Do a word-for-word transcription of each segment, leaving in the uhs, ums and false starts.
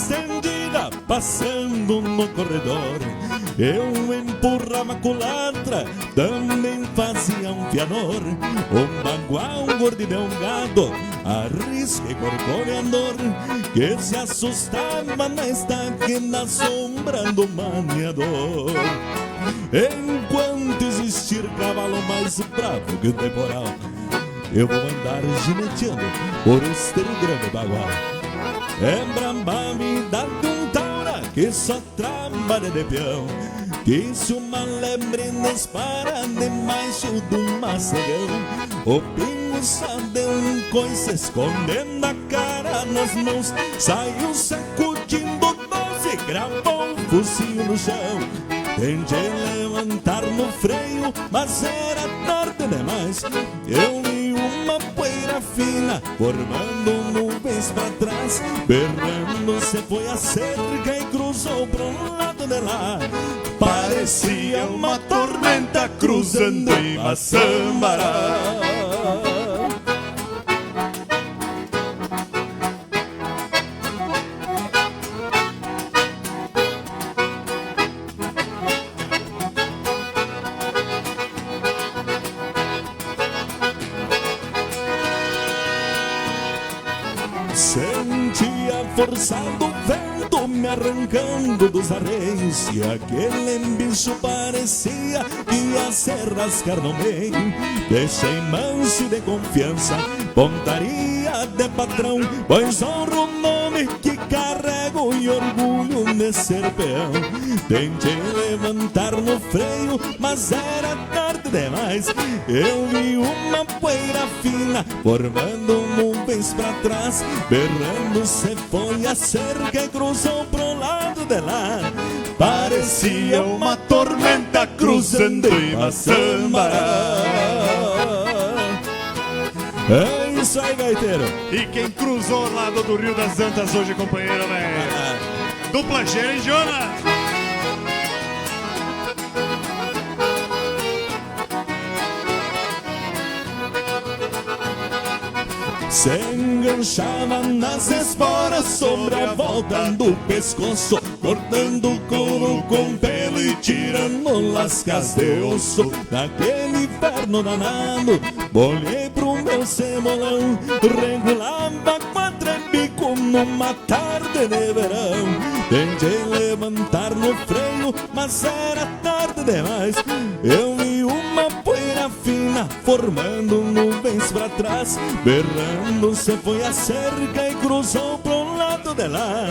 estendida, passando no corredor. Eu empurrava a culatra, também fazia um fiador. Um bagual gordo e delgado, arrisca e corcoveador, que se assustava na estaca e na sombra do maniador. Enquanto existir cavalo mais bravo que o temporal, eu vou andar gineteando por este grande bagual. É braba a vida de um taura que só trabalha de peão, que se uma lebre dispara debaixo do macegão, o pingo sabe um coice, escondendo a cara nas mãos, saiu sacudindo doze, gravou o focinho no chão. Tentei levantar no freio, mas era tarde demais. Eu vi uma poeira fina formando nuvens pra trás. Berrando se foi a cerca e cruzou pro lado de lá. Parecia uma tormenta cruzando em Maçambará. Sentia a força do vento me arrancando dos arreios, e aquele bicho parecia que ia se rascar no meio. Deixei manso de confiança, pontaria de patrão, pois honro o nome que carrego e orgulho de ser peão. Tentei levantar no freio, mas era tarde demais. Eu vi uma poeira fina formando nuvens pra trás, berrando se foi a cerca e cruzou pro lado de lá. Parecia uma tormenta cruzando em Maçambará. É isso aí, gaiteiro. E quem cruzou lá do, do Rio das Antas hoje, companheiro, né? Dupla Gera e Jonas. Se enganchava nas esporas sobre a volta do pescoço, cortando o couro com pelo e tirando lascas de osso. Naquele inverno danado, bolhei pro meu semolão, regulava quatro bico numa tarde de verão. Tentei levantar no freio, mas era tarde demais. Eu vi uma poeira fina formando nuvens pra trás, berrando se foi a cerca e cruzou pro lado de lá.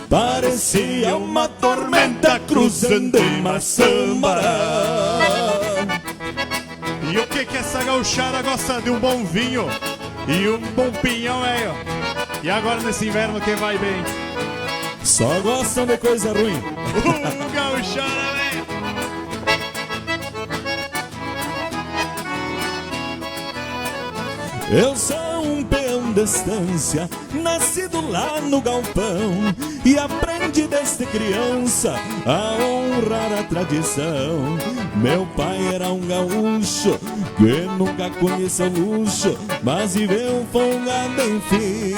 Parecia uma tormenta cruzando em Maçambará. E o que que essa gauchada gosta de um bom vinho e um bom pinhão, velho? E agora nesse inverno que vai bem? Só gostam de coisa ruim. O gauchada, velho. Eu sou um peão de estância, nascido lá no galpão, e aprendi desde criança a honrar a tradição. Meu pai era um gaúcho que nunca conheceu luxo, mas viveu folgado, enfim.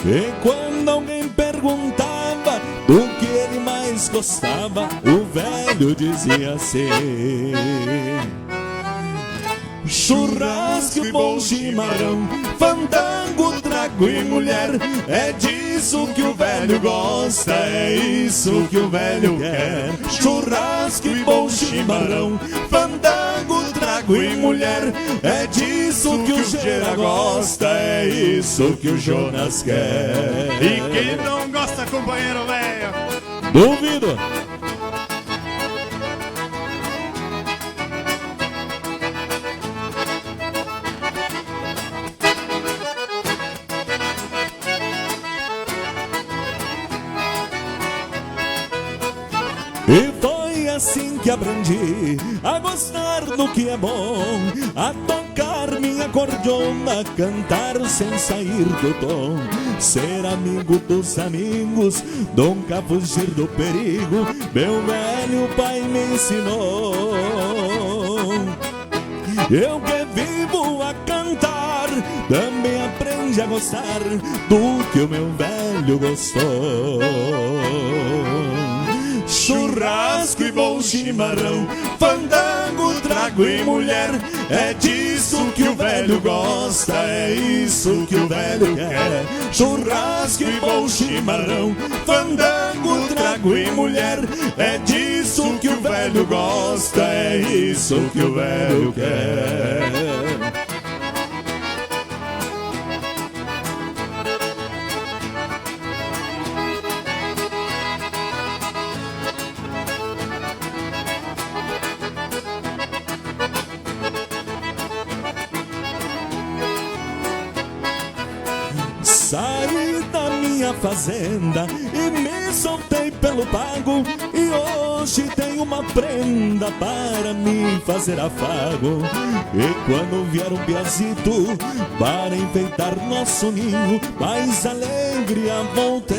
E quando alguém perguntava do que ele mais gostava, o velho dizia assim: churrasco e bom chimarrão, fandango, trago e mulher, é disso que o velho gosta, é isso que o velho quer. Churrasco e bom chimarrão, fandango, trago e mulher, é disso que o Gera gosta, é isso que o Jonas quer. E quem não gosta, companheiro velho? Duvido! E foi assim que aprendi a gostar do que é bom, a tocar minha cordiona, cantar sem sair do tom, ser amigo dos amigos, nunca fugir do perigo, meu velho pai me ensinou. Eu que vivo a cantar, também aprendi a gostar do que o meu velho gostou. Churrasco e bom chimarrão, fandango, trago e mulher, é disso que o velho gosta, é isso que o velho quer. Churrasco e bom chimarrão, fandango, trago e mulher, é disso que o velho gosta, é isso que o velho quer. Saí da minha fazenda e me soltei pelo pago, e hoje tenho uma prenda para me fazer afago. E quando vier um piazito para enfeitar nosso ninho, mais alegria vou ter.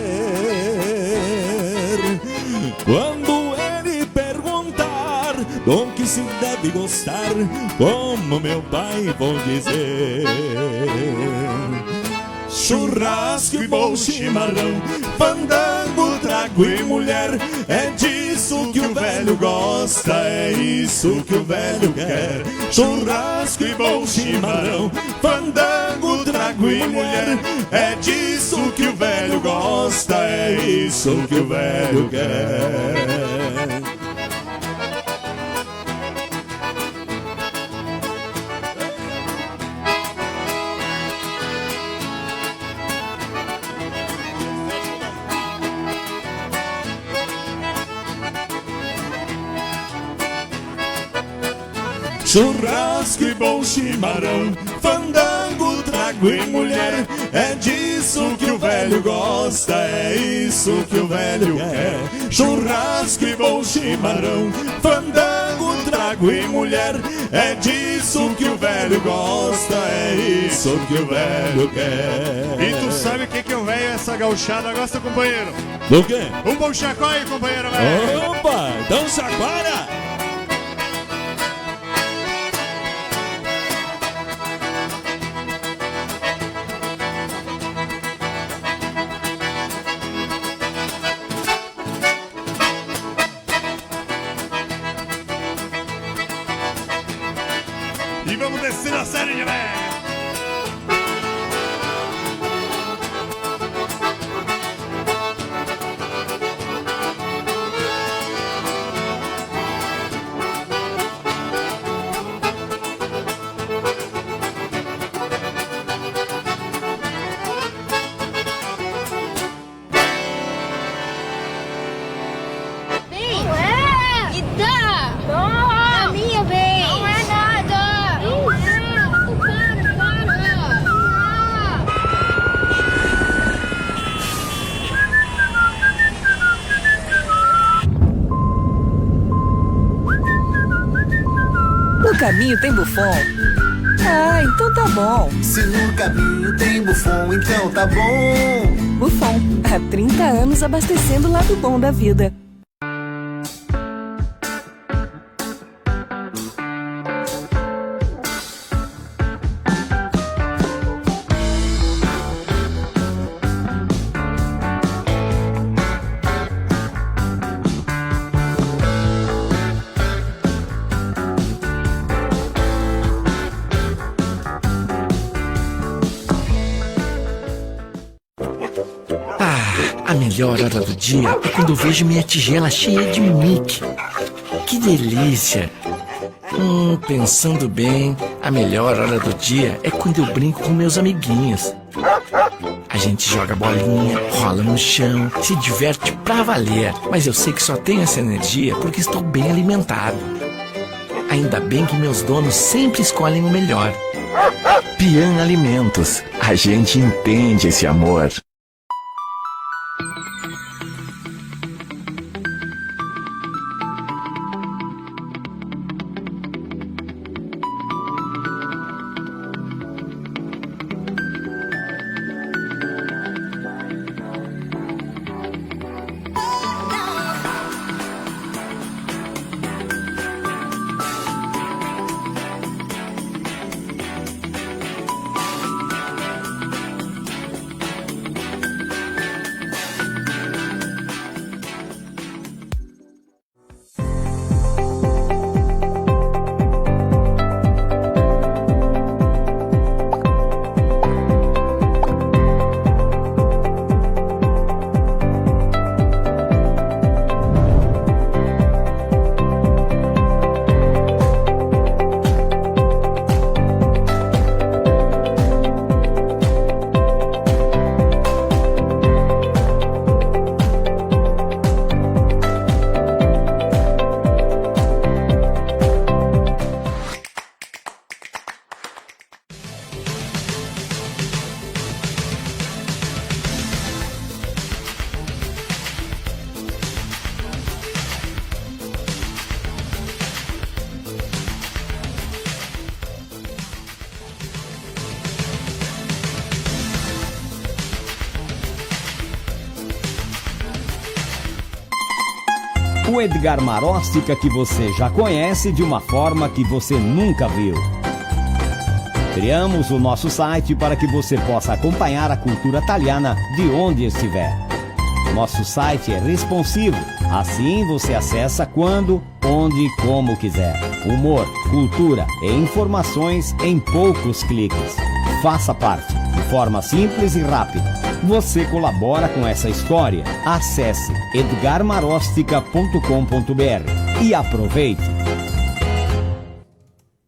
Quando ele perguntar do que se deve gostar, como meu pai vou dizer. Churrasco e bom chimarrão, fandango, trago e mulher, é disso que o velho gosta, é isso que o velho quer. Churrasco e bom chimarrão, fandango, trago e mulher, é disso que o velho gosta, é isso que o velho quer. Churrasco e bom chimarrão, fandango, trago e mulher, é disso que o velho gosta, é isso que o velho quer. Churrasco e bom chimarrão, fandango, trago e mulher, é disso que o velho gosta, é isso que o velho quer. E tu sabe o que que o velho, essa gauchada gosta, companheiro? Do quê? Um bom chacoalho, companheiro velho. Opa, então chacoalha! E vamos descer a série de velho. Vem! Não é! Me dá! Não! A minha vez! Não é nada! Não é! Para, para! No caminho tem Buffon? Ah, então tá bom. Se no caminho tem Buffon, então tá bom. Buffon, há trinta anos abastecendo o lado bom da vida. Ah, a melhor hora do dia é quando eu vejo minha tigela cheia de Mickey. Que delícia! Hum, pensando bem, a melhor hora do dia é quando eu brinco com meus amiguinhos. A gente joga bolinha, rola no chão, se diverte pra valer. Mas eu sei que só tenho essa energia porque estou bem alimentado. Ainda bem que meus donos sempre escolhem o melhor. Pian Alimentos, a gente entende esse amor. O Edgar Marostica que você já conhece de uma forma que você nunca viu. Criamos o nosso site para que você possa acompanhar a cultura taliana de onde estiver. Nosso site é responsivo, assim você acessa quando, onde e como quiser. Humor, cultura e informações em poucos cliques. Faça parte, de forma simples e rápida. Você colabora com essa história. Acesse edgarmarostica ponto com ponto br e aproveite!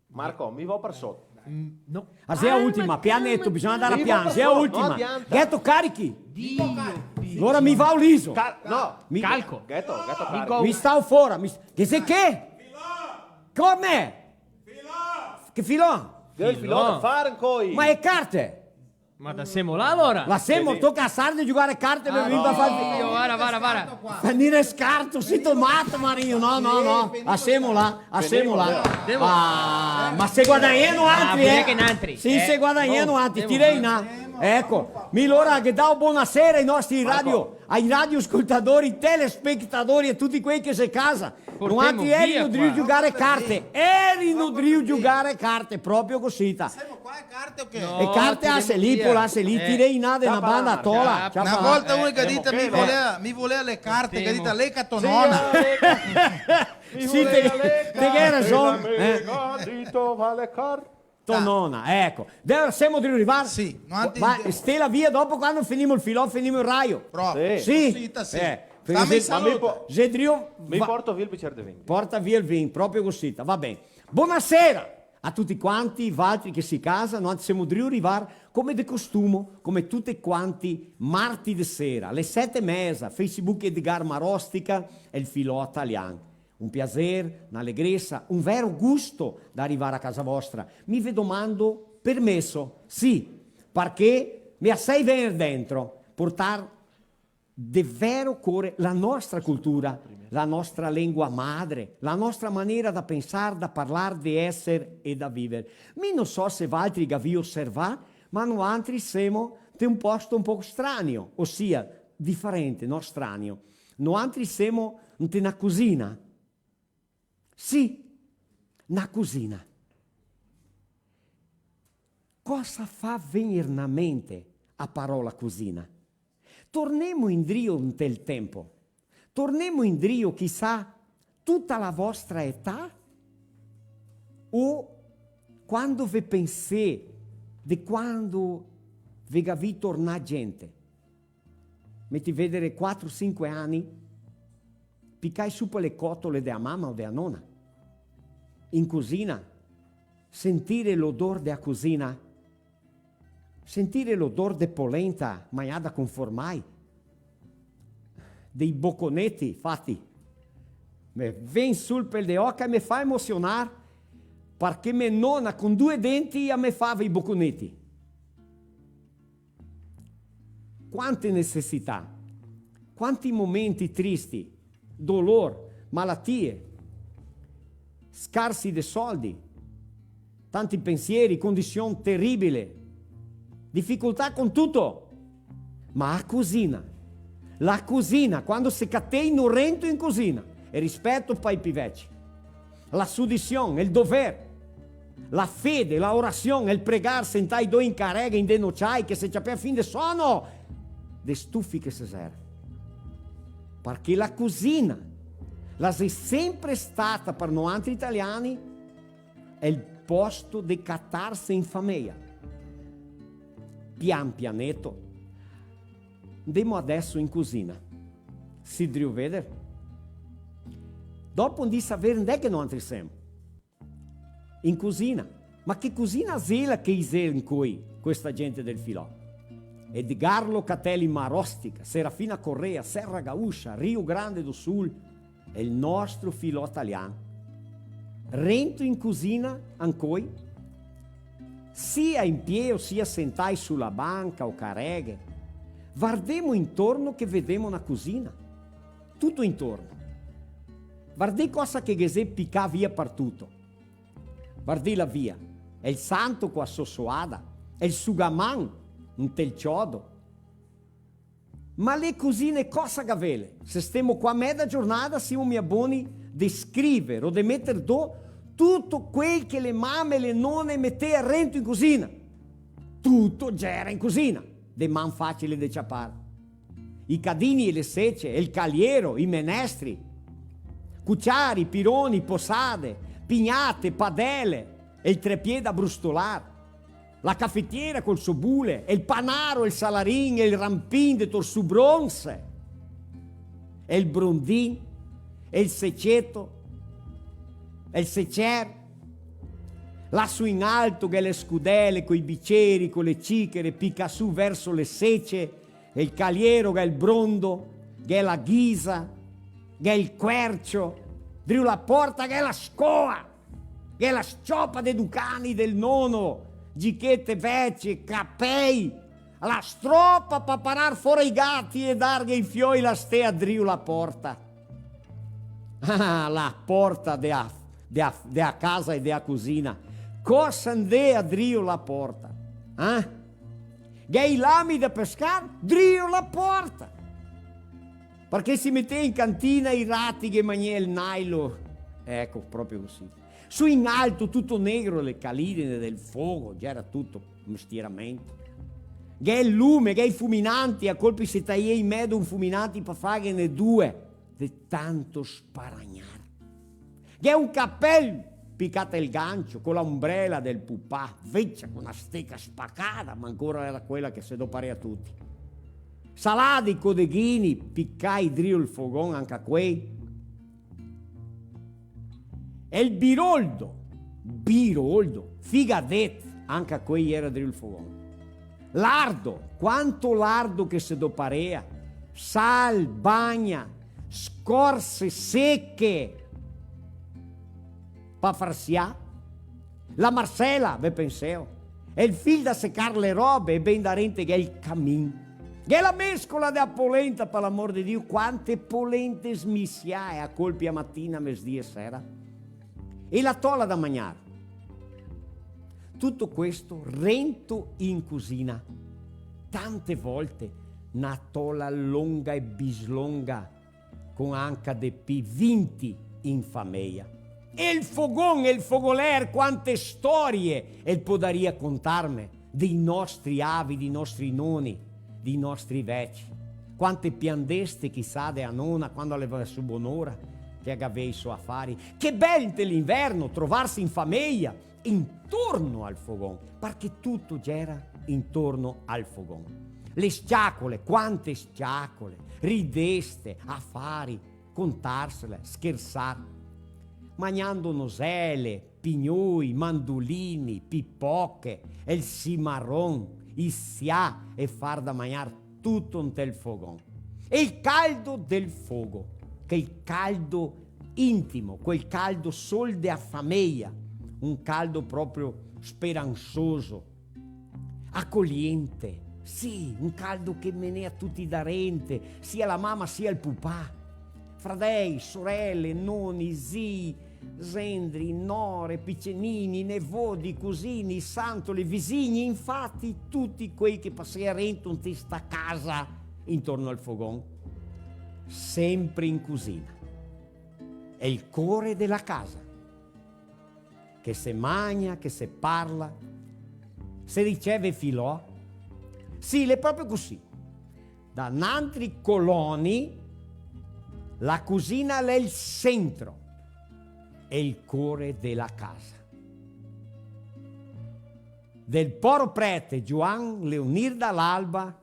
Marco, mi vao par soto. Mm, no. Ah, xe a ultima, pian neto, bisogna andar pian, xe a ultima. Gheto carichi? Dio, Dio. Alora mi vao liso. Cal-, no. Mi calco. Gheto, gheto carico. Mi stao fora, mi s-, che xe che? Come? Che filò? Che filò da far ancoi? Ma e carte? Ma lasemo là alora? Lasemo, toca a Sarde giugar carte, par vin a far... Dio, vara, vara, vara. Finir scarto, sito mato, Mario? No, no, no. Lasemo là, lasemo là. Ah, ma se guadagnemo altri, eh? Sì, se guadagnemo altri, tirei in là. Eco, mi alora che dao bonasera ai nostri radio, ai radioascoltadori, telespetadori e tuti quei che xe casa. Noantri erimo drio giugar carte, erimo drio giugar carte, proprio cusì, ta. Qua e carte o che? No, e carte, ah, se lì, pol, ah, se lì, eh, tirei in là de na banda, tola. Na volta uno che ga dito, "Mi volea, mi volea le carte", che ga dito, "Leca to nona." Sì, te, te ghe rason, eh. Ga dito, "Va le carte." To nona, eco. Deo, semo drio rivar? Sì, no, va, stela via dopo, quando finimo el filò, finimo el raio. Proprio. Sì. Cusì, ta, sì. Eh, parché se, ma mi po-, xe drio, mi porto via el bicer de vin. Porta via el vin, proprio cusì, ta, va ben. Bonasera! A tuti quanti, valtri che sì casa, noantri semo drio rivar, come de costumo, come tuti quanti, marti de sera, le sete e meza, Facebook Edgar Marostica, el filò talian. Un piaser, na alegresa, un vero gusto da rivar a casa vostra. Mi ve domando permeso, sì, parché me asei vegner dentro, portar de vero core la nostra cultura, la nostra lengua madre, la nostra manera da pensar, da parlar, de eser e da viver. Mi no so se valtri gavì oservà, ma noantri semo te un posto un poco stranio, osia diferente, no stranio. Noantri semo inte na cusina. Sì, na cusina. Cosa fa vegner na mente a parola cusina? Tornemo indrio ntel tempo. Tornemo indrio, chisà, tuta la vostra età? O quando ve pensè de quando ve gavì tornà gente? Meti vedere quatro, sinque ani, picai su par le cotole de a mama o de a nona. In cusina, sentire l'odor de a cusina, sentire l'odor de polenta magnada con formai, dei boconeti fati. Me vien su el pel de oca e me fa emosionar, parché me nona con due denti a me fava i boconeti. Quante necesità, quanti momenti tristi, dolor, malatie, scarsi de soldi, tanti pensieri, condision teribile, dificoltà con tuto. Ma a cusina, la cusina, quando se catei no rento in cusina, e rispeto pai pi veci, la sudision, el dover, la fede, la orasion, el pregar sentai do in careghe, indenociai, che se ciapea fin de sono, de stufi che se xera. Parché la cusina, la xe sempre stata par noantri italiani, el posto de catarse in fameia. Pian pianeto, ndemo adeso in cusina. Si drio veder? Dopo ndì saver ndè che noantri semo. In cusina. Ma che cusina xela che i xe ancoi, questa gente del filò? Edgar Locatelli Marostica, Serafina Corrêa, Serra Gaúcha, Rio Grande do Sul, el nostro filò talian. Rento in cusina ancoi? Sia in piè o sia sentai su la banca o careghe, vardemo intorno che vedemo na cusina. Tuto intorno. Vardè cosa che ghe xe picà via par tuto. Vardela via, el santo co a so soada, el sugaman ntel ciodo. Ma le cusine cosa gavele? Se stemo qua meda giornada, semo mia boni de scriver o de meter do tuto quel che le mame e le none metea rento in cusina. Tuto gera in cusina, de man facile de ciapar. I cadini e le sece, el caliero, i menestri, cuciari, pironi, posade, pignate, padele, el trepiè da brustolar, la cafetiera col so bule, el panaro, el salarin, el rampin de torsubronse, el brondin, el seceto, el secer, là su in alto, che le scudele, coi biceri, co le cichere, picà su verso le sece, el caliero, che el brondo, che la ghisa, che el quercio, drio la porta, che la scoa, che la sciopa de du cani del nono, gichete vecie, capei, la stropa pa parar fora i gati e darghe i fioi la stea drio la porta. Ah, la porta de a, de a, de a casa e de a cusina. Cosa ndea drio la porta? Eh? Gh'è i lami da pescar drio la porta. Parché se metea in cantina i rati che magnea el nailo. Eco, proprio cusì. Su in alto, tuto negro, le calidine del fogo, gera tuto mestieramento. Gh'è el lume, gh'è i fuminanti, a colpi se taia in medo un fuminanti pa faghene due, de tanto sparagnar. Gh'è un capel picà el gancio, co la ombrela del pupà, vecia, co na steca spacada, ma ancora era quela che se doparea tuti. Saladi, codeghini, picai drio el fogon, anca quei. E el biroldo, biroldo, figadet, anca quei era drio el fogon. Lardo, quanto lardo che se doparea, sal, bagna, scorse seche, pa farsiar. La marsela, ve penseo? E el fil da secar le robe, e ben darente gh'è el camin. Gh'è la mescola de a polenta, par l'amor de Dio, quante polente smisiae a colpi a matina, mesdì e sera. E la tola da magnar. Tuto questo rento in cusina. Tante volte na tola longa e bislonga, con anca de pi vinti in fameia. E el fogon, el fogoler, quante storie el podaria contarme dei nostri avi, dei nostri noni, dei nostri veci. Quante piandeste, chisà, de a nona quando la levea su bonora, che a gavea i so afari. Che bel inte l'inverno trovarse in fameia, intorno al fogon, parché tuto gera intorno al fogon. Le sciacole, quante sciacole, rideste, afari, contarsele, schersar. Magnando nosele, pignoi, mandolini, pipoche, el simaron, i sià e far da magnar tuto inte el fogon. E el caldo del fogo, quel caldo intimo, quel caldo sol de a fameia, un caldo proprio speransoso, acoliente, sì, un caldo che menea tuti darente, sia la mama sia el pupà, fradei, sorele, noni, zii, zendri, nore, picenini, nevodi, cusini, santoli, visigni, infati tuti quei che pasea rento inte sta casa intorno al fogon, sempre in cusina. È el core de la casa. Che se magna, che se parla, se riceve filò. Sì, l'è proprio cusì. Da nantri coloni, la cusina l'è el centro, el core de la casa. Del poro prete Gioan Leonir Dall'Alba,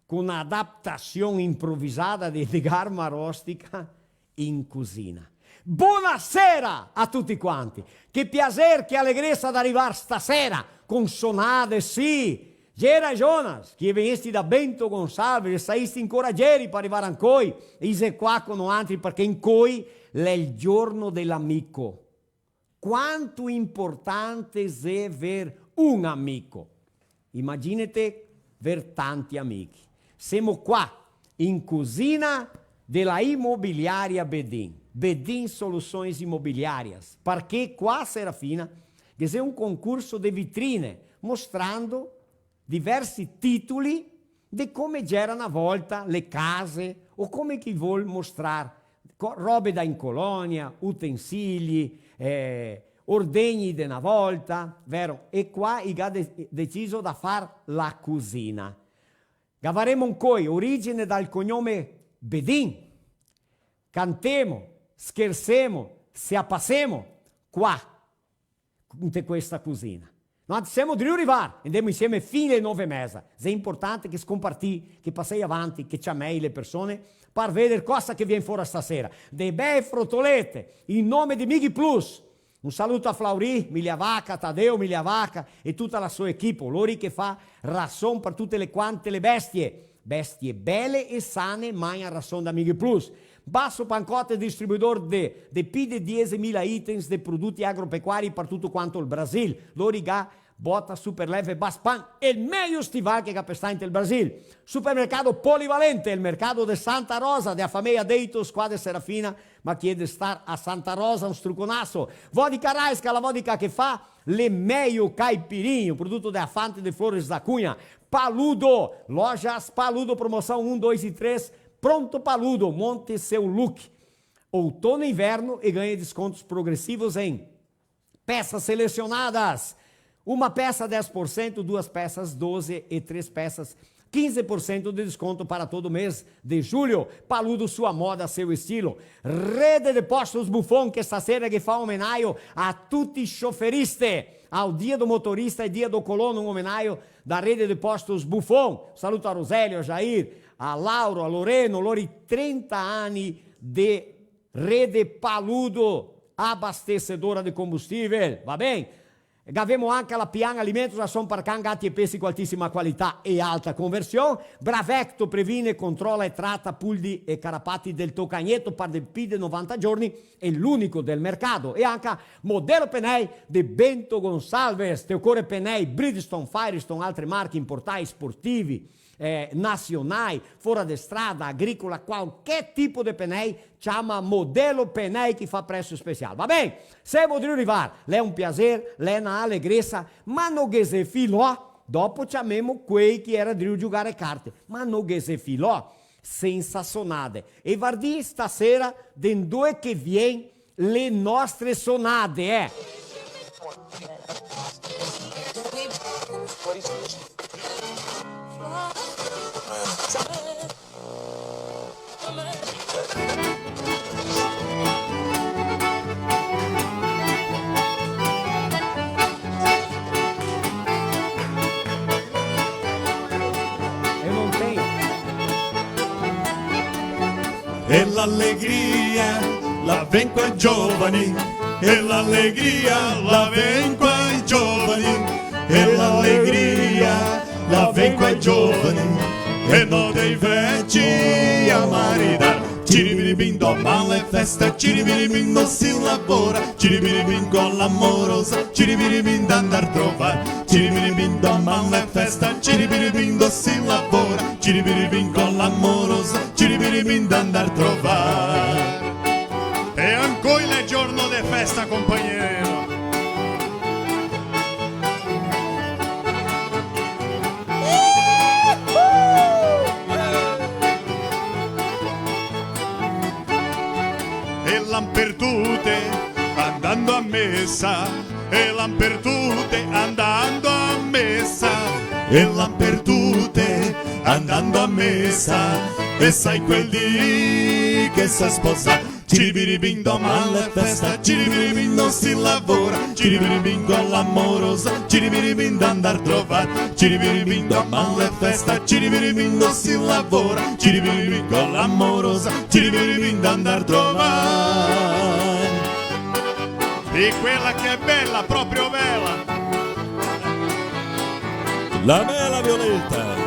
con na adaptasion improvisada de Edgar Marostica, In cusina. Bonasera a tuti quanti! Che piaser, che alegresa d'arivar stasera con sonade, sì! Gera e Jonas, che vegnesti da Bento Gonçalves, e saisti ancora geri par arivar ancoi, i xe qua co noantri, parché incoi l'è el giorno de l'amico. Quanto importante xe ver un amico. Imaginete ver tanti amichi. Semo qua, in cusina de la Imobiliaria Bedin. Bedin Soluções Imobiliárias. Parché qua, Serafina, ghe xe un concurso de vitrine, mostrando diversi titoli de come gera na volta le case, o come chi vol mostrar co-, robe da in colonia, utensili, eh, ordegni de na volta, vero? E qua i ga de-, deciso da far la cusina. Gavaremo ancoi origine dal cognome Bedin. Cantemo, schersemo, se a pasemo qua, inte questa cusina. Noantri semo drio rivar, ndemo insieme fin le nove e meza. Xe importante che scompartì, che pasei avanti, che ciamei le persone par veder cosa che vien fora stasera. De bee frotolete, in nome de Mighi Plus. Un saluto a Flaurì, Migliavacca, Tadeo Migliavacca e tuta la so equipe, lori che fa rason par tute le quante le bestie. Bestie bele e sane magna rason da Mighi Plus. Basso Pancote, distribuidor de, de pi de diesemila items de produti agropecuari par tuto quanto el Brasil. Lori ga Bota Super Leve Baspan, el mejo stival che ga pestà inte el Brasil. Supermercado Polivalente, el mercado de Santa Rosa, de a fameia Deitos, qua de Serafina, ma chi xe de star a Santa Rosa, un struconaso. Vodka Raiska, la vodka che fa le mejo caipirinha, produto de a Fante de Flores da Cunha. Paludo, Lojas Paludo, promoção um, dois e três, pronto Paludo, monte seu look. Outono e inverno e ganhe descontos progressivos em peças selecionadas. Uma peça, dez por cento, duas peças, doze e três peças, quinze por cento de desconto para todo mês de julho. Paludo, sua moda, seu estilo. Rede de Postos Buffon, che stasera che fa omenaio a tuti i scioferiste, ao Dia do Motorista e Dia do Colono, un omenaio da Rede de Postos Buffon. Saluto a Roselio, a Jair, a Lauro, a Loreno, lori trenta ani de Rede Paludo, abastecedora de combustível, va ben? Gavemo anca la Pian Alimentos, rason par can, gati e pesi co altisima qualità e alta conversion. Bravecto previne, controla e trata puldi e carapati del to cagneto par de pi de novanta giorni, xe l'unico del mercato. E anca Modelo Penei de Bento Gonçalves, te ocore penei Bridgestone, Firestone, altre marche importai, sportivi, eh, nasionai, fora de strada, agricola, qualche tipo de penei, ciama Modelo Penei che fa preso special. Va ben? Semo drio rivar, l'è un piaser, l'è na alegresa, ma no ghe xe filò, dopo ciamemo quei che era drio giugar carte, ma no ghe xe filò sensa sonade. E vardì stasera de ndove che vien le nostre sonade, eh. E l'alegria la vem com i giovani, e l'alegria la vem com i giovani, e l'alegria la vem com i giovani, e no dei veci a maridar. Ciribiribim, doman l'è festa, ciribiribim, no si lavora, ciribiribim, co la morosa, ciribiribim, da ndar trovar. Ciribiribim, doman l'è festa, ciribiribim, no si lavora, ciribiribim, co la morosa, ciribiribim, da ndar trovar. E ancoi l'è giorno de festa, compagnero. E l'an per tute andando a mesa, e l'an per tute andando a mesa, e l'an per tute andando a mesa, e sai quel dì che s'è sposà. Ciribiribim, doman l'è festa, ciribiribim, no si lavora, ciribiribim, co la morosa, ciribiribim, da ndar trovar. Ciribiribim, doman l'è festa, ciribiribim, no si lavora, ciribiribim, co la morosa, ciribiribim, da ndar trovar. E quela che è bela, proprio bela. La bela Violeta.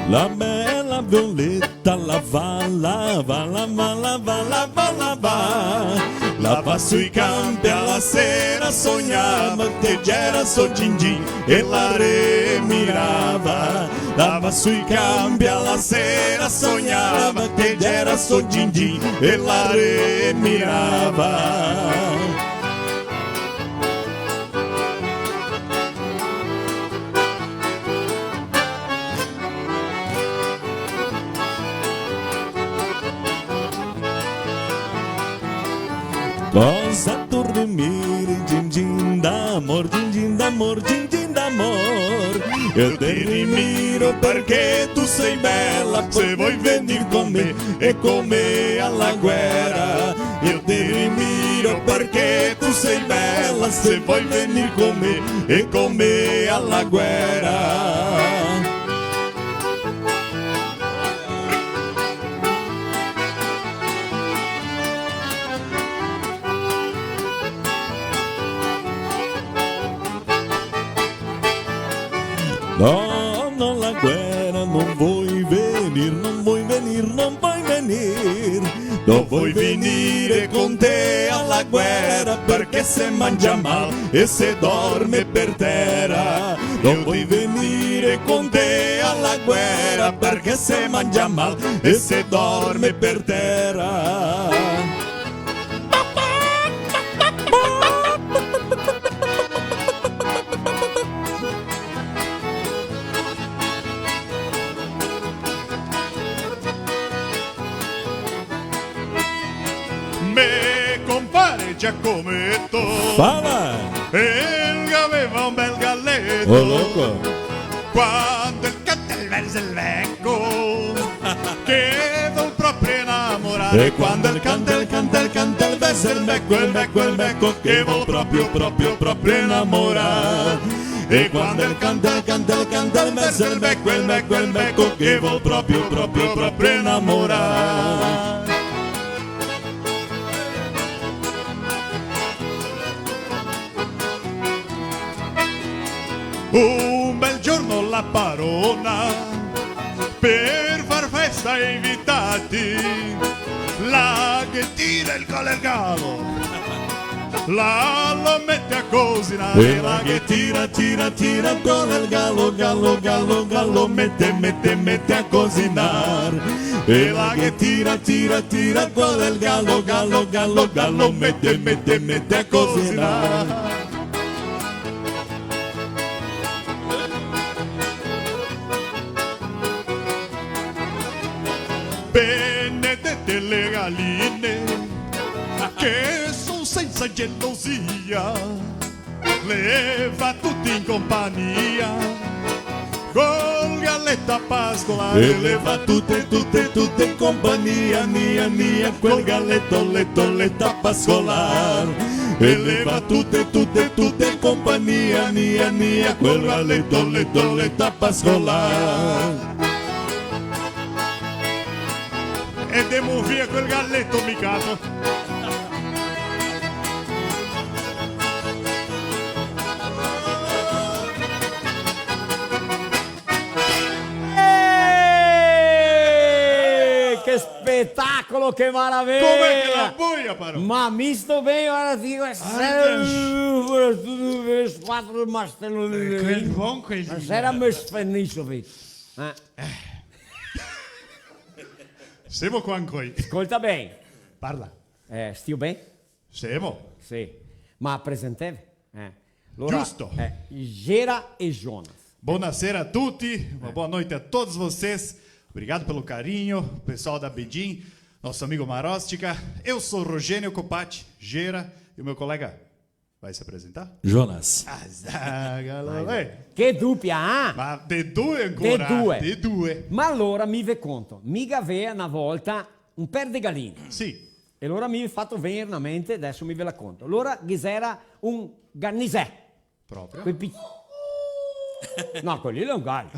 La bela Violeta, la va, la va, la va, la va, la va, la va. La va sui campi alla sera, sognava che c'era so Gingin e la remirava. La va sui campi alla sera, sognava che c'era so Gingin e la remirava. te miri, gin gin d'amor, gin gin d'amor, gin gin d'amor. Eu te rimiro porque tu sei bela, se voi venir com me e com me a la guera. Eu te rimiro porque tu sei bela, se voi venir com me e com me a la guera. No, no, la guera, non voi venir, non voi venir, non voi venir. No voi venir con te a la guera, perché se mangia mal e se dorme per tera. No voi venir con te a la guera, perché se mangia mal e se dorme per tera. Me compare Giacometto. Fala! El gaveva un bel galeto. Oh, loco! Quando el canta el verze el beco, che vol proprio inamorar. E quando el canta, el canta, el canta el verze el beco, el beco, el beco, che vol proprio, proprio, proprio inamorar. E quando el canta, el canta, el canta el verze el beco, el beco, el beco, che vol proprio, proprio, proprio inamorar. Un bel giorno la parona, per far festa ai invitati, la ghe tira el galo, el galo, la lo mete a cosinar. E la ghe tira, tira, tira, el galo, galo, galo, galo, mete, mete, mete a cosinar. E la ghe tira, tira, tira, el galo, galo, galo, galo, mete, mete, mete a cosinar. Benedete le galine, che son sensa gelosia, le va tute in compagnia, col galeto a pascolar. E le va tute, tute, tute in compagnia, nia, nia, col galeto, leto, leto a pascolar. E le va tute, tute, tute in compagnia, nia, nia, col galeto, leto, leto a pascolar. E demo via col galeto, mi cato. Eh, che spetacolo, che maraviglia! Come che la buia, però! Ma mi sto ben, varda, ti digo, eh, quatro masteloni. Eh, quel bon, quel... Stasera me sfeniso, vedi. Eh. Semo qua ancoi. Scolta ben. Parla. Eh, stio ben? Semo. Sì. Ma presenteve. Eh. Alora, giusto. Eh, Gera e Jonas. Bonasera a tuti, uma boa noite a todos vocês. Obrigado pelo carinho, pessoal da Bedin, nosso amigo Marostica. Eu sou Rogênio Copati, Gera, e o meu colega vai se apresentar? Jonas. Ah, zaga, vai. Che dupia, ah? Ma de due ancora? De due. De due. Ma alora mi ve conto, mi gavea na volta un per de galine. Sì. E alora mi ve fato vegner na mente, deso mi ve la conto. Alora ghe xera un garnisè. Proprio? Quei pi-, no, quel lì l'è un gal.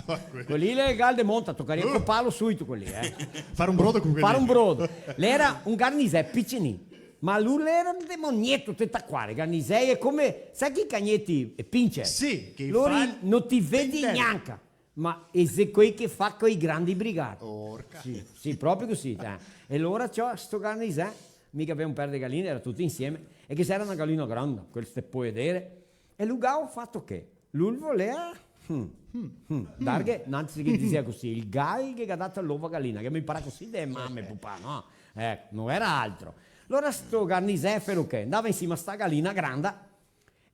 Quel lì l'è el gal de monta, tocaria coparlo suito quel lì, eh. Fare un brodo con quel lì. Fare un brodo. L'era un garnisè picinin. Ma lu l'era un demonieto, te tacuare, garnisè, e come, sa che i cagneti, e pince? Sì, che i... Lori fa no ti vedi gnanca. Ma e xe quei che fa coi grandi brigati. Orca. Sì, sì, proprio cusì, eh. E alora ciò, sto garnisè, mi gavea un per de galine, era tuti insieme, e ghe xera na galina granda, quel se pol vedere, e lu ga fato che? Lu volea, hmm, hmm, darghe, anzi che dixea cusì, el gal che ga dato l'ovo a galina, che mi pare cusì de mame, pupà, no? Eco, no era altro. Alora sto garnisè fa che? Ndava in sima a sta galina granda,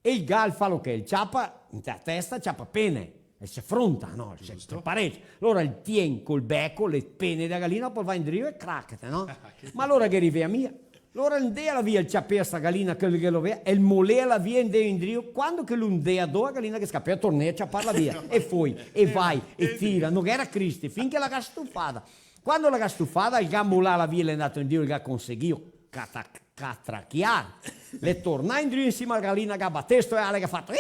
e el gal fa che? El ciapa, inte la testa, ciapa pene, e se fronta, no? Giusto. Se, se paregia. Alora el tien col beco le pene dea galina, po va indrio e crachete, no? Ma alora ghe rivea mia. Lora el ndea là via, el ciapea sta galina, quel che lo vea, e el molea là via, e ndea indrio. Quando che lu ndea do, a galina che scapea, tornea a ciaparla via. E foi, e vai, e tira. No ghe era Cristi, fin che la ga stufada. Quando la ga stufada, el ga molà là via, l'è ndà indrio, el ga conseguìo cata-, catrachiar. L'è tornà indrio in sima a galina, ga batesto e ale ga fato.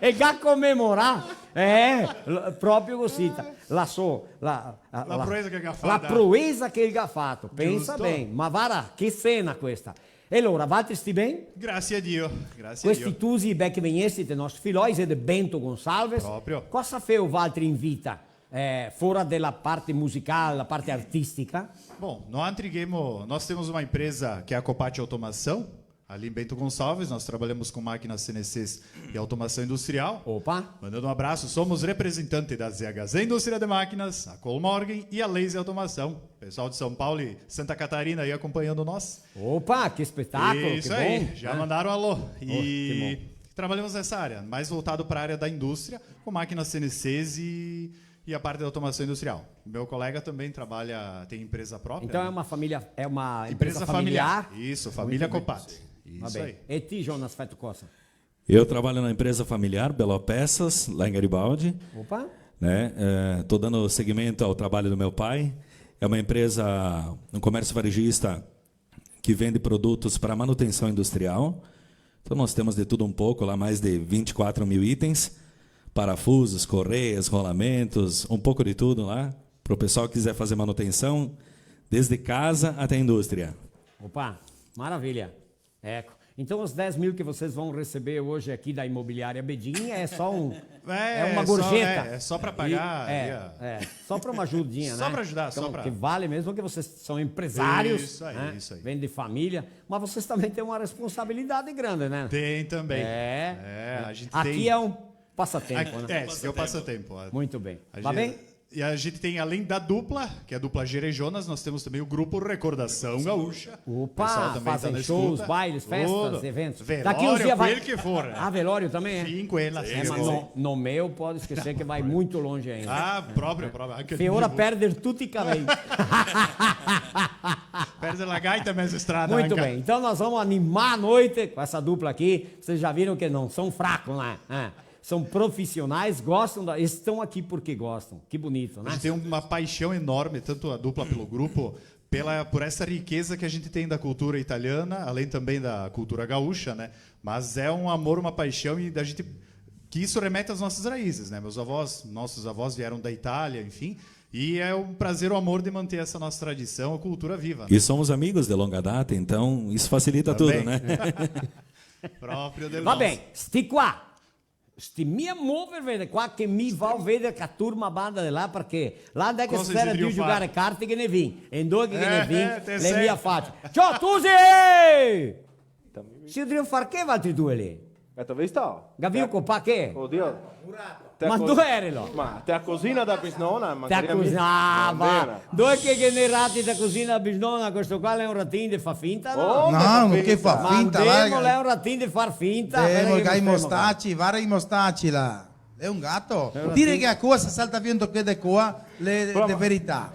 E ga comemorà. Eh, l-, proprio cosita. La so, la, la, la proeza che el ga fato. La proeza che el ga fato. Pensa ben. Ma vara, che sena questa. E lora, valtri sti ben? Grasie a Dio, grasie a Dio. Questi tusi, beh, che vegnesti te nostri filoi, sè de Bento Gonçalves. Proprio. Cosa feo valtri in vita? Eh, fora de la parte musical, la parte artistica? Bom, noantri ghemo, nós temos uma empresa que é a Copati Automação, ali em Bento Gonçalves. Nós trabalhamos com máquinas C N Cs e automação industrial. Opa! Mandando um abraço, somos representante da Z H Z Indústria de Máquinas, a Colmorgen e a Laser Automação. Pessoal de São Paulo e Santa Catarina aí acompanhando nós. Opa, que espetáculo, isso que aí, bom, já mandaram alô. Oh, que bom. E trabalhamos nessa área, mais voltado para a área da indústria, com máquinas C N Cs e, e a parte da automação industrial. Meu colega também trabalha, tem empresa própria, né? Então é uma família, é uma empresa familiar? Isso, família Copati. Muito bem. Isso aí. E ti, Jonas, feto cosa? Eu trabalho na empresa familiar, Belo Peças, lá em Garibaldi. Opa! Né? É, tô dando seguimento ao trabalho do meu pai. É uma empresa, um comércio varejista que vende produtos para manutenção industrial. Então, nós temos de tudo um pouco, lá mais de vinte e quatro mil itens, parafusos, correias, rolamentos, um pouco de tudo lá, para o pessoal que quiser fazer manutenção, desde casa até a indústria. Opa, maravilha. Eco. Então, os dez mil que vocês vão receber hoje aqui da Imobiliária Bedin é só um, é, é uma gorjeta. É só, é, é só pra pagar, é, é, só pra uma ajudinha, né? Só pra ajudar, só pra... Então, que vale mesmo, que vocês são empresários, isso aí, né? Isso aí. Vem de família, mas vocês também têm uma responsabilidade grande, né? Tem também. É. É, a gente tem. Aqui é um passatempo, né? É, esse aqui é o passatempo. Muito bem. Vai bem? E a gente tem, além da dupla, que é a dupla Gere Jonas, nós temos também o grupo Recordação Gaúcha. Opa, fazem shows, bailes, festas, eventos. Tudo. Daqui uns dias vai. Velório, com ele que for, né? Ah, velório também é? Sim, com ele, sim. É, mas no, no meu pode esquecer que vai muito longe ainda. Ah, próprio, próprio. Fiora perde tutti i cavei. Perde la gaita in mezza strada. Muito bem, então nós vamos animar a noite com essa dupla aqui. Vocês já viram que não são fracos, né? É. São profissionais, gostam da, estão aqui porque gostam. Que bonito, né? A gente tem uma paixão enorme, tanto a dupla pelo grupo, pela, por essa riqueza que a gente tem da cultura italiana, além também da cultura gaúcha, né? Mas é um amor, uma paixão e da gente, que isso remete às nossas raízes, né? Meus avós, nossos avós vieram da Itália, enfim, e é um prazer, o amor de manter essa nossa tradição, a cultura viva, né? E somos amigos de longa data, então isso facilita tudo, né? Proprio del nostro. Va ben, sti qua. Sti mia moverve de qua che mi vao veder che a turma banda de là, parché là ndè che se era drio giugar carte che ne vin, e ndove che ne vin, le mia facia. Ciò, tusi! Si drio far che valtri due lì? Eh, te visto? Gavio copà che? Oddio. Ma dove erelo? Ma te a cusina da bisnona, ma te a cusina, ah, va. Dove che ghe n'è rati da cusina da bisnona? Questo qua l'è un ratin de far finta, no? Oh, no, che fa finta, ma ndemo, l'è un ratin de far finta. Ndemo, che i mostaci, varda i mostaci là. L'è un gato. Dire che a cua se salta via un toche de cua, l'è de verità.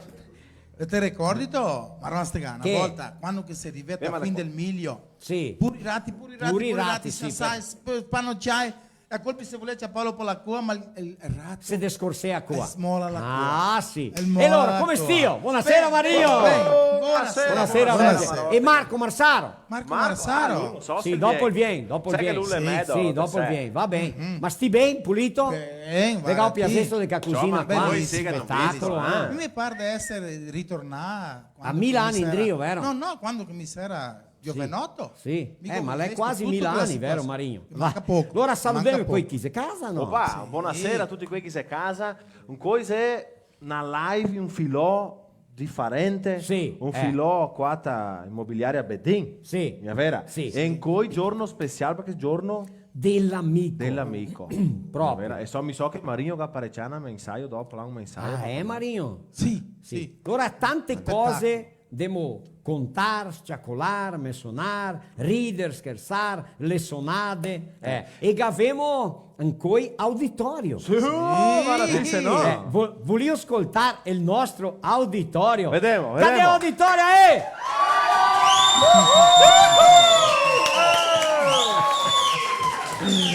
E te ricordi to? Marona Stega, na volta, quando che se rivea a fin del milio, sì, pure i rati, pure i rati, pure i rati, sì, sa, sp-, spanociai, e a colpi se volea ciaparlo par la cua, ma el, el rato... Se descorsea a cua. El smola la cua. Ah, sì. E alora, come stio? Bonasera, Mario! Ben, bonasera. Bonasera, bonasera. E Marco Marsaro? Marco Marsaro? Ah, lu no so se el vien. Sì, dopo el vien, dopo el vien. Sì, dopo el vien, va ben. Ma sti ben, pulito? Ben, va. Ve ga piasesto de che cusina qua? Bellissimo, bellissimo. Spetacolo, eh? Mi me par de eser ritornà a mila ani indrio, vero? No, no, quando che mi sera giovenoto. Sì, eh, ma l'è quasi mila ani, vero, Marigno? Manca poco. Alora saludemo quei che xe casa, no? Opa, bonasera a tuti quei che xe casa. Un coi xe na live, un filò difarente, sì, un filò qua ta Imobiliaria Bedin. Sì. Mia vera? Sì. E incoi giorno special, parché giorno de l'amico. De l'amico. Proprio. Mia vera? E so, mi so che Marigno ga parecià na mensaio, dopo là un mensaio. Ah, eh, Marigno? Sì, sì. Alora tante cose demo contar, sciacolar, mesonar, rider, schersar, lesonade, eh. E gavemo ancoi auditorio. Sì, varda ti se no. Eh, vo-, volìo scoltar el nostro auditorio. Vedemo, vedemo. Cadè auditorio, eh?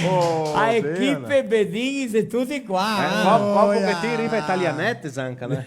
Oh, a equipe Bedini xe tuti qua, eh. Qua, qua un pochetin riva italianete, anca, né?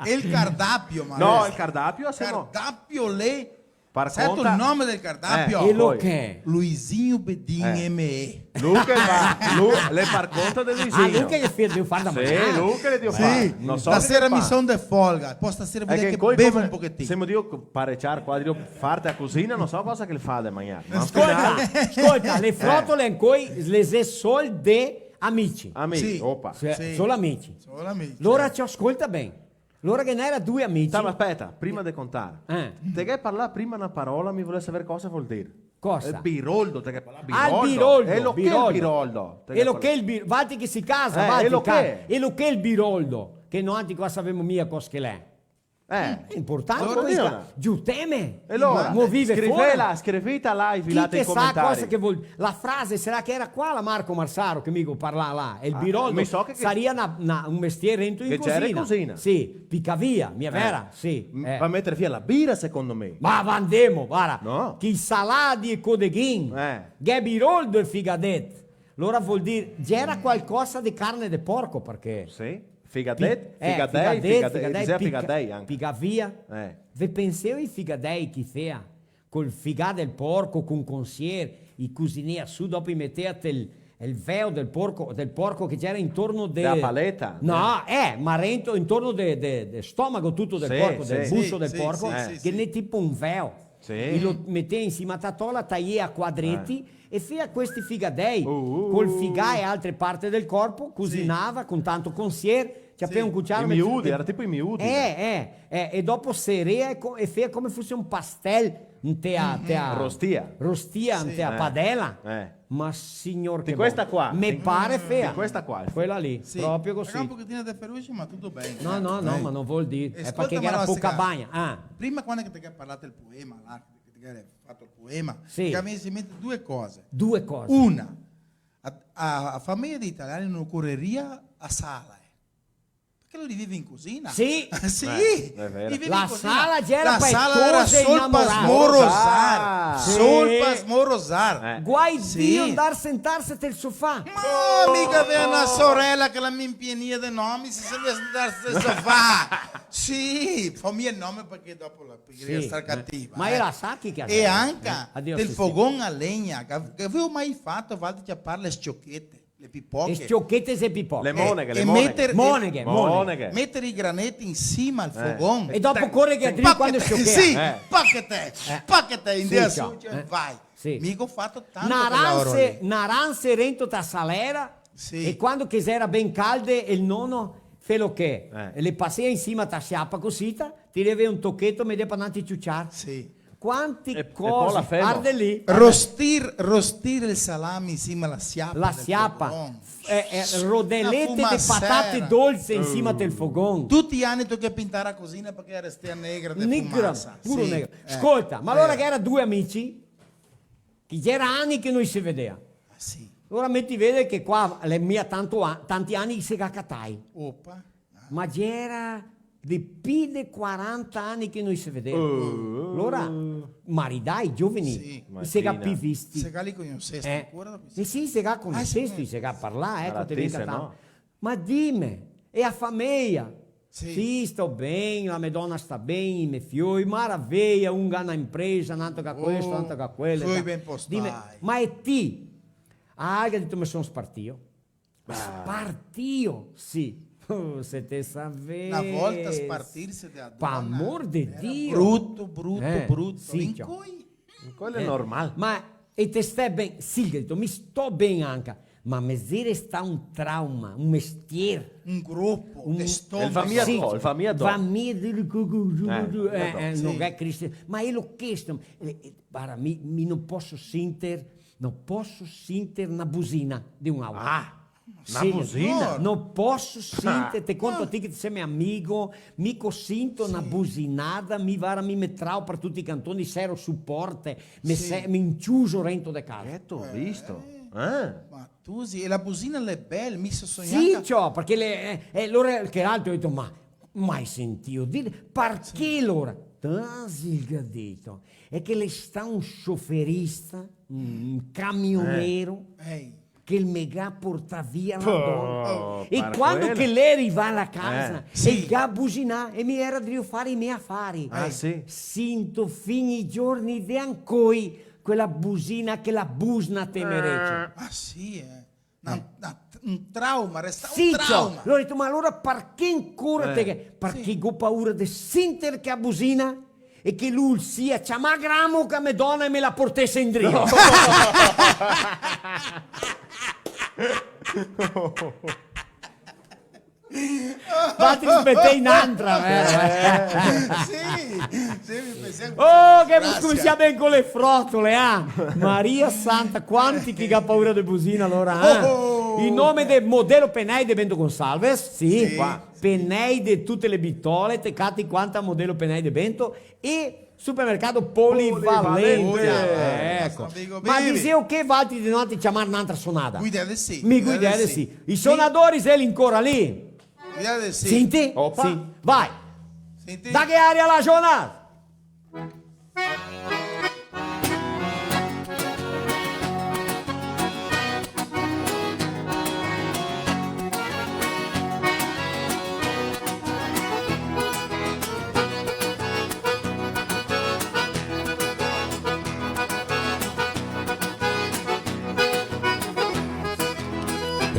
El cardapio, ma... No, el cardapio, se no. Cardapio le Par conta. Certo, el nome del cardapio. Eh, e lu che? Luisinho Bedin, eh. M E. Lu che fa, lu, l'è par conta de Luisinho. Ah, lu che ghe deu far da magnar. Sì, lu che ghe deu far. Sì. No so che stasera mi son de folga, po stasera vedè che bevo un pochetin. Semo drio pareciar qua, drio far te a cusina, no so cosa che el fa de magnar. Ma scolta, scolta, le frotole ancoi le xe sol de amici. Amici, opa. Sì, sì. Sol amici. Sol amici. Lora, eh, ciò, scolta ben. Lora ghe n'era due amici. Sta, ma speta, prima de contar. Eh. Te ghe parlà prima na parola, mi volea saver cosa vol dir. Cosa? El biroldo, te ghe parlà biroldo. Ah, el biroldo, biroldo. Elo che el biroldo? Te ghe parlà. Elo che el bir-, valtri che sì casa, eh, valtri elo che? Elo che el biroldo, che noantri qua savemo mia cos che l'è. Eh. L'è importante, alora, questa. Giuteme. E alora, movive fora. Scrivela, scrivela là, chi là che sa cosa che vol-, la frase, sarà che era qua la Marco Marsaro che mi go parlà là, e el biroldo, mi so che, che saria na, na, un mestier rento in cusina. Che gera in cusina. Sì, picavia, mia vera? Sì, eh. Par meter via la bira, secondo me. Ma va, andemo, varda. No. Chi saladi e codeghin, eh, gh'è biroldo e figadet. Lora vol dir, gera qualcosa de carne de porco, parché... Sì. Figadet, pi-, eh, figadei, figadet, figadei, figadei, disea pica-, figadei anca. Picavia. Eh. Ve penseu i figadei che i fea? Col figà del porco, con consier, i cusinea su, dopo i metea tel, el veo del porco, del porco che gera intorno de... De la paleta, no, eh, ma rento, intorno de, de, de stomago tuto del porco, sì, del buso del porco, sì, sì, che n'è tipo un veo. Sì. E lo metea in sima a tola, taiea a quadreti, eh, e fea questi figadei, uh, uh, col figà e altre parte del corpo, cusinava con tanto consier, ciapea un cuciaro, i miudi, era tipo i miudi. Eh, eh, eh, e dopo serea e co-, e fea come fose un pastel, nte a, nte a... Rostia. Rostia, nte a padela. Eh. Ma signor, che bon. Di questa qua. Me pare fea. Di questa qua. Quela lì, sì, proprio cusì. Magari un pochetin de feruce, ma tuto ben. No, no, no, ma no vol dir. Xe parché gera poca bagna. Ah. Prima, quando che te ga parlà del poema, là, che te ga fato el poema, sì, che me vien in mente due cose. Due cose. Una, a, a, a fameia dei italiani no ocoreria a sala, eh. Parché lori i vive in cusina. Sì. Sì. Eh, xe vero. I vive in cusina. La sala gera par cose inamorate. La sala gera sol par smorosar. Ah. Sì. Sol par smorosar. Eh. Guai Dio ndar sentarse tel sofà. Ma mi gavea na sorela che la me inpienia de nomi, se, se ndea sentarse tel sofà. Sì, fa mia el nome parché dopo la Parché sì, star cativa, ma eh. E la sa chi che... E anca, eh, del fogon a legna, che, che gaveu mai fato, valtri, ciapar le s-ciochete, le pipoche? Le s-ciochete xe pipoche. Le moneghe, le moneghe. Moneghe, moneghe. Meter i graneti in sima al fogon. E dopo corer drio quando s-ciochea. Sì, pachete, pachete, in dea su, vai. Sì. Mi go fato tanto quel laoro lì. Naranse, naranse rento ta salera, sì, e quando che xera ben calde, el nono fea lo che? Eh. E le pasea in sima ta siapa cusita, tirava un tocheto, metea par nanti ciuciar. Sì. Quanti cose, varda lì. Rostir, rostir el salami in sima la siapa del fogon. La siapa. Eh, eh, rodelete de patate dolse in sima del fogon. Tuti i ani tochea pintar la cusina parché la restea negra de fumasa. Negra, puro negra. Sì. Scolta, ma alora che gera due amici, che gera ani che no i se vedea. Ah, sì. Alora meti veder che qua l'è mia tanto a-, tanti ani che i se ga catai. Opa. Ma gera de pi de quaranta ani che no i se vedea. Oh. Alora, maridai, gioveni, sì, i se ga pi visti. Se ga li cognosesti ancora? Eh sì, i se ga cognosesti, i se ga parlà, eco, te vien catà. Ma dime, e a fameia? Sì. Sì, sto ben, la me dona sta ben, i me fioi, maraveia, un ga na impresa, n'antro ga questo, n'antro ga quelo. Fioi ben postai. Dime, ma e ti? Ah, el ga dito, me son spartio. Ah. Spartio, sì. Oh, se te savesi. Na volta spartirse de la dona. Par amor de Dio. Bruto, bruto, bruto. Eh, sì, ciò. Incoi? Incoi l'è normal. Ma, e te sta ben? Sì, el ga dito, mi sto ben anca. Ma me xe restà un trauma, un mestier. Un grupo, un, de stomago. El fa mia do, el fa mia do. Fa mia do, eh, eh, no ga criste-, ma elo chesto, eh, eh, varda, mi, mi no poso sinter, no poso sinter na buzina de un auto. Ah! Na buzina? No poso sentir, te conto a ti che te si me amigo, mi co sinto na buzinada, mi vara, mi me trao par tuti i cantoni, sero su porte, me se-, me inciuso rento de casa. Eto, visto? Eh? Ma tu sì, e la buzina l'è bel, mi so sognà. Sì, ciò, parché le, eh, eh, lora che l'altro ga dito, ma mai sentìo dir, parché lora? Tasi, el ga dito, è che l'è stà un scioferista, un, un camionero, che el me ga portà via la dona. E quando che l'è rivà a casa, el ga buzinà e mi era drio far i me afari. Ah, sì? Sinto fin i giorni de ancoi quela buzina, quela buzna tenerecia. Ah, sì, eh? Na, na, un trauma, resta un trauma. Sì, ciò. Alora go dito, ma alora parché ancora te... Parché go paura de sentir che a buzina e che lu el sia ciamà Gramo, che me dona e me la portese indrio. Fati, spetei n'antra, eh. Sì, sì, mi pensavo. Oh, che scuminsia ben co le frotole, ah! Maria Santa, quanti che ga paura de buzina, alora, eh? In nome de Modelo Penei de Bento Gonçalves, sì. Qua. Penei de tute le bitole, te cati quanta Modelo Penei de Bento e supermercado Polivalente. Polivalente. Eh, eco. Ma diseo che valtri de noantri ciamar n'antra sonada? Go idea de sì. Mi go idea de sì. I sonadori xe ancora lì? Go idea de sì. Senti? Opa. Sì. Vai. Senti? Daghe aria a la sonada.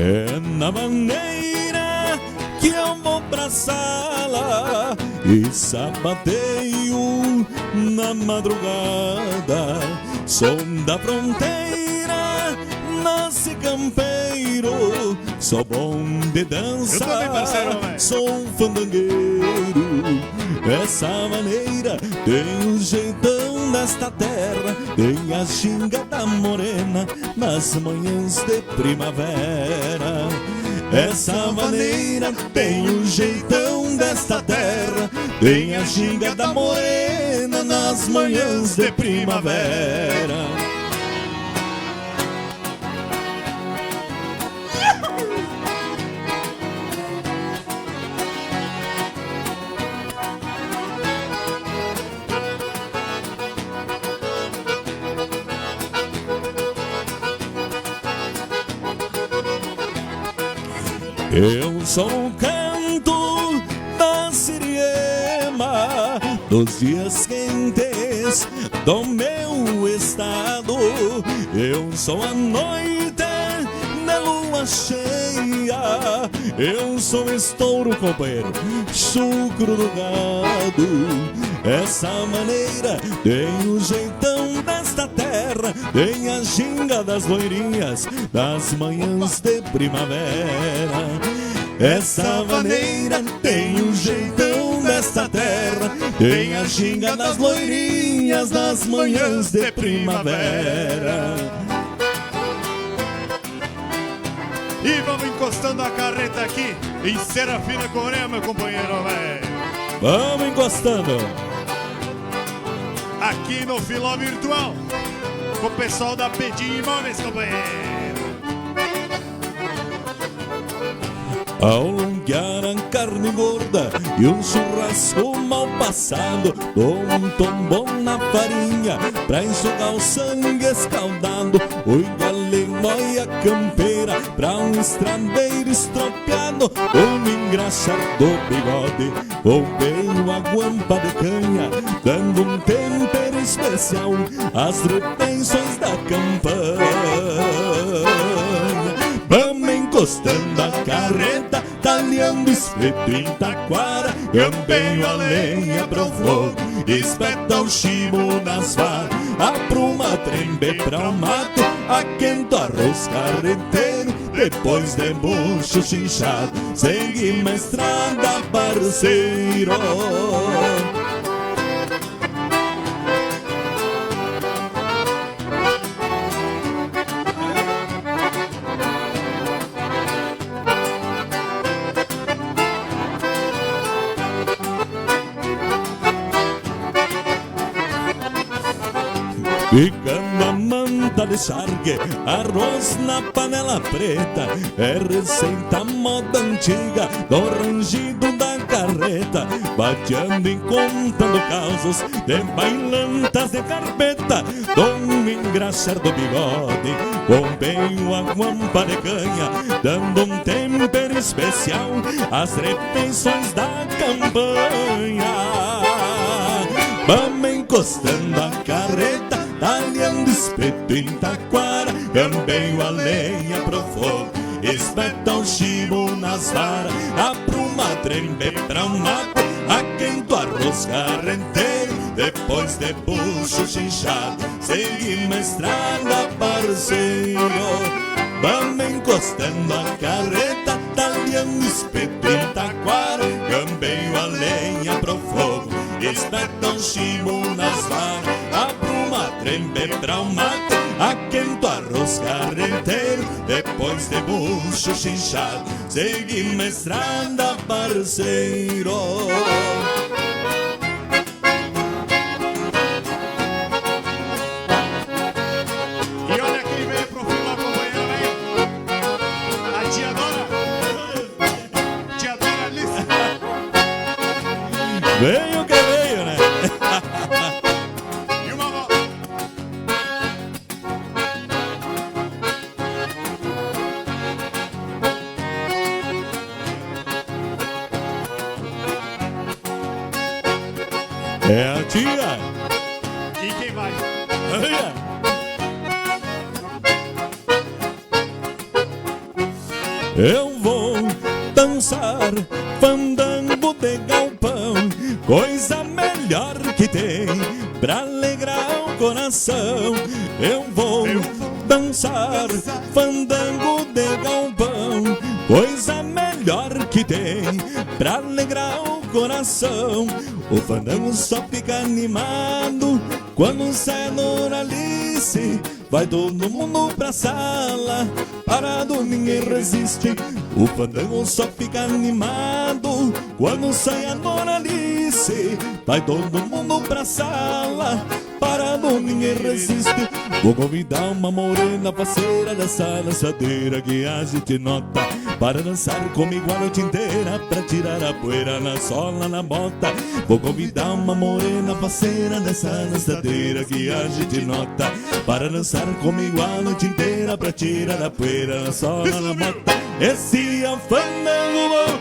É na vaneira que eu vou pra sala e sapateio na madrugada. Sou da fronteira, nasci campeiro, sou bom de dança, eu também, parceiro, velho, sou fandangueiro. Essa vaneira tem o jeitão desta terra, tem a ginga da morena nas manhãs de primavera. Essa vaneira tem o jeitão desta terra, tem a ginga da morena nas manhãs de primavera. Eu sou o canto da siriema dos dias quentes do meu estado. Eu sou a noite na lua cheia. Eu sou estouro, companheiro, chucro do gado. Essa maneira tem o jeitão desta terra, tem a ginga das loirinhas das manhãs de primavera. Essa vaneira tem o jeitão desta terra, tem a ginga das loirinhas das manhãs de primavera. E vamos encostando a carreta aqui em Serafina Corrêa, meu companheiro, velho. Vamos encostando. Aqui no Filó Virtual, com o pessoal da Pedim Imóveis, companheiro. Ao longuear a carne gorda e um churrasco mal passado, dou um tombão na farinha pra enxugar o sangue escaldado. Oi, galego, olha a campeira pra um estradeiro estropiado. Vou me engraxar do bigode, vou ver uma guampa de canha, dando um tempero especial às refeições da campanha. Vamos encostando a carreta, talhando espeto em taquara, campeio a lenha pro fogo, espeta o chibro nas varas, apruma trembe pra o mato, aquenta arroz carreteiro, depois de bucho chinchado, segue a estrada, parceiro. Picando a manta de charque, arroz na panela preta, é receita moda antiga do rangido da carreta, bateando e contando causos de bailantas de carpeta, dom engraxar do bigode, com bem a guampa de canha, dando um tempero especial às refeições da campanha. Vamos encostando a carreta, talhando espeto em taquara, cambeio a lenha pro fogo, espeta o chibo nas varas, apruma trempe pra um mato, aquenta o arroz carreteiro, depois de bucho chinchado, seguimos estrada, parceiro. Vamos encostando a carreta, talhando espeto em taquara, cambeio a lenha pro fogo, espeta o chibo nas varas, apruma trempe pra um mato, aquenta o arroz carreteiro, depois de bucho chinchado, seguimos estrada, parceiro. E olha quem veio pro filó acompanhar, hein? A tia Dora. Tia Dora Alice. Veio que veio, né? E uma volta. É a tia. E quem vai? Olha. Eu vou dançar fandango de galpão, coisa melhor que tem pra alegrar o coração. Eu vou dançar fandango de galpão, coisa melhor que tem pra alegrar o coração. O fandango só fica animado quando sai a Dona Alice. Vai todo mundo pra sala, parado ninguém resiste. O fandango só fica animado quando sai a Dona Alice. Vai todo mundo pra sala, parado ninguém resiste. Vou convidar uma morena faceira dessa dançadeira que a gente nota, para dançar comigo a noite inteira, pra tirar a poeira na sola, na bota. Vou convidar uma morena faceira dessa dançadeira que a gente nota, para dançar comigo a noite inteira, pra tirar a poeira na sola, na bota. Esse é o fandango bom,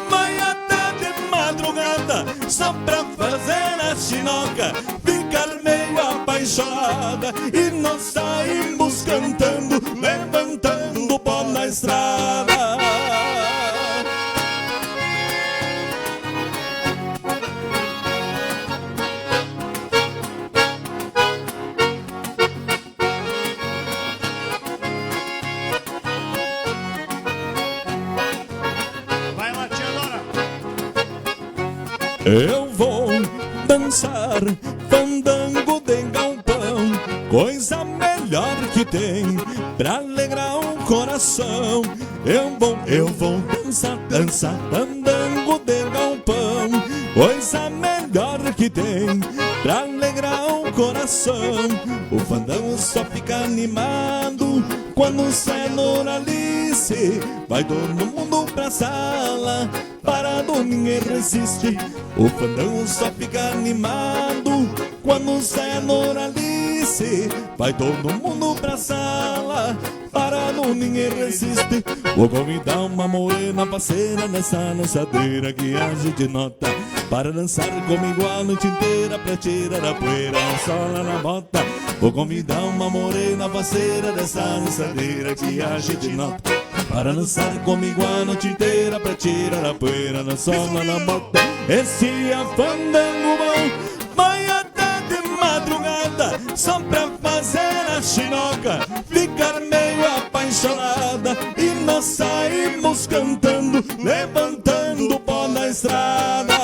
vai até de madrugada, só pra fazer a chinoca ficar meio apaixonada. E nós saímos cantando, levantando o pó na estrada. Vai lá, tia Dora. Eu vou dançar fandango de galpão, coisa melhor que tem pra alegrar o coração. Eu vou, eu vou dançar, dançar fandango de galpão, coisa melhor que tem pra alegrar o coração. O fandango só fica animado quando sai a Dona Alice. Vai todo mundo pra sala, parado ninguém resiste. O fandango só fica animado quando sai a Dona Alice. Vai todo mundo pra sala, parado ninguém resiste. Vou convidar uma morena faceira nessa dançadeira que a gente nota, para dançar comigo a noite inteira, pra tirar a poeira na sola, na bota. Vou convidar uma morena faceira dessa dançadeira que a gente nota, para dançar comigo a noite inteira, pra tirar a poeira na sola, na bota. Esse é fandango bom, vai até de madrugada, só pra fazer a chinoca ficar meio apaixonada. E nós saímos cantando, levantando o pó na estrada.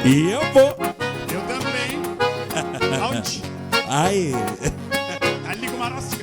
Eu vou. Eu também. Aonde? Ai. Ali com uma rosca.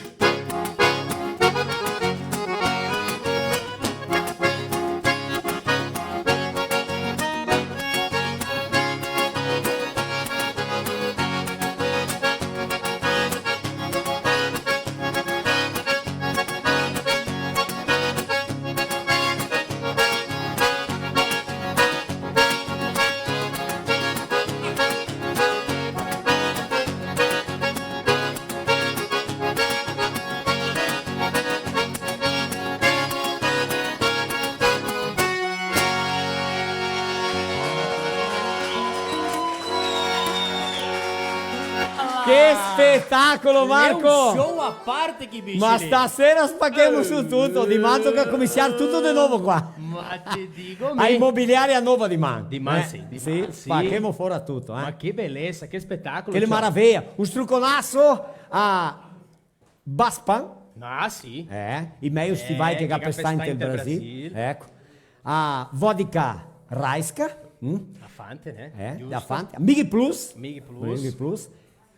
Che spetacolo, Marco! L'è un show a parte, chi bici. Ma stasera spachemo su tuto, diman toca cominsiar tuto de novo qua. Ma te digo, a imobiliaria nova diman. Diman sì, diman sì. Spachemo fora tuto, eh. Ma che belesa, che spetacolo, che maraveia. Un struconaso a Baspan. Ah, sì. Eh, i meio stivai che ga pestà inte Brasil. Eco. A vodka Raiska. Mm? A Fante, né? Eh, giusto. A Fante. Mig Plus. Mig Plus. Mig Plus.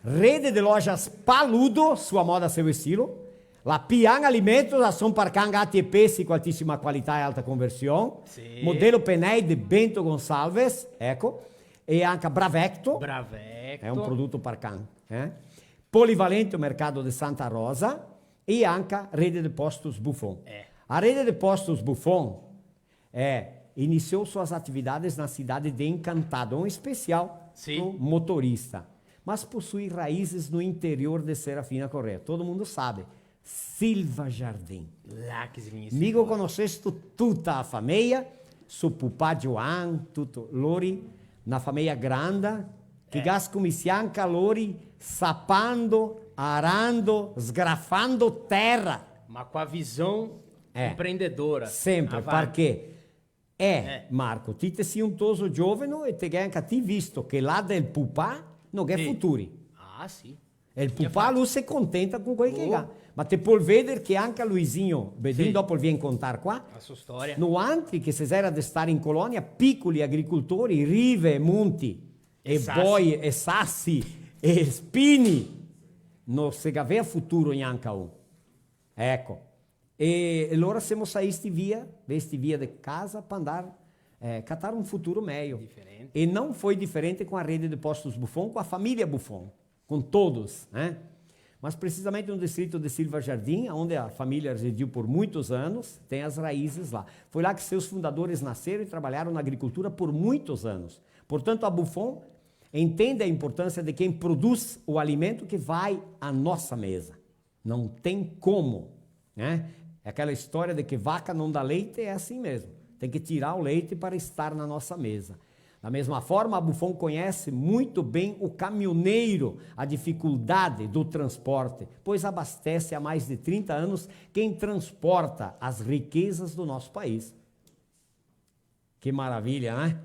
Rede de lojas Paludo, sua moda, seu estilo. La Pian Alimentos, rason par can, gati e pesi, co altisima qualità e alta conversion. Sì. Modelo Penei de Bento Gonçalves, eco. E anca Bravecto. Bravecto. L'è un produto par can, eh? Polivalente, o mercado de Santa Rosa, e anca Rede de Postos Buffon. Eh. A Rede de Postos Buffon, eh, iniciou suas atividades na cidade de Encantado, um especial pro motorista, mas possui raízes no interior de Serafina Corrêa. Todo mundo sabe, Silva Jardim. Là che se vegnisti fora. Mi go conosesto tuta a fameia, so pupà Gioan, tuto lori, na fameia granda, che ga scominsià anca lori sapando, arando, sgrafando tera. Ma co a vision imprendedora. Sempre, avanti. Parché Eh, Marco, ti te si un toso gioveno e te ghè anca ti visto che là del pupà no gh'è futuri. Ah, sì. E el pupà, lu se contenta co quel che ga. Ma te pol veder che anca Luisinho Bedin, dopo el vien contar qua, la so storia. Noantri che se zera de star in colonia, picoli agricoltori, rive e monti, e boi, e sasi, e spini, no se gavea futuro gnanca un. Eco. E, e lora semo saísti via, vesti via de casa pa andar, eh, catar un futuro meio. Diferente. E não foi diferente com a rede de postos Buffon, com a família Buffon, com todos, né? Mas precisamente no distrito de Silva Jardim, onde a família residiu por muitos anos, tem as raízes lá. Foi lá que seus fundadores nasceram e trabalharam na agricultura por muitos anos. Portanto, a Buffon entende a importância de quem produz o alimento que vai à nossa mesa. Não tem como, né? É aquela história de que vaca não dá leite, é assim mesmo. Tem que tirar o leite para estar na nossa mesa. Da mesma forma, a Buffon conhece muito bem o caminhoneiro, a dificuldade do transporte, pois abastece há mais de trinta anos quem transporta as riquezas do nosso país. Que maravilha, né?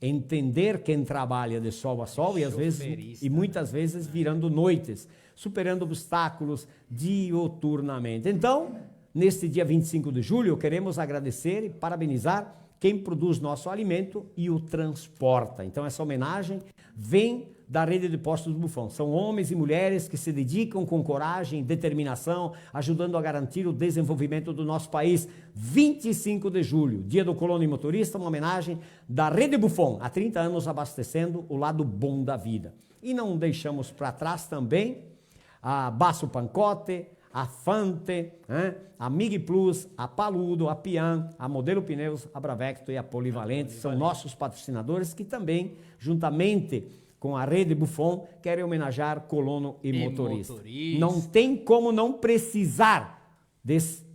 Entender quem trabalha de sol a sol e às vezes, e muitas vezes virando noites, superando obstáculos dioturnamente. Então, neste dia vinte e cinco de julho, queremos agradecer e parabenizar quem produz nosso alimento e o transporta. Então, essa homenagem vem da rede de postos Buffon. São homens e mulheres que se dedicam com coragem e determinação, ajudando a garantir o desenvolvimento do nosso país. Vinte e cinco de julho, dia do colono e motorista, uma homenagem da Rede Buffon, há trinta anos abastecendo o lado bom da vida. E não deixamos pra trás também a Basso Pancotte, a Fante, hein? A Mig Plus, a Paludo, a Pian, a Modelo Pneus, a Bravecto e a Polivalente. São nossos patrocinadores que também, juntamente com a Rede Buffon, querem homenagear colono e motorista. Não tem como não precisar des-,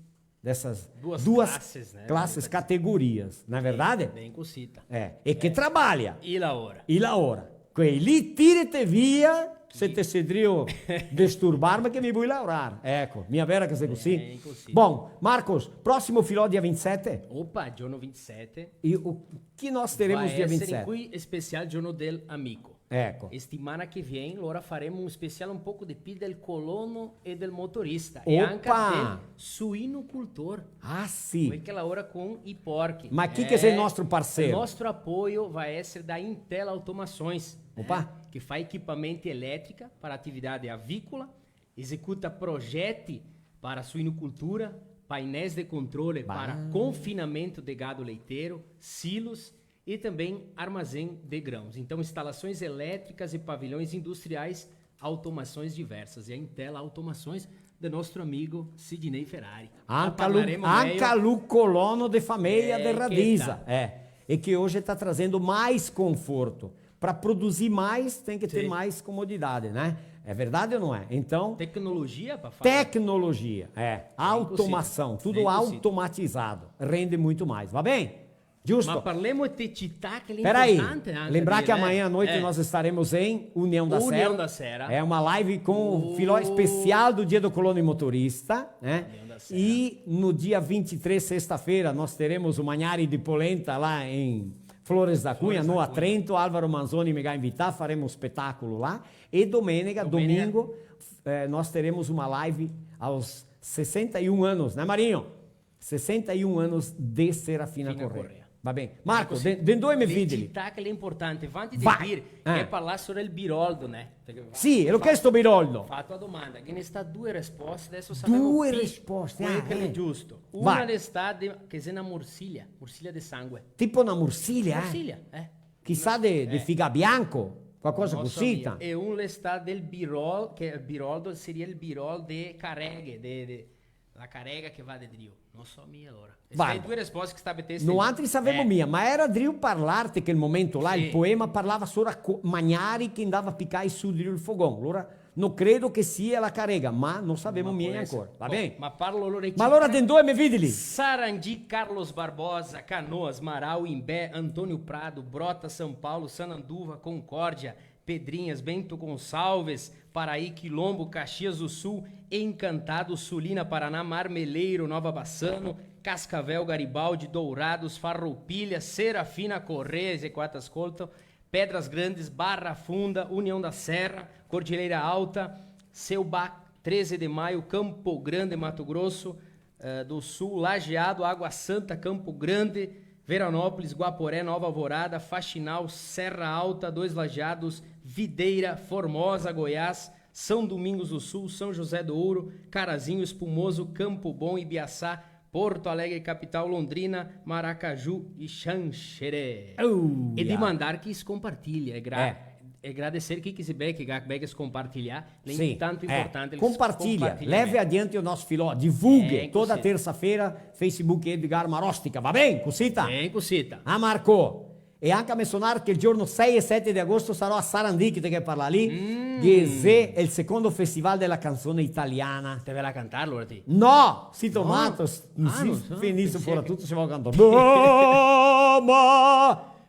dessas duas classes, né? Duas classes, categorias, não é verdade? Bem cosita. É, e que trabalha. E laora. E laora. Quei lì tirete via, se te si drio disturbarme che mi voi laorar. Eco, mia vera che xe cusì? Bem cosita. Bom, Marcos, prossimo filò dia vintisete? Opa, giorno vintisete. E o que nós teremos dia vintisete? Vai esser qui special giorno del amico. Eco. E setimana che vien, alora faremo un special un poco de pi del colono e del motorista. E anca del suinocultor. Ah, sì. Quel che laora con i porchi. Ma chi che xe el nostro parceiro? El nostro apoio vai esser da Intel Automações, eh, che fa equipamenti elétrica para atividade avícola, executa projetos para suinocultura, painéis de controle para confinamento de gado leiteiro, silos e também armazém de grãos. Então, instalações elétricas e pavilhões industriais, automações diversas. E a Intela Automações, do nosso amigo Sidney Ferrari. Anca lu, anca lu colono de fameia de Radiza. É. E que hoje tá trazendo mais conforto. Pra produzir mais, tem que ter mais comodidade, né? É verdade ou não é? Então, tecnologia pra falar. Tecnologia, é. Automação, tudo automatizado. Rende muito mais, va ben? Giusto? Ma parlemo de cità, che l'è importante anca. Peraí, lembrar que amanhã à noite nós estaremos em União da Serra. União da Serra. É uma live com o filó especial do Dia do Colono e Motorista, né? União da Serra. E no dia vinte e três, sexta-feira, nós teremos o Magnari de Polenta lá em Flores da Cunha, no Atrento. Álvaro Manzoni me vai invitar, faremo un spetacolo là. E domenica, domingo, eh, nós teremos uma live aos sessenta e um anos, né, Marinho? Sessenta e um anos de Serafina Corrêa. Va ben. Marco, de, de dove me vedi? Le cità che l'è importante, vanti de dir, che parlà sora el Biroldo, né? Sì, e lo che xe sto Biroldo? Fato la domanda, che ghe ne sta due resposte, deso savemo pi quel che l'è giusto. Una l'è sta de, che xe na morsilia, morsilia de sangue. Tipo na morsilia, eh? Morsilia, eh. Chisà de, de figa bianco, qualcosa cusì. E un l'è sta del Birol, che el Biroldo saria el Birol de careghe, de, de, la carega che va de drio. No so mia, alora. Varda, ste due resposte che sta ben te. Noantri savemo mia, ma era drio parlare che el momento là, el poema parlava sora co-, magnari che ndava a picare su drio el fogon. Alora, no credo che sia la carega, ma no savemo mia ancora. Va ben? Ma parlo alora de... Ma alora de dove me vedi lì? Sarandi, Carlos Barbosa, Canoas, Marau, Imbé, Antônio Prado, Brotas, São Paulo, Sananduva, Concórdia, Pedrinhas, Bento Gonçalves, Paraí, Quilombo, Caxias do Sul, Encantado, Sulina, Paraná, Marmeleiro, Nova Bassano, Cascavel, Garibaldi, Dourados, Farroupilha, Serafina Corrêa, Z quatro Ascolto, Pedras Grandes, Barra Funda, União da Serra, Cordilheira Alta, Seubá, Treze de Maio, Campo Grande, Mato Grosso, eh, do Sul, Lajeado, Água Santa, Campo Grande, Veranópolis, Guaporé, Nova Alvorada, Faxinal, Serra Alta, Dois Lajeados, Videira, Formosa, Goiás, São Domingos do Sul, São José do Ouro, Carazinho, Espumoso, Campo Bom, Ibiaçá, Porto Alegre, capital, Londrina, Maracaju e Xanxerê. Oh, e de mandar que se compartilha, é gra-, é agradecer que, que se bem, que ga-, bem que se compartilhar, l'è tanto importante el compartilhar. Leve adiante o nosso filó, divulgue. Toda terça-feira, Facebook Edgar Marostica, va ben? Cusita? Ben, cusita. Ah, Marco, e anca mensonar che el giorno sei e sete de agosto sarò a Sarandi, che te ghe parlà lì, che xe el secondo festival dela canzone italiana. Te verà a cantarlo, alora, ti? No! Sito mato? Ah, no so, finisco fora tuto, se va a cantar.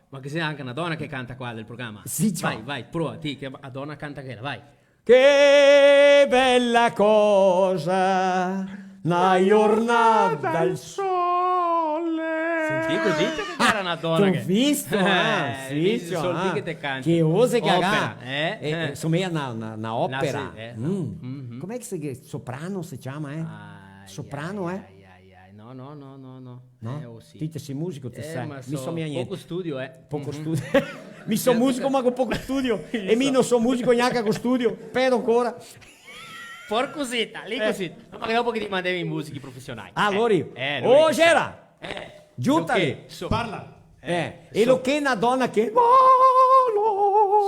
Ma che xe anca na dona che canta qua del programa? Sì, ciò. Vai, vai, prova, ti, che la dona canta quela, vai. Sentì cusì che era na dona che... T'ò visto, eh? Sì, ciò, che te canta. Che ose che la ga. Eh, eh, insoma, xe na, na, na opera. Come che se, soprano se ciama, eh? Soprano, eh? Ai, ai, ai, no, no, no, no, no. No? Eh, oh, sì. Ti te si musico, te sa. Eh, ma mi so mia gnente. Poco studio, eh. Poco studio. Mi so musico, ma co poco studio. E mi no so musico gnanca co studio. Pedo ancora. Porcosita, lì cusì. Ma magari dopo che ti mandemo i musichi profesionali. Ah, lori. Eh, lori. Oh, Gera! Eh. Giuta lì. Parla. Eh, e lo che na dona che...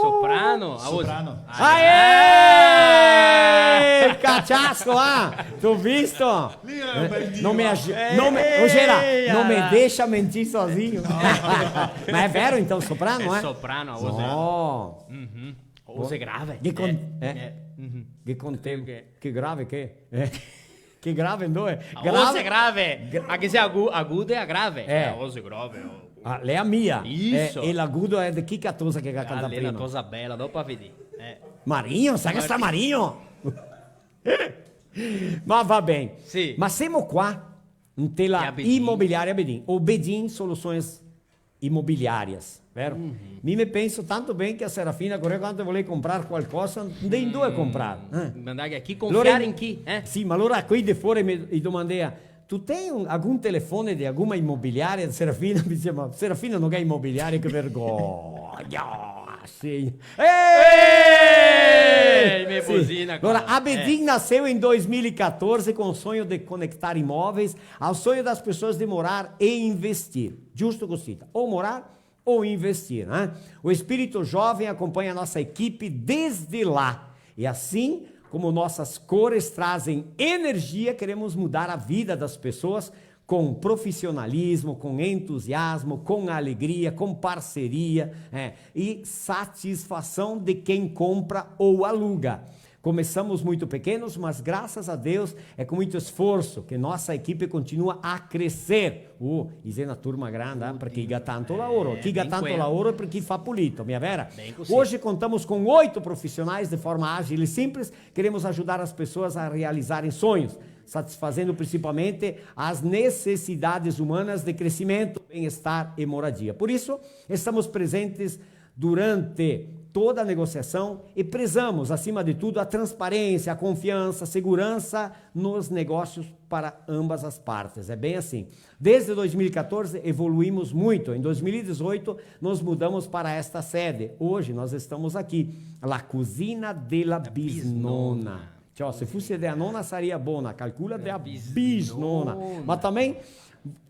Soprano, a voce. Soprano. Ah, eh! El caciaso, ah! T'ò visto? Lì xe un bel dio, no me... eh. No me, oh, Gera, no me deixa mentir sozinho. Ma xe vero, então, soprano, eh? Soprano, a voce. No. Voce grave. Che con-, eh? Che contemo. Che grave che? Eh. Che grave, dove? A voce grave. Anca se agu-, aguda e grave. Eh. A voce grave, oh. Ah, l'è a mia. Isso. Eh, e l'agudo xe de chi, che tosa che ga cantà prima? L'è na tosa bela, dopo a vedi. Eh. Marinho, sa che sta Marinho? Ma va ben. Sì. Ma semo qua, inte la Imobiliária Bedin. O Bedin Soluções imobiliarias, vero? Mi me penso tanto ben che a Serafina Corrêa, quando volea comprar qualcosa, ndei in dove comprar, eh? Mandar aqui, confiar em chi, eh? Sì, ma alora quei de fora me, i domandea: "Tu tem um, algum telefone de alguma imobiliária, Serafina?" Mi dixea: "Ma Serafina no ga imobiliaria, che vergogna!" Sì. Eh, me buzina qua. Alora, a Bedin nasceu em dois mil e catorze com o sonho de conectar imóveis ao sonho das pessoas de morar e investir. Giusto cosita. Ou morar ou investir, né? O espírito jovem acompanha a nossa equipe desde lá. E assim como nossas cores trazem energia, queremos mudar a vida das pessoas com profissionalismo, com entusiasmo, com alegria, com parceria, é, e satisfação de quem compra ou aluga. Começamos muito pequenos, mas graças a Deus é com muito esforço que nossa equipe continua a crescer. Uh, i xe na turma granda, eh, parché i ga tanto laoro. Chi ga tanto laoro é parché fa pulito, mia vera? Hoje contamos com oito profissionais de forma ágil e simples. Queremos ajudar as pessoas a realizarem sonhos, satisfazendo principalmente as necessidades humanas de crescimento, bem-estar e moradia. Por isso, estamos presentes durante toda a negociação e prezamos, acima de tudo, a transparência, a confiança, a segurança nos negócios para ambas as partes. É bem assim. Desde dois mil e catorze, evoluímos muito. Em dois mil e dezoito, nos mudamos para esta sede. Hoje, nós estamos aqui, La Cusina della Bisnona. Ciò, se fuse de a nona saria bona, calcola de a bisnona. Ma também,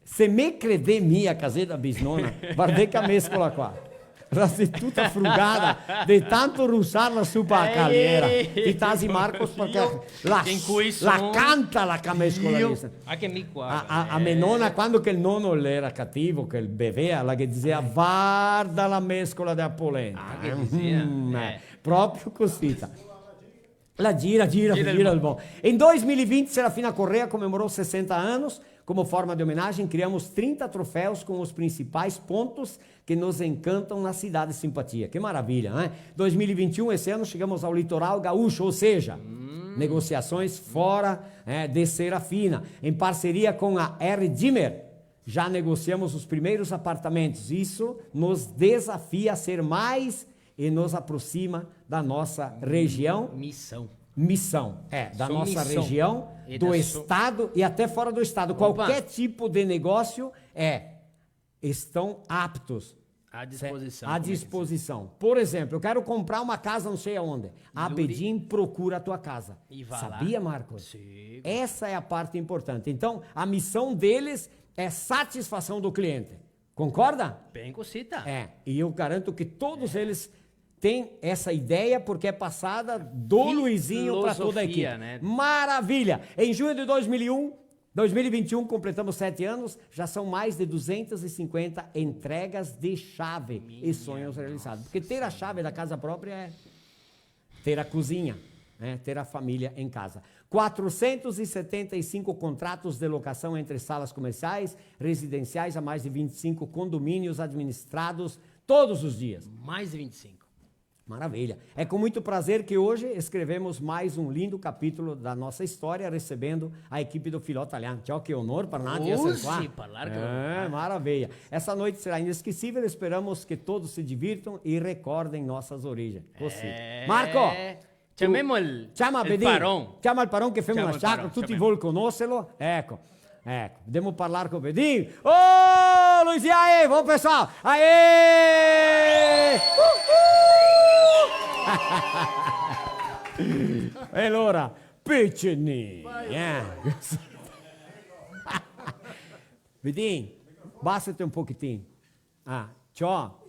se me credé mia, caseta bisnona, vardè che mescola qua. La xe tuta frugada, de tanto rusarla su pa la caliera. Ti tasi, Marcos, parché la, la canta la ca mescola lì. Anche mi qua. A, a, a me nona, quando che el nono l'era cativo, che el bevea, la ghe dixea: "Varda la mescola de a polenta." Ah, che dixea? Mm, eh, proprio cosita. La gira, gira, gira el mondo. Em dois mil e vinte, Serafina Corrêa comemorou sessenta anos. Como forma de homenagem, criamos trinta troféus com os principais pontos que nos encantam na cidade de Simpatia. Que maravilha, né? Dois mil e vinte e um, esse ano, chegamos ao litoral gaúcho, ou seja, negociações fora, eh, de Serafina. Em parceria com a R Dimmer, já negociamos os primeiros apartamentos. Isso nos desafia a ser mais e nos aproxima da nossa região. Missão. Missão, é, da nossa região, do estado e até fora do estado. Qualquer tipo de negócio é, estão aptos. À disposição, à disposição. Por exemplo, eu quero comprar uma casa não sei aonde. A Bedin procura a tua casa. E vai lá. Sabia, Marcos? Sim. Essa é a parte importante. Então, a missão deles é satisfação do cliente. Concorda? Bem cosita. É, e eu garanto que todos eles têm essa ideia porque é passada do Luizinho pra toda a equipe. Filosofia, né? Maravilha! Em junho de dois mil e um, dois mil e vinte e um, completamos sete anos, já são mais de duzentas e cinquenta entregas de chave e sonhos realizados. Porque ter a chave da casa própria é ter a cozinha, né? Ter a família em casa. Quatrocentos e setenta e cinco contratos de locação entre salas comerciais, residenciais, a mais de vinte e cinco condomínios administrados todos os dias. Mais de vinte e cinco. Maravilha. É com muito prazer que hoje escrevemos mais um lindo capítulo da nossa história, recebendo a equipe do Filò Talian. Ciò, che onor par nantri eser qua. Sì, parlar che... Eh, maravilha. Essa noite será inesquecível, esperamos que todos se divirtam e recordem nossas origens. Cosita. Eh, Marco! Ciamemo el, ciama el Bedin. Paron. Ciama el paron che femo na ciacara, tuti vol conosserlo. Eco, eco, demo parlar co Bedin. Oh, Luizinho, aê, bon pessoal. Aê! E alora, picini, eh. Bedin, bastate un pochetin. Ah, ciò.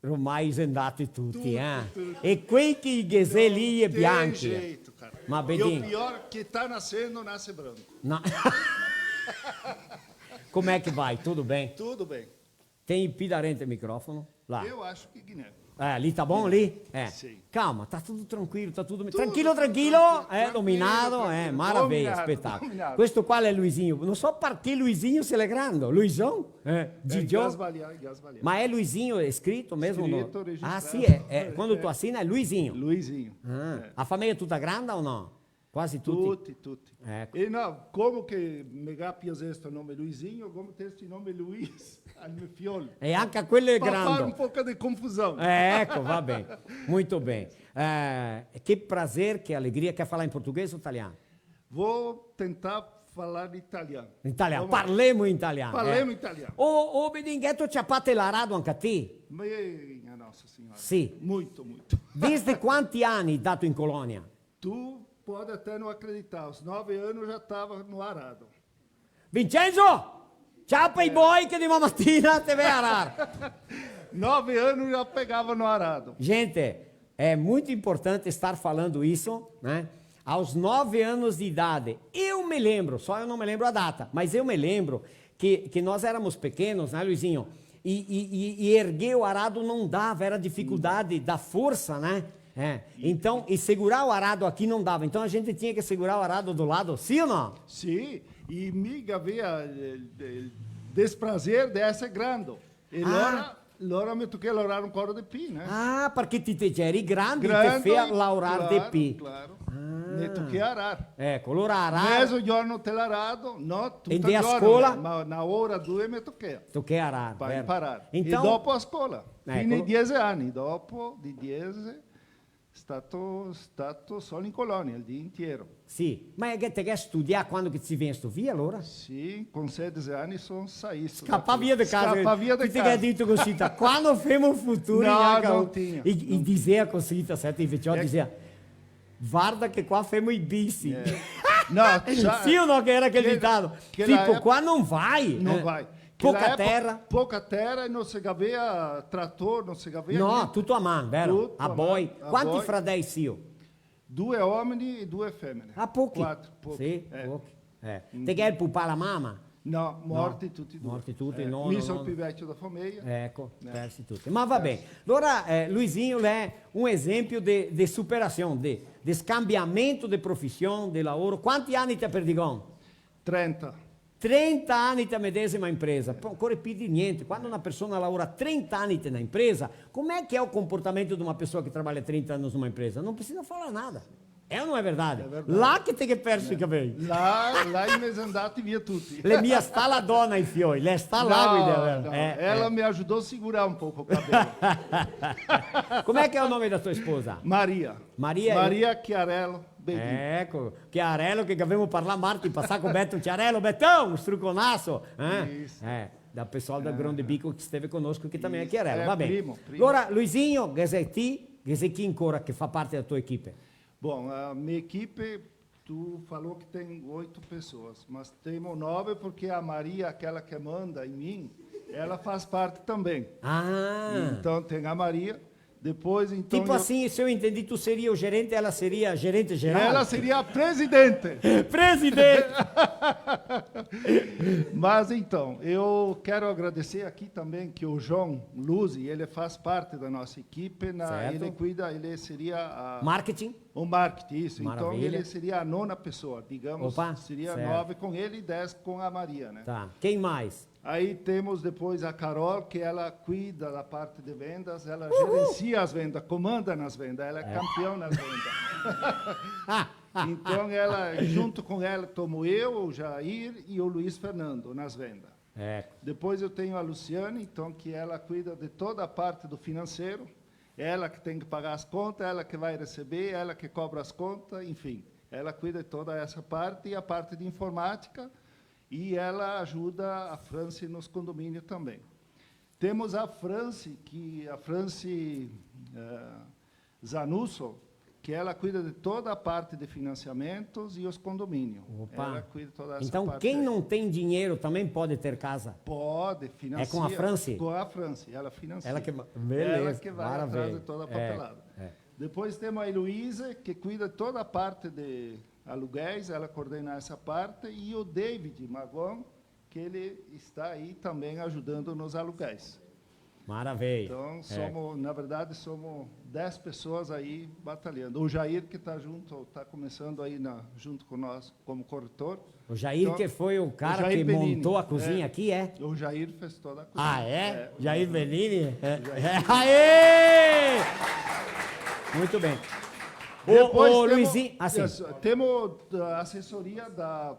Ormai xe ndati tuti, eh? Tuti. E quei che i ghe xe lì i è bianchi. Che jeito, cara. Ma Bedin. E o pior, que tá nascendo, nasce branco. No. Como é que vai? Tudo bem? Tudo bem. Tem pi darente el microfono? Là. Eu acho que Guilherme. Eh, lì tá bom, lì? Eh. Sì. Calma, tá tudo tranquilo, tá tudo... Tudo tranquilo, tranquilo, tranquilo, eh, tranquilo, dominado, eh, tranquilo, maravilha, dominado, spetacolo, dominado. Questo qua l'è Luizinho, no so parché Luizinho se l'è grande, Luizão, eh, Gigio. Gasbalia, Gasbalia. Ma è Luizinho, è scritto mesmo, no? Scritto, registrato. Ah, sì, è, è, quando tu assina è Luizinho. Luizinho. Ah, eh. La famiglia è tutta grande o no? Quasi tuti? Tuti, tuti. Eco. E no, come che me ga piasesto el nome Luisinho, go metesto el nome Luis al me fiol. E anca quel xe grando. Par far un poco de confusion. Eh, eco, va ben. Muito bem. Eh, che prazer, che alegria. Quer falar em português ou italiano? Vou tentar falar italiano. Italiano. Vamos lá. Parlemo in italiano. Parlemo in italiano. Ô, ô, Bedin, gheto ciapà l'arado anca ti? Minha Nossa Senhora. Sì. Muito, muito. Desde quanti ani dato in colonia? Tu pode até não acreditar, aos nove anos já tava no arado. Vincenzo! Ciapa i boi che diman matina te ve arar. Nove anos já pegava no arado. Gente, é muito importante estar falando isso, né? Aos nove anos de idade, eu me lembro, só eu não me lembro a data, mas eu me lembro que, que nós éramos pequenos, né, Luizinho? E, e, e, e erguer o arado não dava, era dificuldade da força, né? É. Então, e segurar o arado aqui não dava. Então a gente tinha que segurar o arado do lado, sim ou não? Sì, e mi gavea el, el desprazer de eser grando. E lora, lora me tochea laorar un coro de pi, né? Ah, parché ti te geri grando, te fea laorar de pi. Claro, claro. Ah. Me tochea arar. Eco, lora arar. Mezo giorno te l'arado, no tuto el giorno, ma na ora, due me tochea. Tochea arar, vero. Par imparar. Então, e dopo a scola. Eco. Fin ai diese ani, dopo de diese, stato, stato solo in colonia, el dì intiero. Sì, ma che te ghe studià quando che ti si vegnesto via, alora? Sì, con sedese ani son saìo. Scapà via de casa. Scapà via de casa. Ti te ghe dito cusì, ta, quando femo futuri, no, no tinha. I, i disea cusì, ta, senti, i vecioti disea, "Varda che qua femo i bisi." Eh. No, sa, sì o no che era quel ditado? Tipo, qua non vai, eh. Non vai. Poca tera. Poca tera e no se gavea trator, no se gavea gnente. No, tuto a man, vero? Tuto a man, a boi. A boi. Quanti fradei sio? Due omini e due femene. Ah, pochi. Quatro, pochi. Sì, pochi. Eh. Te ghe el pupà, la mama? No, morti tuti e due. Morti tuti, eh, no, no, no. Mi so el pi vecio dea fameia. Eco, persi tuti. Ma va ben. Alora, eh, Luizinho l'è un esenpio de, de superasion, de, de scambiamento de profision, de laoro. Quanti ani te ga, Perdigon? Trenta. Trenta ani te medesima impresa, pô, ancora pi de gnente. Quando na persona laora trenta ani te na impresa, come che xe o comportamento de uma pessoa que trabalha trinta anos numa empresa? Não precisa falar nada. É ou não é verdade? É verdade. Là che te ghe perso i cavei. Là, là i me xe ndati via tuti. L'è mia stà là dona i fioi, l'è stà là, no, guida, vero? No, ela me ajudou a segurar um pouco o cabelo. Come che xe el nome dea tua sposa? Maria. Maria. Maria Chiarello. Beh, eco, Chiarello che gavemo parlà marti pasà co Beto Chiarello, Betão, struconaso, eh? Isso. Eh, da pessoal da Grande Bico que esteve conosco, que também é Chiarello. Va ben. Primo, primo. Alora, Luizinho, ghe xe ti, ghe xe chi ancora che fa parte dea tua equipe? Bom, a minha equipe, tu falou que tem oito pessoas, mas temos nove porque a Maria, aquela que manda em mim, ela faz parte também. Ah. Então tem a Maria, Depois, então, tipo assim, se eu entendi, tu seria o gerente, ela seria a gerente geral? Ela seria a presidente. Presidente! Mas, então, eu quero agradecer aqui também que o João Luzzi, ele faz parte da nossa equipe, na, ele cuida, ele seria a... Marketing? O marketing, isso. Maravilha. Então, ele seria a nona pessoa, digamos, seria nove com ele e dez com a Maria, né? Tá. Quem mais? Aí temos depois a Carol, que ela cuida da parte de vendas, ela gerencia as vendas, comanda nas vendas, ela é campeã nas vendas. Então, ela, junto com ela, tomo eu, o Jair e o Luiz Fernando nas vendas. É. Depois eu tenho a Luciane, então, que ela cuida de toda a parte do financeiro, ela que tem que pagar as contas, ela que vai receber, ela que cobra as contas, enfim, ela cuida de toda essa parte e a parte de informática, e ela ajuda a Franci nos condomínios também. Temos a Franci, que a Franci, eh, Zanusso, que ela cuida de toda a parte de financiamentos e os condomínios. Opa. Ela cuida de toda essa parte aí. Então, quem não tem dinheiro também pode ter casa? Pode, financia. É com a Franci? Com a Franci, ela financia. Ela que ma-, beleza, maravilha. Ela que vai atrás de toda a papelada. É, é. Depois temos a Heloísa, que cuida de toda a parte de aluguéis, ela coordena essa parte, e o David Magon, que ele está aí também ajudando nos aluguéis. Maravilha. Então, somos, na verdade, somos dez pessoas aí batalhando. O Jair, que tá junto, tá começando aí na, junto com nós, como corretor. O Jair, então, que foi o cara que montou a cozinha aqui, é? O Jair fez toda a cozinha. Ah, é? É, o Jair Benini? É. O Jair Benini. Aê! Muito bem. Ô, ô, Luizinho, ah, sim. Depois temos, eh, temos, eh, assessoria da,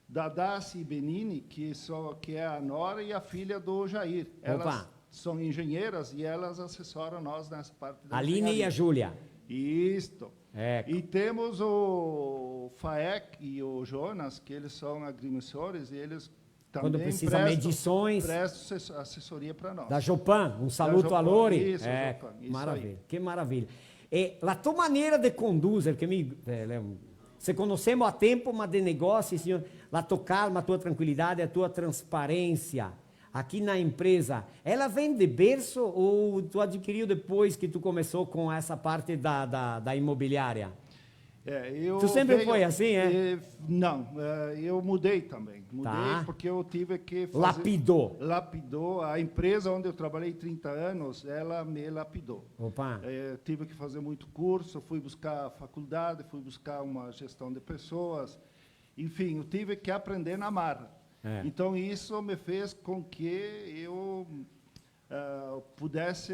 da Daci Benini, que só, que é a nora e a filha do Jair. Opa. Elas são engenheiras e elas assessoram nós nessa parte da engenharia. Aline e a Júlia. Isto. Eco. E temos o Faek e o Jonas, que eles são agrimensores e eles também prestam, prestam asse-, assessoria pra nós. Quando precisa medições, da Jopan, um saluto a lori. Isso, Jopan, isso aí. Eco, maravilha, que maravilha. E la tua maneira de conduzir, che mi, eh, le-, se conosemo a tempo, ma de negócio, signor, la tua calma, a tua tranquilidade, a tua transparência aqui na empresa, ela vem de berço ou tu adquiriu depois que tu começou com essa parte da, da, da imobiliária? É, eu... Tu sempre foi assim, é? Eh, não, eh, eu mudei também. Mudei porque eu tive que fazer... Lapidou. Lapidou. A empresa onde eu trabalhei trinta anos, ela me lapidou. Opa. Eh, tive que fazer muito curso, fui buscar faculdade, fui buscar uma gestão de pessoas. Enfim, eu tive que aprender na marra. É. Então, isso me fez com que eu ah, pudesse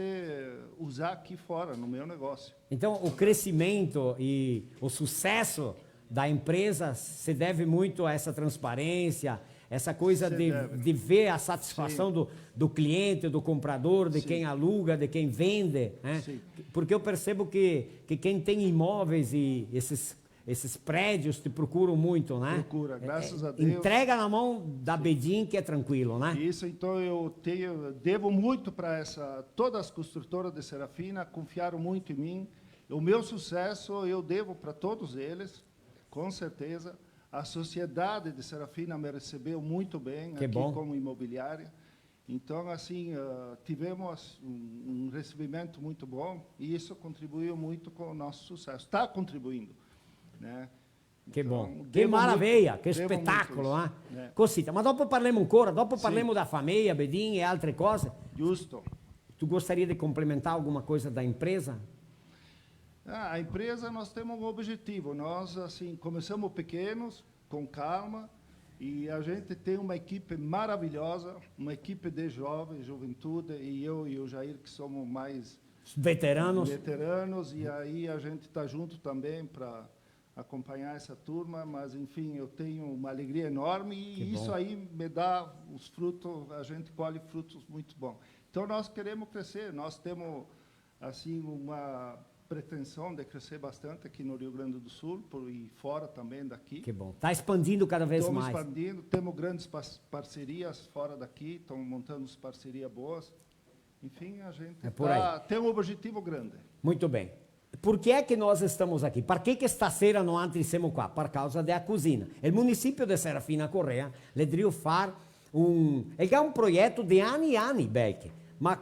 usar aqui fora, no meu negócio. Então, o crescimento e o sucesso da empresa se deve muito a essa transparência, essa coisa de, de ver a satisfação do, do cliente, do comprador, de quem aluga, de quem vende, né? Sim. Porque eu percebo que, que quem tem imóveis e esses esses prédios te procuram muito, né? Procura, graças a Deus. É, entrega na mão da Bedin que é tranquilo, né? Isso, então eu tenho, devo muito pra essa, todas as construtoras de Serafina confiaram muito em mim. O meu sucesso eu devo pra todos eles, com certeza. A sociedade de Serafina me recebeu muito bem aqui como imobiliária. Que bom. Então, assim, ah, tivemos um, um recebimento muito bom e isso contribuiu muito com o nosso sucesso. Tá contribuindo, né? Che bon. Então, che maraveia, che spetacolo, eh? Cosita, ma dopo parlemo ancora, dopo parlemo da fameia, Bedin e altre cose. Giusto. Tu gostaria de complementar alguma coisa da empresa? Ah, a empresa, nós temos um objetivo. Nós, assim, começamos pequenos, com calma, e a gente tem uma equipe maravilhosa, uma equipe de jovens, juventude, e eu e o Jair, que somos mais veteranos, e aí a gente tá junto também pra acompanhar essa turma, mas, enfim, eu tenho uma alegria enorme e isso aí me dá os frutos, a gente colhe frutos muito bons. Então, nós queremos crescer, nós temos, assim, uma pretensão de crescer bastante aqui no Rio Grande do Sul, por, e fora também daqui. Que bom. Tá expandindo cada vez mais. Estamos expandindo, temos grandes par-, parcerias fora daqui, estamos montando umas parcerias boas. Enfim, a gente tá, tem um objetivo grande. Muito bem. Por que é que nós estamos aqui? Parché che stasera noantri semo qua? Par causa dea cusina. El municipio de Serafina Corrêa l'è drio far un, el ga un proieto de ani e ani, belche, ma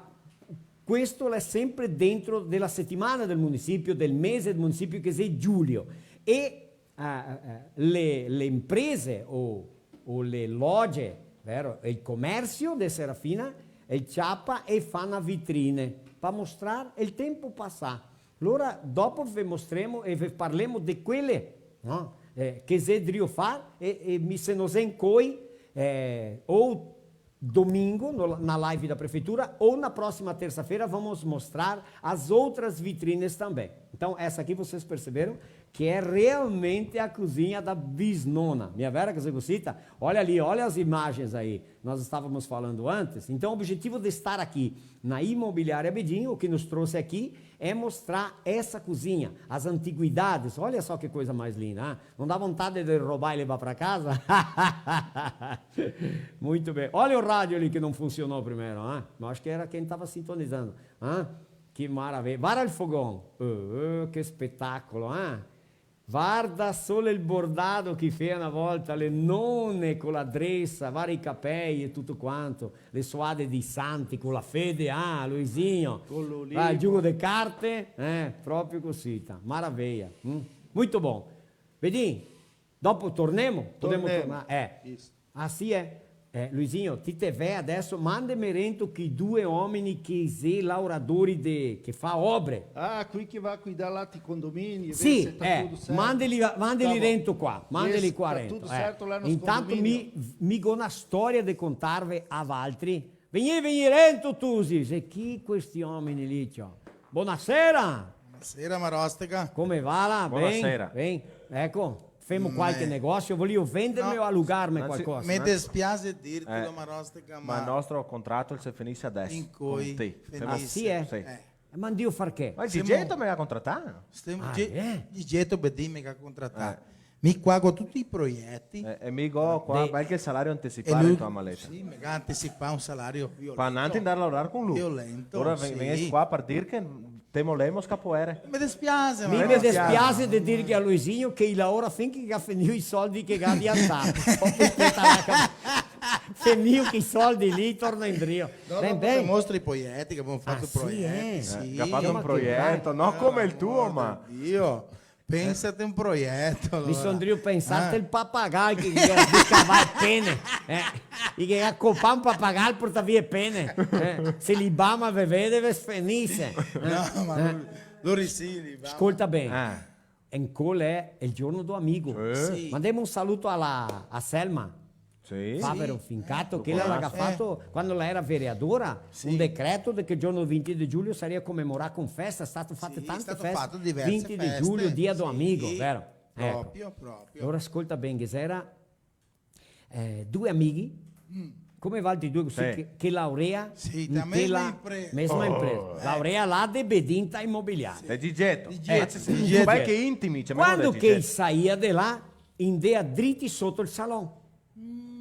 questo l'è sempre dentro dela setimana del municipio, del mese del municipio che xe giulio. E ah, eh, eh, le, le imprese o, o le loge, vero? El comersio de Serafina, el ciapa e fa na vitrine pa mostrar el tempo pasà. Lora, dopo ve mostremo e ve parlemo de quele, no? Eh, che xe drio far e, e mi, se no xe incoi, eh, o domingo, no, na live da prefeitura, ou na próxima terça-feira vamos mostrar as outras vitrines também. Então, essa aqui vocês perceberam que é realmente a cozinha da bisnona. Mia vera che xe cosita? Olha ali, olha as imagens aí. Nós estávamos falando antes. Então, o objetivo de estar aqui na Imobiliária Bedin, o que nos trouxe aqui, é mostrar essa cozinha, as antiguidades. Olha só que coisa mais linda, ah? Não dá vontade de roubar e levar pra casa? Muito bem. Olha o rádio ali que não funcionou primeiro, ah? Eu acho que era quem tava sintonizando, ah? Que maravilha. Varda el fogon. Eh, eh, che spetacolo, ah? Varda solo el bordado che i fea na volta, le none co la dresa, vari capei e tuto quanto. Le soade dei santi, co la fede, ah, Luisinho. Co l'olivo. Ah, el gioco de carte, eh, proprio cosita. Maraveia, mm? Muito bom. Bedin, dopo tornemo? Podemo tornar? Eh. Isso. Ah, sì, eh? Eh, Luisinho, ti te vè adeso, mandeme rento chi due omini che xe lauradori de, che fa obre. Ah, quei che va a cuidar là ti condomini, sì, vede se tá tudo certo. Mandeli, mandeli rento qua, mandeli qua rento, eh. Tá tudo certo lá nos condomínios. Intanto mi, mi go na storia de contarve a valtri. Vegnì, vegnì rento, tusi. Xe chi questi omini lì, ciò? Bonasera! Sera, Marostica. Come va là? Buonasera. Ben? Ben. Eco, femo qualche negosio, volio venderme o alugarme qualcosa? Me despiase dirtelo, Marostica, ma... Ma el nostro contrato el se finise adeso. Incoi con te. Finise. Ah, sì, eh? Sì. Eh. Ma ndeo far che? Ma el Gigeto me ga contratà. Semo... Ah, Gi-, eh? Gigeto Bedin me ga contratà. Eh. Mi qua go tuti i proieti. Eh, e mi go qua, beh, qualche salario antisipà in tua maleta. Sì, me ga antisipà un salario violento. Pa nantri ndar a lavorar con lu. Violento, sì. Alora ven-, vegni qua par dir che te molemo scapoere. Me despiase, ma... Mi me despiase de dirghe a Luisinho che i laora fin che ga finìo i soldi che ga adiantà. Finìo che i soldi lì, torna indrio. No, ben, dopo ben. Te mostro i proieti che gavemo fato, proieti, eh? Sì. Eh, che ga fato un proieto, no come el tuo, ma... Dio. Pensate un proieto, alora. Mi son drio pensar el papagal che, che, che va e pene, eh. I che ga copà un papagal porta via e pene, eh. Se l'Ibama ve vede, ve sfenise, eh. No, ma lu, lu sì, l'Ibama. Scolta ben. Eh. Incoi l'è el giorno do amigo. Sì. Mandemo un saluto a la, a Selma. Sì. Favero Fincato, che la, la ga fato quando la era vereadora, un decreto de che el giorno vinti de giugno saria comemorà con festa, xe stato fato tante feste. Sì, xe stato fato diverse feste. Vinti de giugno, dia do amigo, vero? Eco. Proprio, proprio. Alora scolta ben, che ghe xera, eh, due amighi, come valtri due cusì, che, che laurea inte la mesma impresa. Mesma impresa. Laurea là de Bedin ta Imobiliare. De Gigeto. Gigeto. Eh, sì, sì, Gigeto. Qualche intimi, ciamemo de Gigeto. Quando che i saia de là, i ndea driti soto el salon. Mm.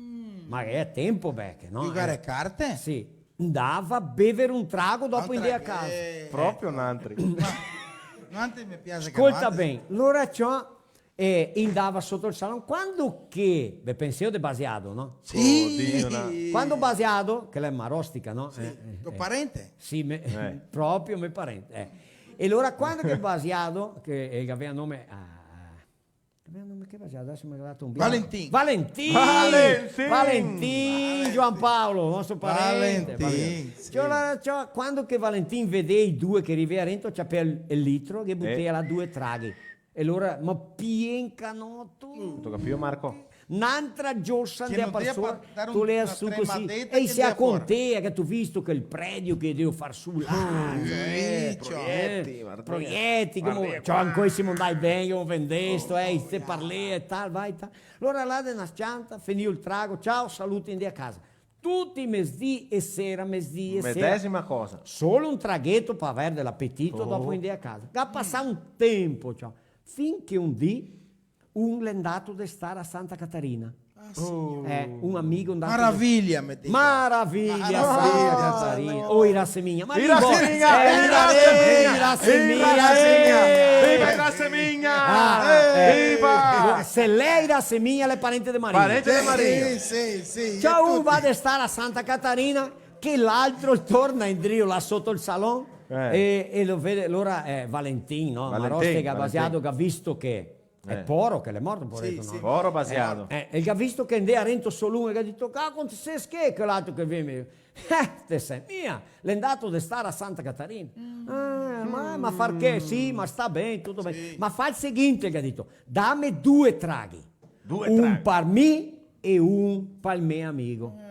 Ma che tempo, vecchio, no? Giugar a carte? Sì. Ndava a bever un trago, dopo i ndea casa. Proprio nantri. Ma nantri me piaxe che... Scolta ben, lora ciò, eh, i ndava soto el salon. Quando che, ve penseo de Basiado, no? Sì. Oddio, no. Quando Basiado, che l'è Marostica, no? Sì, eh, eh, to parente? Sì, me, proprio me parente, eh. E lora quando che Basiado, che, eh, che gavea nome, ah, Che bel nome che el gavea, deso me ga dato un bianco. Valentin. Valentin! Valentin! Valentin, Giovan Paolo, nostro parente. Valentin, sì. Ciò, la, ciò, quando che Valentin vedea i due che rivea rento, ciapea el, el litro, che butea là due traghi. E lora, ma pien canoto. Te ga capìo, Marco? N'antra giosa ndea par sora, tolea su cusì, e i se acontea che te ga visto che el predio che devo far su là, eh, proieti, proieti, come, ciò, ancoi semo ndai ben, gavemo vendesto, eh, i se parlea e tal, vai, tal. Alora là de na s-cianta, finìo el trago, ciao, saluti, ndea casa. Tuti i mesdì e sera, mesdì e sera. Medesima cosa. Solo un tragheto par aver de l'apetito, dopo ndea casa. Ga pasà un tempo, ciò. Fin che un dì un l'è ndato de star a Santa Catarina. Ah, sì. Eh, un amigo ndato de... Maraviglia, me digo. Maraviglia, Maraviglia, Santa Catarina. Oh, Iraceminha. Ma Iraceminha, eh, Iraceminha, Iraceminha, eh. Viva Iraceminha! Ah, eh. Viva! Se l'è Iraceminha, l'è parente de Maria. Parente de Maria. Sì, sì, sì. Ciò, un va de star a Santa Catarina, che l'altro torna indrio là soto el salon, eh, e, e lo vede, alora, eh, Valentin, no? Valentin, Marostica, Valentin. Basiado, che ga visto che Eh. Xe poro che l'è morto, povereto, no? Poro Basiado. Eh, e el ga visto che ndea rento solo un, e el ga dito: "Che acontece che quel altro che vien?" "Eh, te sè mia, l'è ndato de star a Santa Catarina." "Ah, ma, ma far che?" "Sì, ma sta ben, tuto ben." "Ma fa el seguinte," el ga dito, "dame due traghi. Due traghi. Un par mi e un pal me amigo."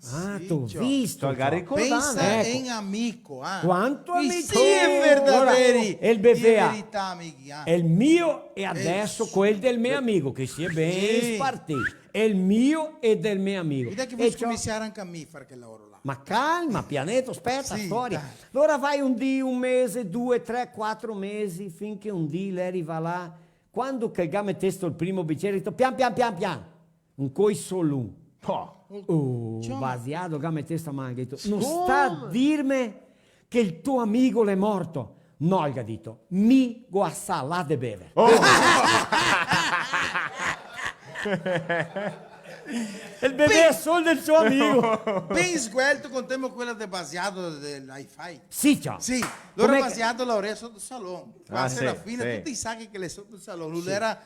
Ah, sì, te go visto, ciò. Pensa, eh, eco. Un amico, ah. Quanto amici! Sì, xe verdaderi, alora, el bevea, de verità, amici, ah. El mio e adeso quel del me amigo, che si xe ben spartì. El mio e del me amigo. Vedi che voi scominsiare anca mi far quel lavoro là. Ma calma, pianeto, speta, sì, storia. Dai. Alora vai un dì, un mese, due, tre, quatro mesi, fin che un dì l'è rivà là. Quando che el ga metesto el primo bicere, el ga dito: "Pian, pian, pian, pian." Un coi solo un. Oh. Oh, Basiado, che ga metesto a man, el ga dito: "No sta dirme che el to amigo l'è morto." "No," el ga dito, "mi go asà là de bever." Oh. El bevea solo del so amigo. Ben sguelto, contemo quela de Basiado de l'Hi-Fi. Sì, ciò. Sì, alora Basiado laorea soto salon. Ah, sì, Serafina, sì. Tuti i sachi che l'è soto salon. Lu l'era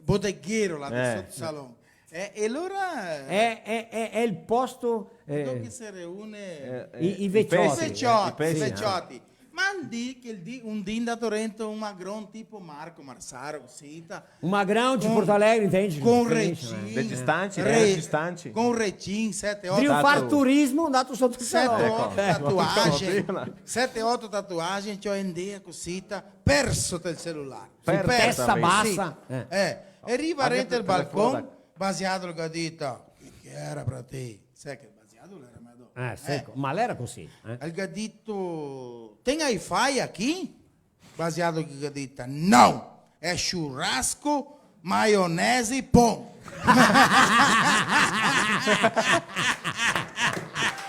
bodeghero là de soto salon. Eh, e alora... Xe, xe, xe, xe el posto, eh, dove che se reune, eh, i, i vecioti. I vecioti, i vecioti. Ma Dì che el dì, un dì ndà rento un magron tipo Marco Marsaro, cosita. Un magron de Porto Alegre, intende? Con recin, eh. Dei stanci, re-, era sui stanci. Con recin, sete, oto. Drio far turismo, ndà soto el celular. Sete, oto tatuagem. Eco. Sete, oto tatuagem, ciò, e ndea cosita, perso del celular. Perso, testa basa. Sì. Eh. Eh, e riva rento el balcon, Basiato el ga dito: "Che, che era pra ti?" Sa che Basiato l'era madò. Eh, sì, ma l'era cosita, eh. El ga dito: "Tem Wi-Fi aqui?" Basiato che ga dito: "Não, é churrasco, maionese e pão."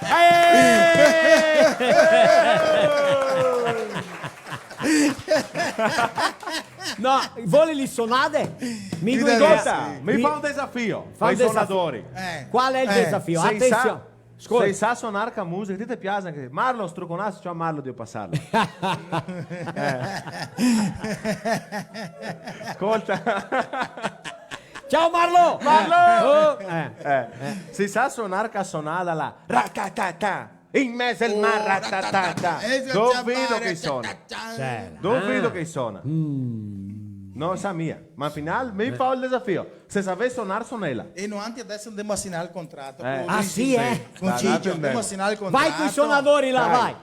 Eh! No, voli le sonade? Mi... Scolta, sì, mi fa un desafio. Fa un desafio. Ai sonadori. Eh. Qual xe el desafio? Atension. Scolta. Se i sa sonar ca musica, ti te piaxe anca. Marlo, struconaso, ciò, Marlo, drio pasarlo. Eh. Scolta. Ciao, Marlo! Marlo! Oh, eh. Eh. Se i sa sonar ca sonada là. Ra-ta-ta-ta. In mezo al mar, oh, ra-ta-ta-ta. Dove vedo che i sona? Cioè, dove vedo che i sona? Mm. No sa mia. Ma al final mi fa el desafio. Se savè sonar, sonela. E noantri deso ndemo a sinar el contrato. Eh. Ah, sì, eh? Con Ciccio, ndemo a sinar el contrato. Vai coi sonadori là, vai.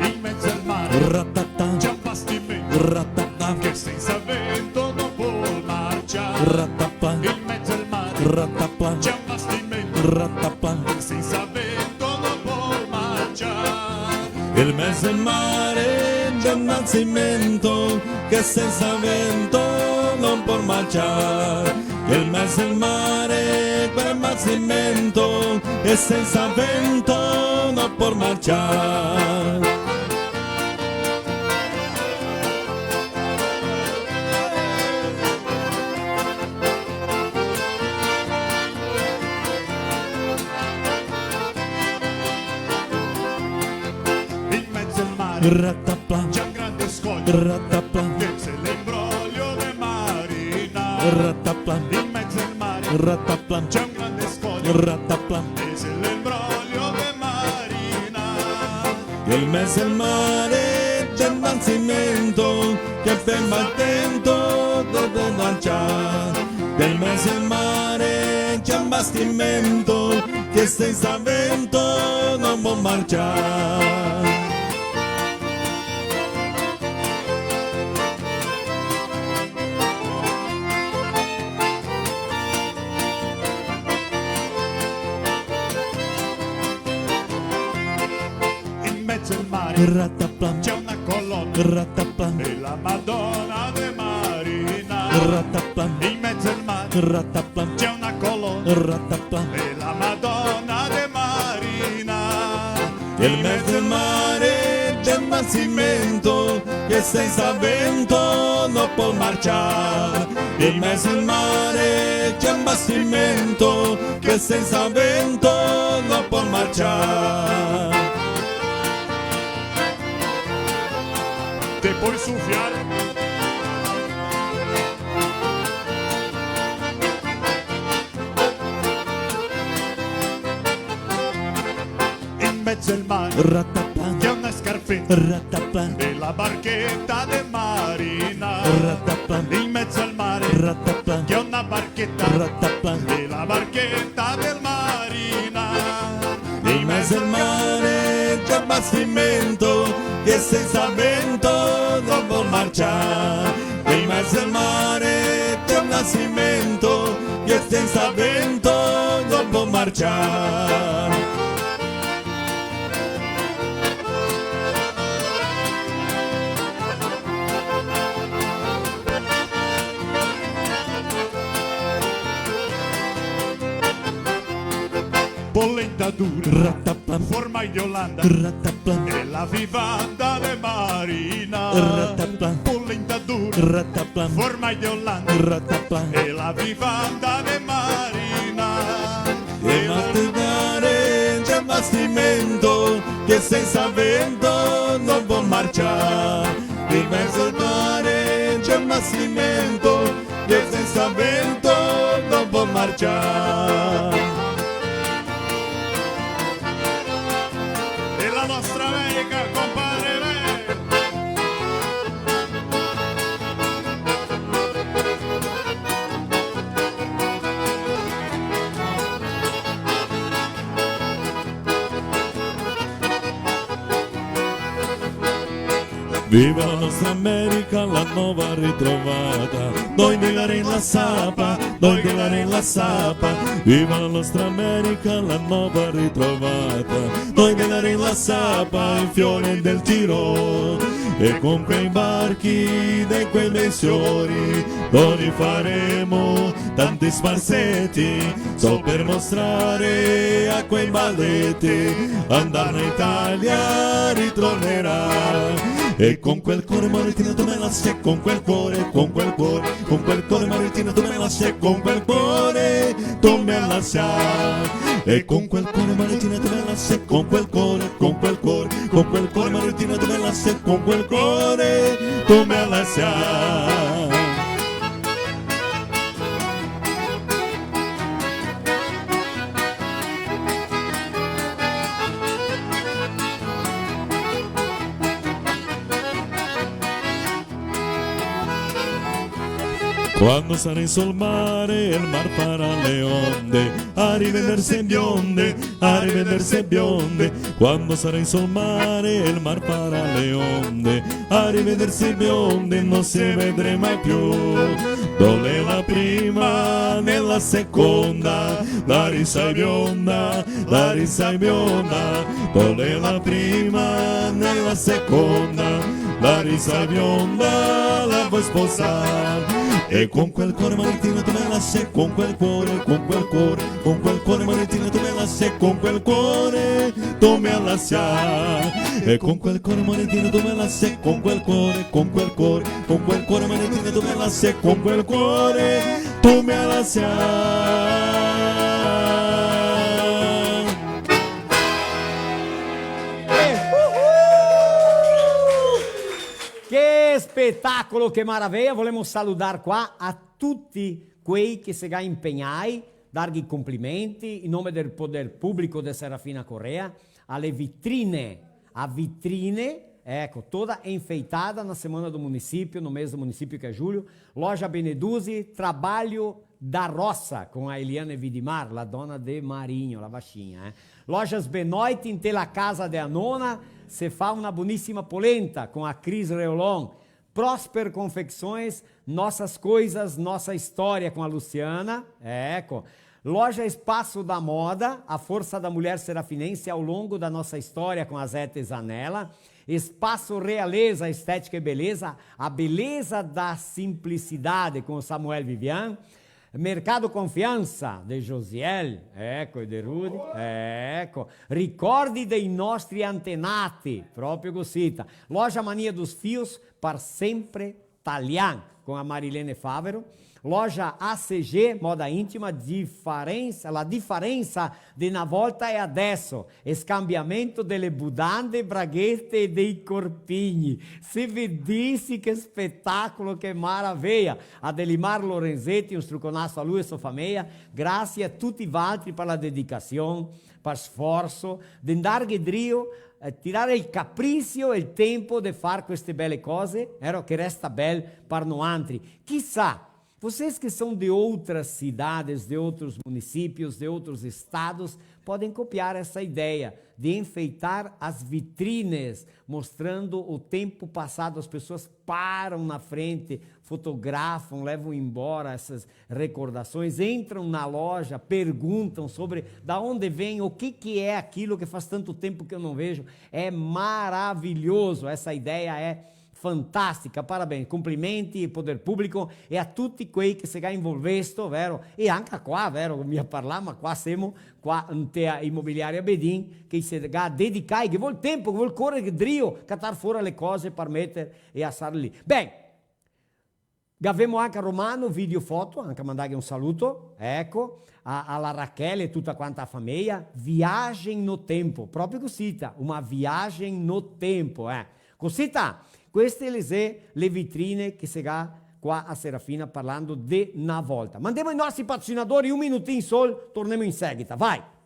In mezo al mare, ra-ta-ta, ciò, un bastimento, ra-ta-ta, che sensa vento no pol marciar. Ra-ta-pa. In mezo al mare, ra-ta-pa, ciò, un bastimento, ra-ta-pa, che sensa vento no pol marciar. In mezo al mare ciò un bastimento che sensa vento no pol marciar. In mezo al mare quel bastimento che sensa vento no pol marciar. In mezo al mare, ra-ta-pa, ciò un grande scoglio, ra-ta-pa, che xe l'imbrolio de marina. Ra-ta-pa. In mezo al mare, ra-ta-pa, ciò un grande scoglio, ra-ta-pa, che xe l'imbrolio de marina. In mezo al mare ciò un bastimento che ferma el vento, no pol marciar. In mezo al mare ciò un bastimento che sensa vento no pol marciar. In mezo al mare, ra-ta-pa, ciò una colona, ra-ta-pa, xe la Madona de Marina. Ra-ta-pa. In mezo al mare, ra-ta-pa, ciò una colona, ra-ta-pa, xe la Madona de Marina. In mezo al mare ciò un bastimento che sensa vento no pol marciar. In mezo al mare ciò un bastimento che sensa vento no pol marciar. Te pol sufiar. In mezo al mare, ra-ta-pa, ciò una scarpeta, ra-ta-pa, xe la barcheta de Marina. Ra-ta-pa. In mezo al mare, ra-ta-pa, ciò una barcheta, ra-ta-pa, xe la barcheta de Marina. In mezo al mare ciò un bastimento che sensa vento no pol marciar. In mezo al mare ciò un bastimento che sensa vento no pol marciar. Polenta dura, ra-ta-pa, formai de Olanda, ra-ta-pa, xe la vivanda de Marina. Ra-ta-pa. Polenta dura, ra-ta-pa, formai de Olanda, ra-ta-pa, xe la vivanda de Marina. In mezo al mare ciò un bastimento che sensa vento no pol marciar. In mezo al mare xe un bastimento che sensa vento no pol marciar. E la nostra America, compare, eh! Viva la nostra America, la nova ritrovada. Noi che la ren la sapa, noi che la ren la sapa. Viva la nostra America, la nova ritrovada. Noi che la ren la sapa, el fiore del Tirol. E con quei barchi de quei bei siori, noi faremo tanti sparseti, sol per mostrare a quei baleti, andar in Italia ritornerà. E con quel core, Maritina, tu me lassi, con quel core, con quel core, con quel core, Maritina, tu me lassi, con quel core, tu me lassi. E con quel core, Maritina, tu me lassi, con quel core, con quel core, con quel core, Maritina, tu me lassi, con quel core, tu me lassi. Quando saremo sul mare, el mar farà le onde. Arrivederci bionde, arrivederci bionde. Quando saremo sul mare, el mar farà le onde. Arrivederci bionde, no se vedremo mai più. Dove la prima, nella seconda, la risa è bionda, la risa è bionda, dove la prima, nella seconda, la risa è bionda, la vuoi sposar? E con quel core, Maritina, tu me lassi, con quel core, con quel core, con quel core, Maritina, tu me lassi, con quel core, tu me lassi. E con quel core, Maritina, tu me lassi, con quel core, con quel core, con quel core, Maritina, tu me lassi, con quel core, tu me lassi. Eh, uhu! Che spetacolo, che maraveia! Volemo saludar qua a tuti quei che se ga impegnai, darghe i complimenti, in nome del poder público de Serafina Corrêa, a le vitrine, a vitrine, eco, toda enfeitada na Semana do Município, no mês do município, que é julho. Loja Beneduzi, Trabalho da Roça, com a Eliane Vidimar, la dona de Marinho, la baixinha, eh. Lojas Benoit, inte la casa de a nona, se fa una bonisima polenta, com a Cris Reolon. Prosper Confecções, Nossas Coisas, Nossa História, com a Luciana, eco. Loja Espaço da Moda, a força da mulher serafinense ao longo da nossa história, com a Zete Zanella. Espaço Realeza, estética e beleza, a beleza da simplicidade, com o Samuel Vivian. Mercado Confiança, de Josiel, eco, e de Rudy, eco. Ricordi dei nostri antenati, proprio cosita. Loja Mania dos Fios, par sempre talian, com a Marilene Favero. Loja A C G, moda íntima, diferença, la diferença de na volta e adesso, scambiamento delle mudande, braghette e dei corpini. Se vedesi che spetacolo, che maraveia! Adelimar Lorenzetti, un struconasso a lui e sua fameia. Grasie a tuti valtri par la dedicasion, par sforso, de ndarghe drio, eh, tirar el capricio e el tempo de far queste bele cose, vero, che resta bel par noantri. Chisà, vocês que são de outras cidades, de outros municípios, de outros estados, podem copiar essa ideia de enfeitar as vitrines, mostrando o tempo passado. As pessoas param na frente, fotografam, levam embora essas recordações, entram na loja, perguntam sobre da onde vem, o que que é aquilo que faz tanto tempo que eu não vejo. É maravilhoso, essa ideia é fantastica, parabéns, complimenti al poder público e a tuti quei che se ga involvesto, vero? E anca qua, vero? Mi a parlar, ma qua semo, qua inte a Imobiliaria Bedin, che se ga dedicai, che vol tempo, che vol corer drio, catar fora le cose par meter e asar lì. Ben, gavemo anca Romano, video foto, anca mandarghe un saluto, eco, a, a la Raquel e tuta quanta a fameia, viagem no tempo, proprio cosita, una viagem no tempo, eh. Cosita, Queste le xe le vitrine che se ga qua a Serafina parlando de na volta. Mandemo i nostri patrocinadori un minutin sol, tornemo in seguita. Vai!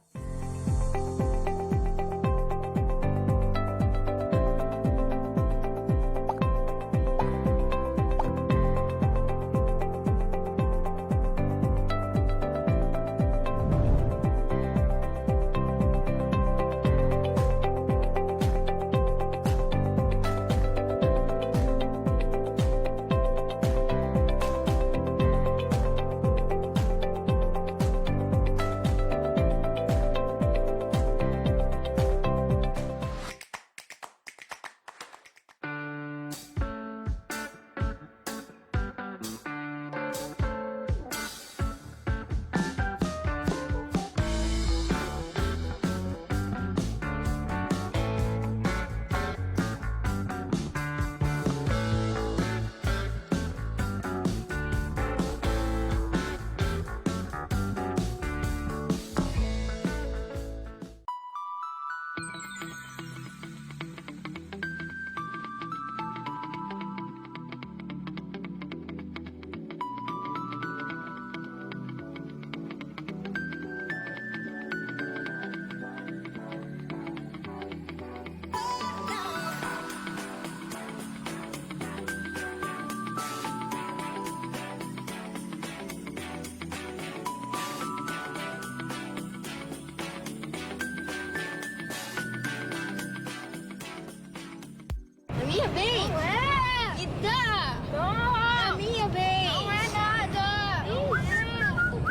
A minha vez? Não é! Me dá! Não! A minha vez! Não é nada! Não é!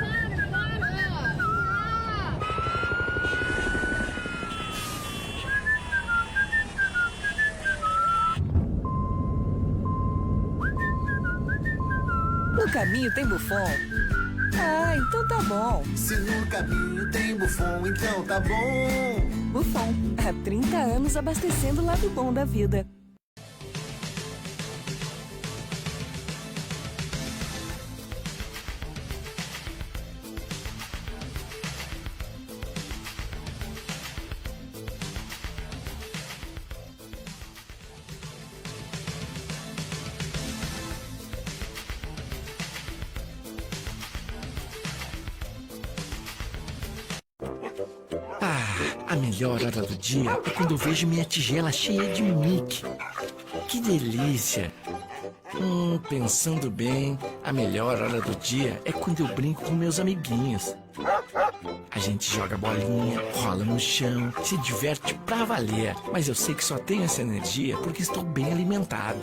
Para, para! No caminho tem Buffon? Ah, então tá bom. Se no caminho tem Buffon, então tá bom. Buffon, há trinta anos abastecendo o lado bom da vida. Ah, a melhor hora do dia é quando eu vejo minha tigela cheia de Mickey. Que delícia! Hum, pensando bem, a melhor hora do dia é quando eu brinco com meus amiguinhos. A gente joga bolinha, rola no chão, se diverte pra valer. Mas eu sei que só tenho essa energia porque estou bem alimentado.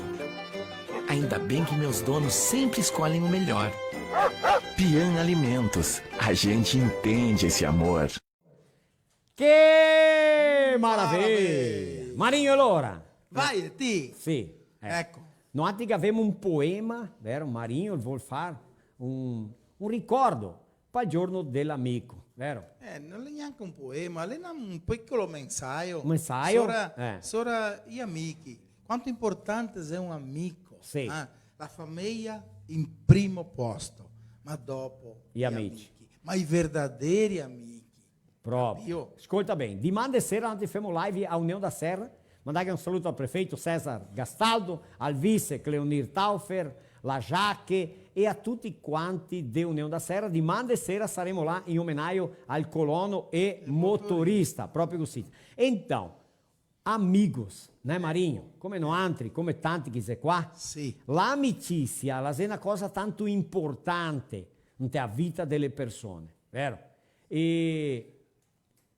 Ainda bem que meus donos sempre escolhem o melhor. Pian Alimentos, a gente entende esse amor. Che maraviglia! Maraviglia! Marinho, alora? Vai, ti. Sì, eh. Eco. Noantri che gavemo un poema, vero? Marinho vol far un, un ricordo pal giorno de l'amico, vero? Eh, no l'è gnanca un poema, l'è na, un picolo mensaio. Un mensaio? Sora, eh, sora i amichi. Quanto importante xe un amico, sì, eh? La fameia in primo posto, ma dopo i amici. I amichi. Ma i verdaderi amichi. Proprio. Capio? Scolta ben, diman de sera noantri femo live a União da Serra, mandar un saluto al prefeito César Gastaldo, al vice Cleonir Taufer, la Jaque e a tuti quanti de União da Serra. Diman de sera saremo là in omenaio al colono e motorista, proprio cusì. Então, amigos, né, Marinho? Come noantri, come tanti che xe qua. Sì. L'amicisia la xe na cosa tanto importante inte a vita de le persone, vero? E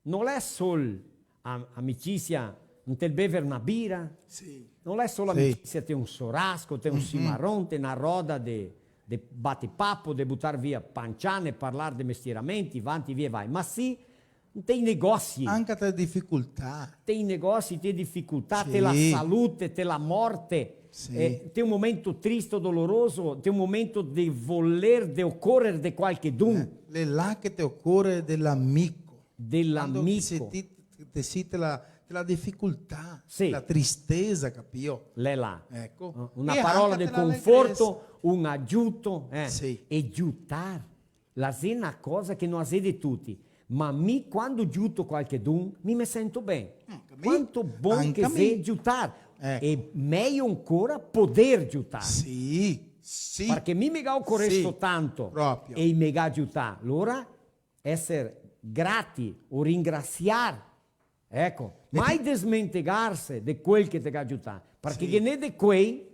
no l'è sol a-, amicisia inte el bever na bira, sì, no l'è sol amicisia te un sorasco, te un cimarron, te na roda de, de batipapo, de butar via panciane, parlar de mestieramenti, vanti via e vai, ma sì inte i negosi. Anca te dificoltà. Te i negosi, te dificoltà, sì, te la salute, te la morte, sì, eh, te un momento tristo, doloroso, te un momento de voler, de ocorer de qualchedun. Eh, l'è là che te ocore de l'amico. De l'amico. Quando te senti, te senti la, la dificoltà, sì, la tristesa, capio? L'è là. Eco. Una parola de conforto, un agiuto, eh. Sì. E giutar. La xe na cosa che no la xe de tuti, ma mi quando giuto qualchedun, mi me sento ben. Anca mi. Quanto bon che xe giutar. Eco. E mejo ancora poder giutar. Sì, sì. Parché mi me ga ocoresto tanto e i me ga giutà. Alora, eser grati o ringrasiar. Eco, mai desmentegarse de quel che te ga giutà, parché ghe n'è de quei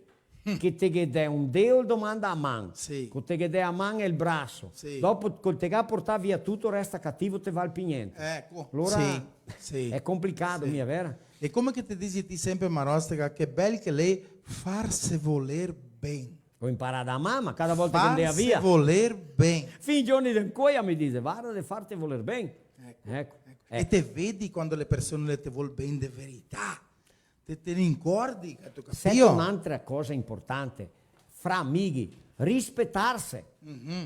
che te ghe dè un deo el domanda a man, co te ghe dè a man el braso, dopo co te ga portà via tuto resta cativo, te val pi gnente. Eco, alora sì, sì, xe complicà, sì. Mia vera? E come che te disi ti sempre, Marostega, che bel che l'è farse voler ben. Go imparà da mama, cada volta che ndea via. Farse voler ben. Fin i giorni de ancoi mi dise, "Varda de farte voler ben." Eco, eco. E te vedi quando le persone le te vol ben de verità. Te, te ne incordi, gatu capìo? Senti un'altra cosa importante, fra amighi, rispetarse.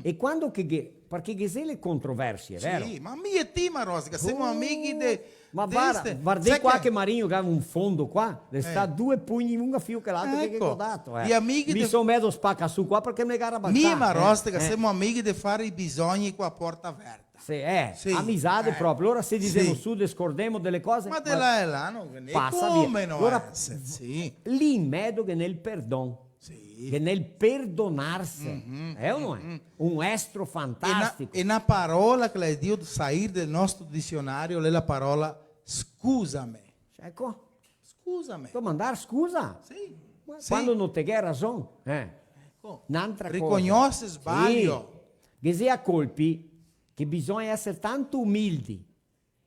E quando che, che, parché ghe xe le controversie, vero? Sì, ma mi e ti, Marostega, semo amighi de, ma de varda, ste-, vardè qua che Marigno gaveva un fondo qua, l'è stà due pugni, un a fianco a l'altro che, che go dato, eh. I amighi mi de- son medo spaca su qua parché me ga rabaltà. Mi e Marostega, eh, semo amighi de fare i bisogni co a porta averta. Sì, eh, sì, amizade proprio. Alora se disemo su, descordemo dele cose, ma de là e là, no, pasa via. Come no? Alora, sì, lì in medo ghe n'è el perdon. Sì. Che nel perdonarse, eh, o no è? Un estro fantastico. E na, e na parola che l'è drio sair del nostro disionario, l'è la parola scusame. Eco. Scusame. Domandar scusa. Sì. Ma sì. Quando no te ghè rason, eh. Eco. N'altra cosa. Ricognosse sbalio. Sì. Che sia colpi che bisogna essere tanto umildi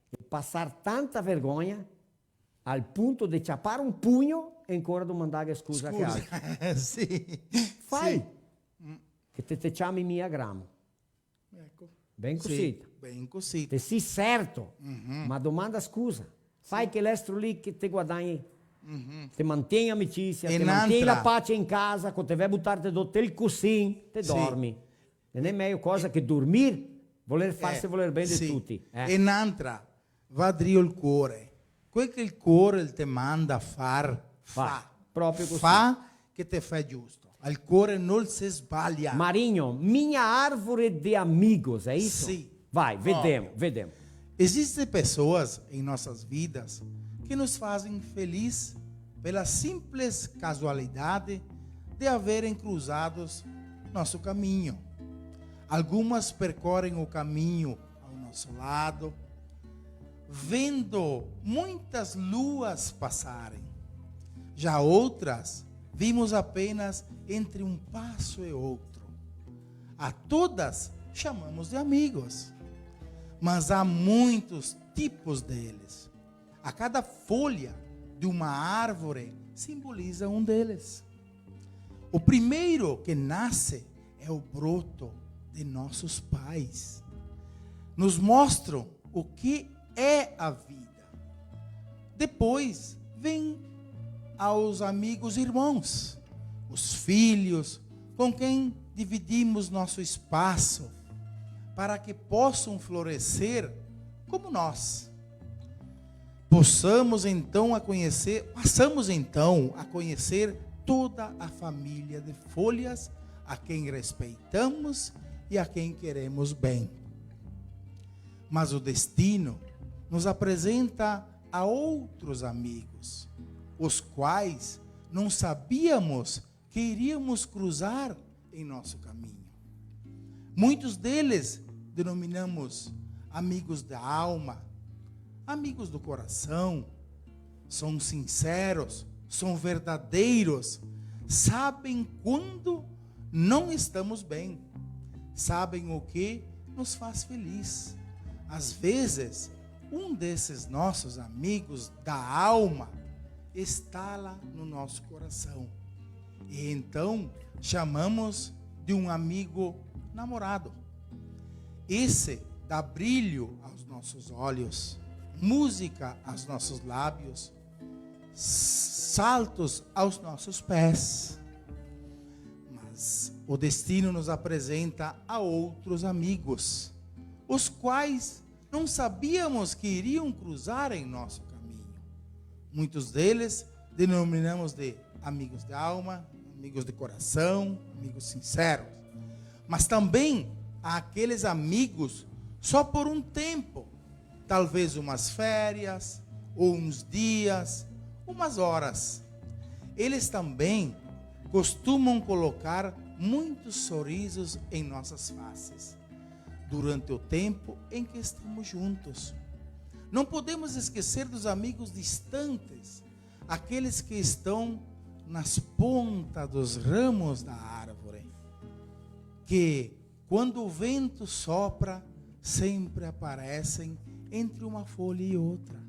e pasar tanta vergogna al punto de ciapar un pugno e ancora domandarghe scusa a che altro. Scusa. Sì. Fai. Sì. Mm. Che te, te ciami mia gramo. Eco. Ben cosita. Sì, ben cosita. Te si serto, ma domanda scusa. Fai che l'estro lì che te guadagni, te mantieni amicizia, te mantieni la pace in casa, co te ve butarte do tel cusin, te dormi. Sì. No è mejo cosa che dormir, voler farse voler ben de tuti, eh. E n'antra, va drio el core. Quel che el core el te manda far, fa. Fa. Proprio cosita. Fa che te fa giusto. Al core no se sbalia. Marigno, minha árvore de amigos, é isso? Sì. Vai, vedemo, vedemo. Existem pessoas em nossas vidas que nos fazem feliz pela simples casualidade de haverem cruzado nosso caminho. Algumas percorrem o caminho ao nosso lado, vendo muitas luas passarem. Já outras vimos apenas entre um passo e outro. A todas chamamos de amigos, mas há muitos tipos deles. A cada folha de uma árvore simboliza um deles. O primeiro que nasce é o broto de nossos pais. Nos mostram o que é a vida. Depois vem aos amigos irmãos, os filhos com quem dividimos nosso espaço, para que possam florescer como nós. Possamos então a conhecer, passamos então a conhecer toda a família de folhas, a quem respeitamos e a quem queremos bem. Mas o destino nos apresenta a outros amigos, os quais não sabíamos que iríamos cruzar em nosso caminho. Muitos deles denominamos amigos da alma, amigos do coração. São sinceros, são verdadeiros, sabem quando não estamos bem, sabem o que nos faz feliz. Às vezes, um desses nossos amigos da alma está lá no nosso coração. E então chamamos de um amigo namorado. Esse dá brilho aos nossos olhos, música aos nossos lábios, saltos aos nossos pés. Mas o destino nos apresenta a outros amigos, os quais não sabíamos que iriam cruzar em nosso caminho. Muitos deles denominamos de amigos de alma, amigos de coração, amigos sinceros. Mas também há aqueles amigos só por um tempo, talvez umas férias, ou uns dias, umas horas. Eles também costumam colocar muitos sorrisos em nossas faces durante o tempo em que estamos juntos. Não podemos esquecer dos amigos distantes, aqueles que estão nas pontas dos ramos da árvore, que, quando o vento sopra, sempre aparecem entre uma folha e outra.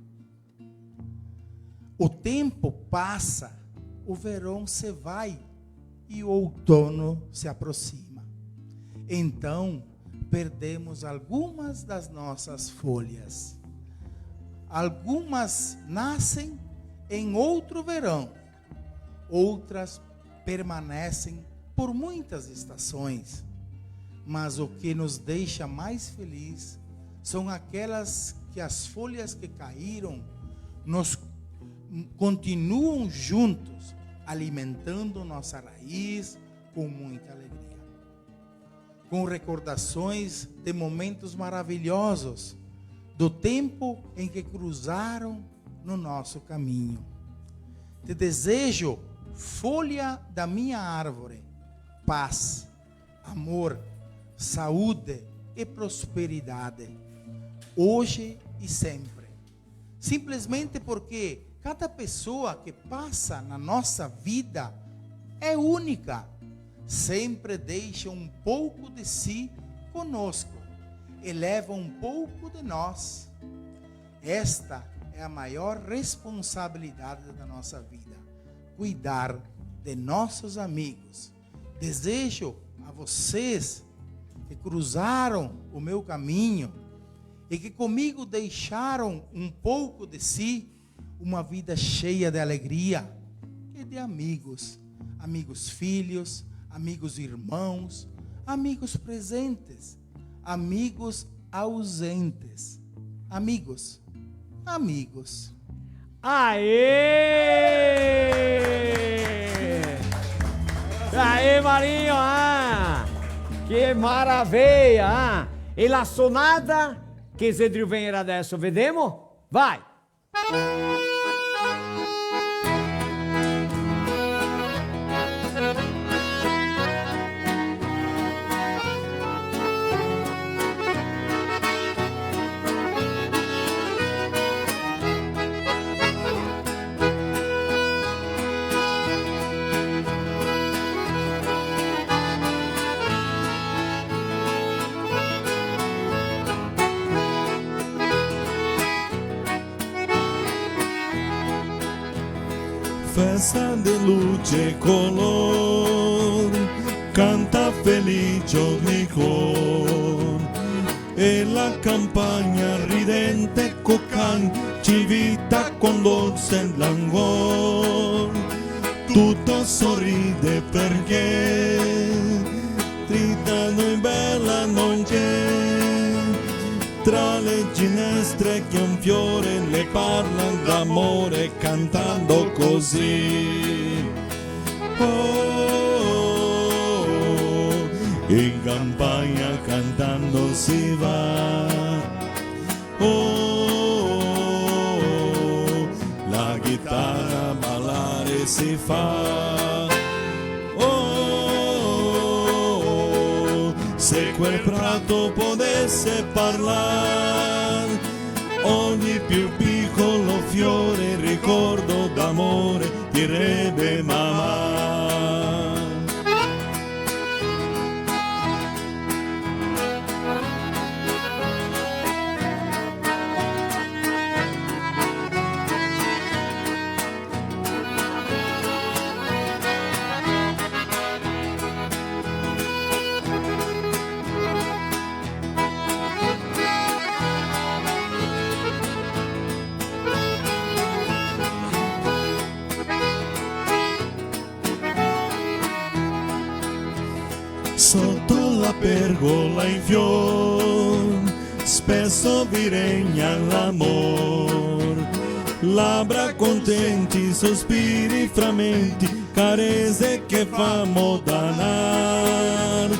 O tempo passa, o verão se vai e o outono se aproxima. Então, perdemos algumas das nossas folhas. Algumas nascem em outro verão, outras permanecem por muitas estações, mas o que nos deixa mais feliz são aquelas que as folhas que caíram nos continuam juntos, alimentando nossa raiz com muita alegria. Com recordações de momentos maravilhosos do tempo em que cruzaram no nosso caminho. Te desejo, folha da minha árvore, paz, amor, saúde e prosperidade, hoje e sempre. Simplesmente porque cada pessoa que passa na nossa vida é única. Sempre deixa um pouco de si conosco e leva um pouco de nós. Esta é a maior responsabilidade da nossa vida, cuidar de nossos amigos. Desejo a vocês que cruzaram o meu caminho e que comigo deixaram um pouco de si, uma vida cheia de alegria e de amigos, amigos filhos, amigos irmãos, amigos presentes, amigos ausentes, amigos, amigos. Aê! Aê, Marinho! Ah! Que maravilha! Ah! E la sonada che xe drio vegner adeso, vedemo? Vai! Festa de luce e color, canta felice ogni cor, e la campagna ridente co can, ci invita con dolce languor. Tuto sorride perché tristà noi bela no ghe xe. Tra le ginestre che un fiore le parla d'amore cantando così. Oh, oh, oh, in campagna cantando si va. Oh, oh, oh, oh, la chitarra ballare si fa. Oh, oh, oh, se quel prato potesse parlar, ogni più piccolo fiore ricordo d'amore direbbe mamma. Soto la pergola in fior, speso vi regna l'amor. Labra contenti, sospiri, framenti, careze che famo danar.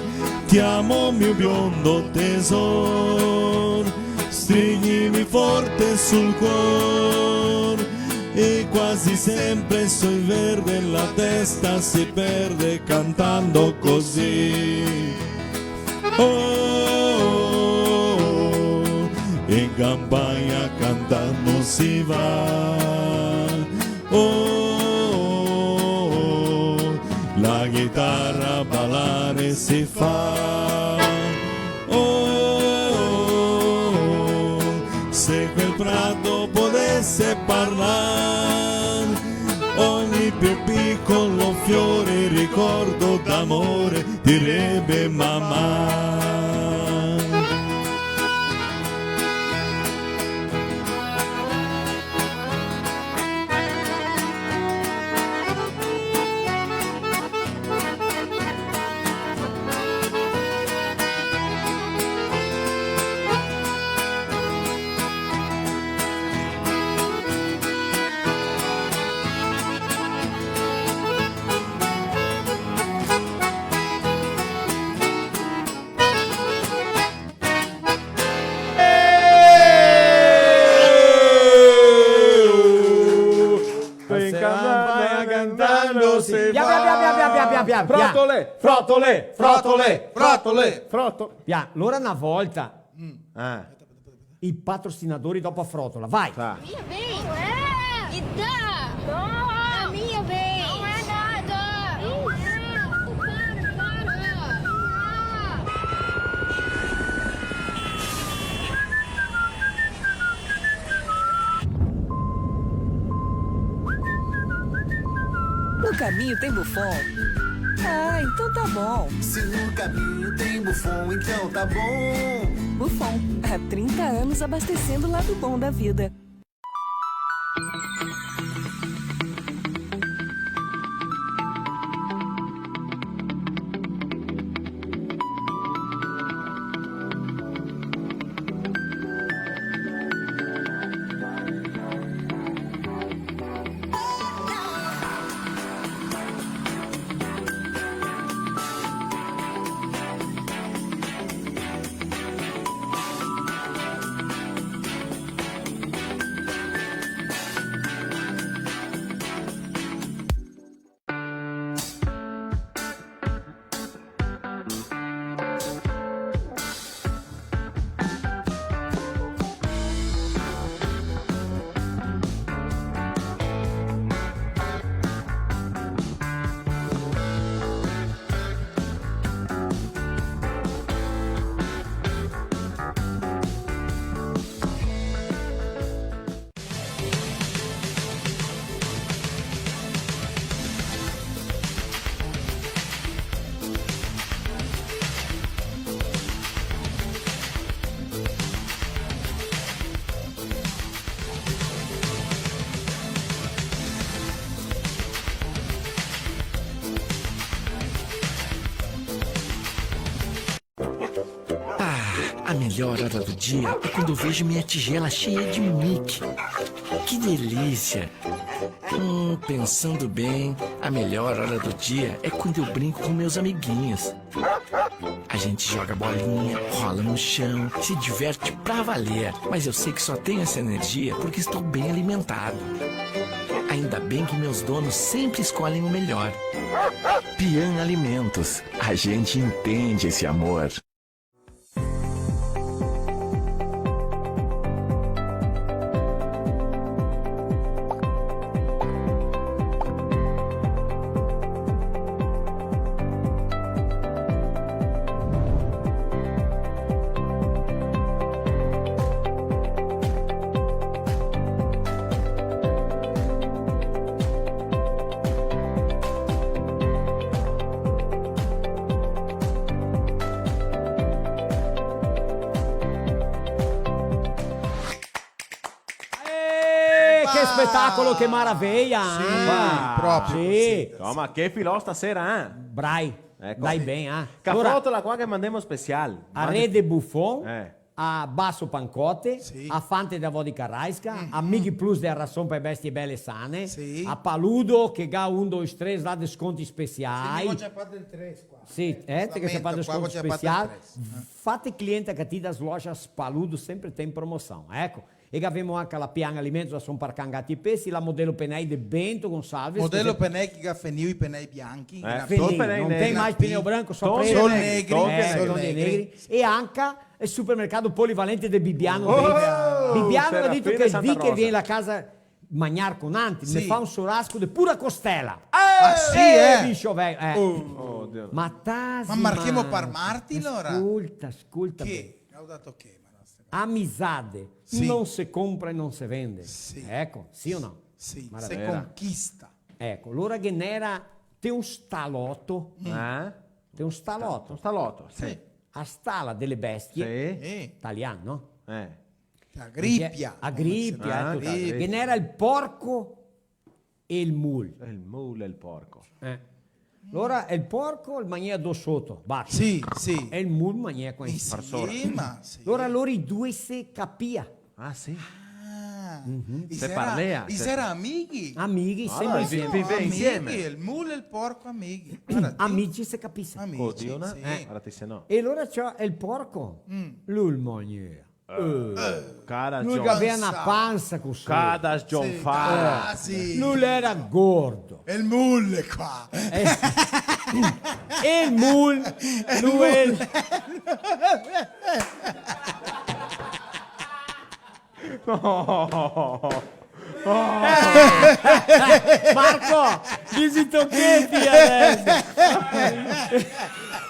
Ti amo, mio biondo tesor, strignimi forte sul cor. E quasi sempre sui verde la testa si perde cantando così. Oh, oh, oh, in campagna cantando si va. Oh, oh, oh, la chitarra ballare si fa. Oh, oh, oh, se quel prato potesse parlar, ogni più piccolo fiore, ricordo d'amore, direbbe mamma. Cantando si... Pia, pia, pia, pia, pia, pia, pia, pia. Frotole, frotole, frotole, frotole, froto-, pia, alora na volta. Mm. Eh. I patrocinadori dopo a frotola, vai! Tá. Minha vez! Não é! Me dá! Não! A minha vez! Não é nada! Não é! Para, para! No caminho tem Buffon? Ah, então tá bom. Se no caminho tem Buffon, então tá bom. Buffon, há trinta anos abastecendo o lado bom da vida. Ah, a melhor hora do dia é quando eu vejo minha tigela cheia de Mickey. Que delícia! Hum, pensando bem, a melhor hora do dia é quando eu brinco com meus amiguinhos. A gente joga bolinha, rola no chão, se diverte pra valer. Mas eu sei que só tenho essa energia porque estou bem alimentado. Ainda bem que meus donos sempre escolhem o melhor. Pian Alimentos, a gente entende esse amor. Eh, che spetacolo, che maraveia, eh? Sì, proprio così. Insoma, che filò stasera, eh? Brai. Eco. Dai ben, eh? Ca frotola qua che mandemo special. A rede Buffon, eh, a Basso Pancote, sì, a Fante da Vodka Raiska, mm, a Mig Plus de rason par bestie bele sane, sì, a Paludo che ga un, doi, tre, là desconti speciai. Sì, mi go ciapà del tre qua. Sì, eh, te che se fa desconto special. Fate cliente che ti das lojas Paludo sempre tem promoção, eco. E gavemo anca la Pian Alimentos, là son par cangati e pesi, la Modelo Penei de Bento Gonçalves, che xe Modelo Penei che ga fenìo i penei bianchi, eh, che ga fenìo, penei negri. No ten mai peneo branco, so... Sol negri, sol negri. E anca el supermercato polivalente de Bibiano. Oh! Bibiano ga dito che el dì che vien la casa magnar con Anti, me fa un sorasco de pura costela. Ah, sì, eh? Bicho vecchio, eh. Oh, Dio. Ma tasi, ma marchemo par Marti, alora? Scolta, scolta ben. Che? Che? Amizade não se compra e não se vende. Sì. Eco, sì o no? Sì, se conquista. Eco, alora ghe n'era te un staloto. Eh? Te un staloto. Un staloto, sì. A stala dele bestie. Sì. Italian, no? Eh. A gripia. A gripia, eh, tutta. Ghe n'era el porco e el mul. El mul e el porco. Eh. Alora el porco el magnea do soto, basta. Sì, sì. E el mul magnea qua in sima. Sì, ma sì. Alora lori due se capia. Ah, sì? Ah. Se parlea, i se era amighi. Amighi, sempre insieme. Amighi, el mul e el porco amighi. Varda ti. Amici se capise. Amici, sì. Varda ti se no. E alora ciò, el porco, lu el magnea. Eh, cara, lu el gavea na pansa cusì. Cara, sgionfà. Sì. Ah, sì. Lu l'era gordo. E el mul qua. Eh. E el mul, lu el... No. Oh. Marco, dixi tocheti adeso.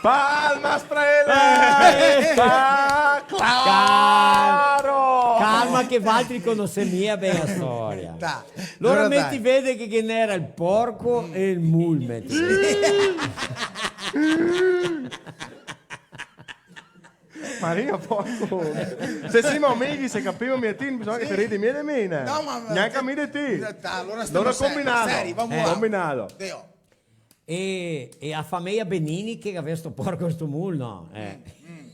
Palmas pra ele! Ah, eh. Ah, claro! Calma che valtri conosé mia ben la storia. Dai, alora dai. Alora meti vede che ghe n'era el porco e el mul, meti vede. Maria, porco. Se semo amighi, se capimo mi e ti, bisogna che te ridi mia de mi, né? No, ma, ma gnanca mi de ti. Dai, alora stemo seri, combinà. Seri, vamo là. Combinà. Deo. E, e a fameia Benini che gavea sto porco e sto mul, no? Eh. Mm, mm.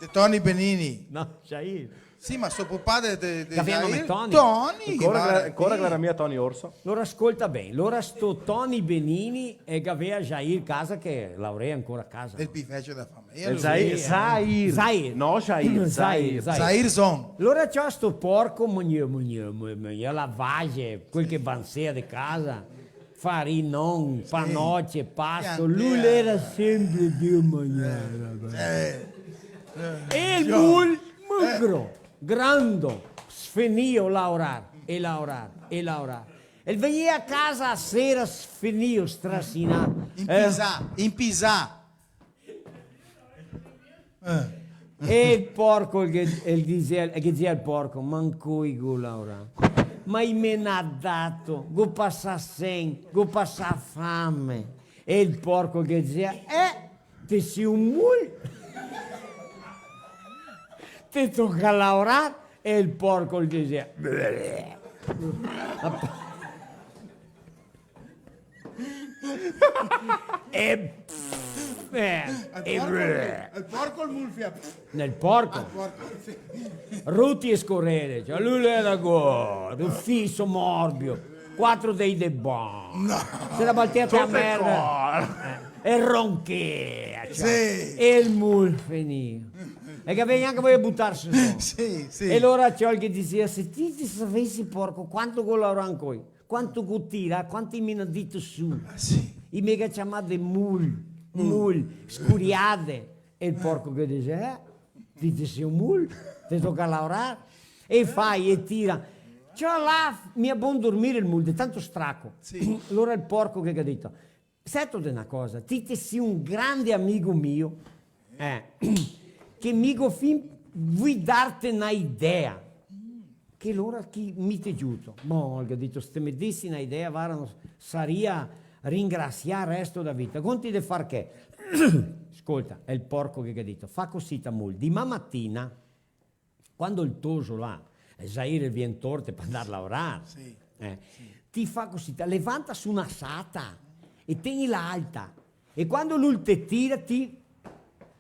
De Toni Benini. No, Jair. Sì, ma so papà de, de, de Jair. Che gavea nome Toni? Toni, ancora che l'era mia Toni Orso. Alora scolta ben, alora sto Toni Benini e gavea Jair casa che laorea ancora casa. El pi vecio dela fameia. Zair, Zair. Zair. No, Jair, Zair. Zair, Zair. Zair son. Alora ciò sto porco, mugnè, mugnè, mugnè, mugnè, lavage, quel che bansea de casa, farinon, panoce, pasto, lu l'era sempre de magnar. Eh, eh, eh, e el mul, magro, grando, sfenìo laorar, e laorar, e laorar. El vegnea a casa a sera sfenìo, strasinà. Inpisà, inpisà. Eh. E el porco el ghe, el dixea, el ghe dixea al porco: "Ma ancoi go laorà? Ma i me n'à dato, go pasà sen, go pasà fame." E el porco el ghe dixea: "Eh, te si un mul, te toca laorar." E el porco el dixea: E, eh, el porco, el porco, el mul fea. Nel porco. El porco, sì. Ruti e scorere, ciò, lu l'era gordo, fiso, morbio, quatro dei de bon. No. Se la baltea a merda. Tuto el cor. Eh, e ronchea, ciò. Sì. E el mul fenìo. E che vegna anca voi a butarse su. Sì, sì. E alora ciò el che dixea: "Se ti, ti savesi, porco, quanto go laorà ancoi." Quanto go tirà, quanto i me n'à dito su. Ah, sì. I me ga ciamà de mul, mul, scuriade. E el porco che dixe: "Eh, ti te si un mul, te toca laorar." E fai, e tira. Ciò là, mi è bon dormire el mul, de tanto straco. Sì. Alora el porco che ga dito: "Seto de na cosa, ti te si un grande amigo mio, eh, che mi go fin vui darte na idea." Che lora chi mi te giuto. Bon, el ga dito: "Se te me desi na idea, vara, no saria ringrasià el resto da vita." "Conti de far che?" Scolta, xe el porco che ga dito: "Fa cosita, mul, diman matina, quando el toso là, el Jair, el vien torte par ndar laorar, sì, eh, sì, ti fa cosita, levanta su na sata e tegnila alta. E quando lu te tira, ti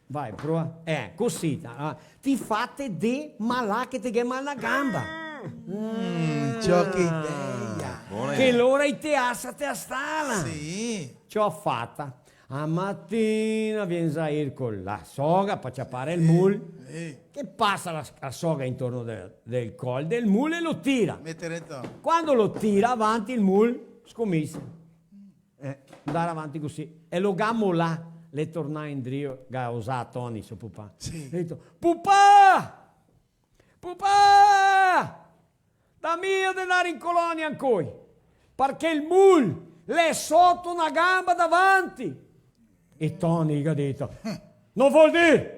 vai, prova. Eh, cosita, ah, ti fate de malà che te ghe mal na gamba." Mm, ciò, che idea. Bona idea. Che lora i te asa te a stala. Sì. Ciò fata. A matina vien Zair co la soga par ciapar el mul, che pasa la, la soga intorno de, del col del mul e lo tira. Mete dentro. Quando lo tira avanti, el mul scominsia, eh, andar avanti cusì. E lo ga molà, l'è tornà indrio, ga osà Toni, so pupà. Sì. Ga dito: "Pupà! Pupà! Dà mia de ndar in colonia ancoi, parché el mul l'è soto na gamba davanti." E Toni ga dito: "No vol dir?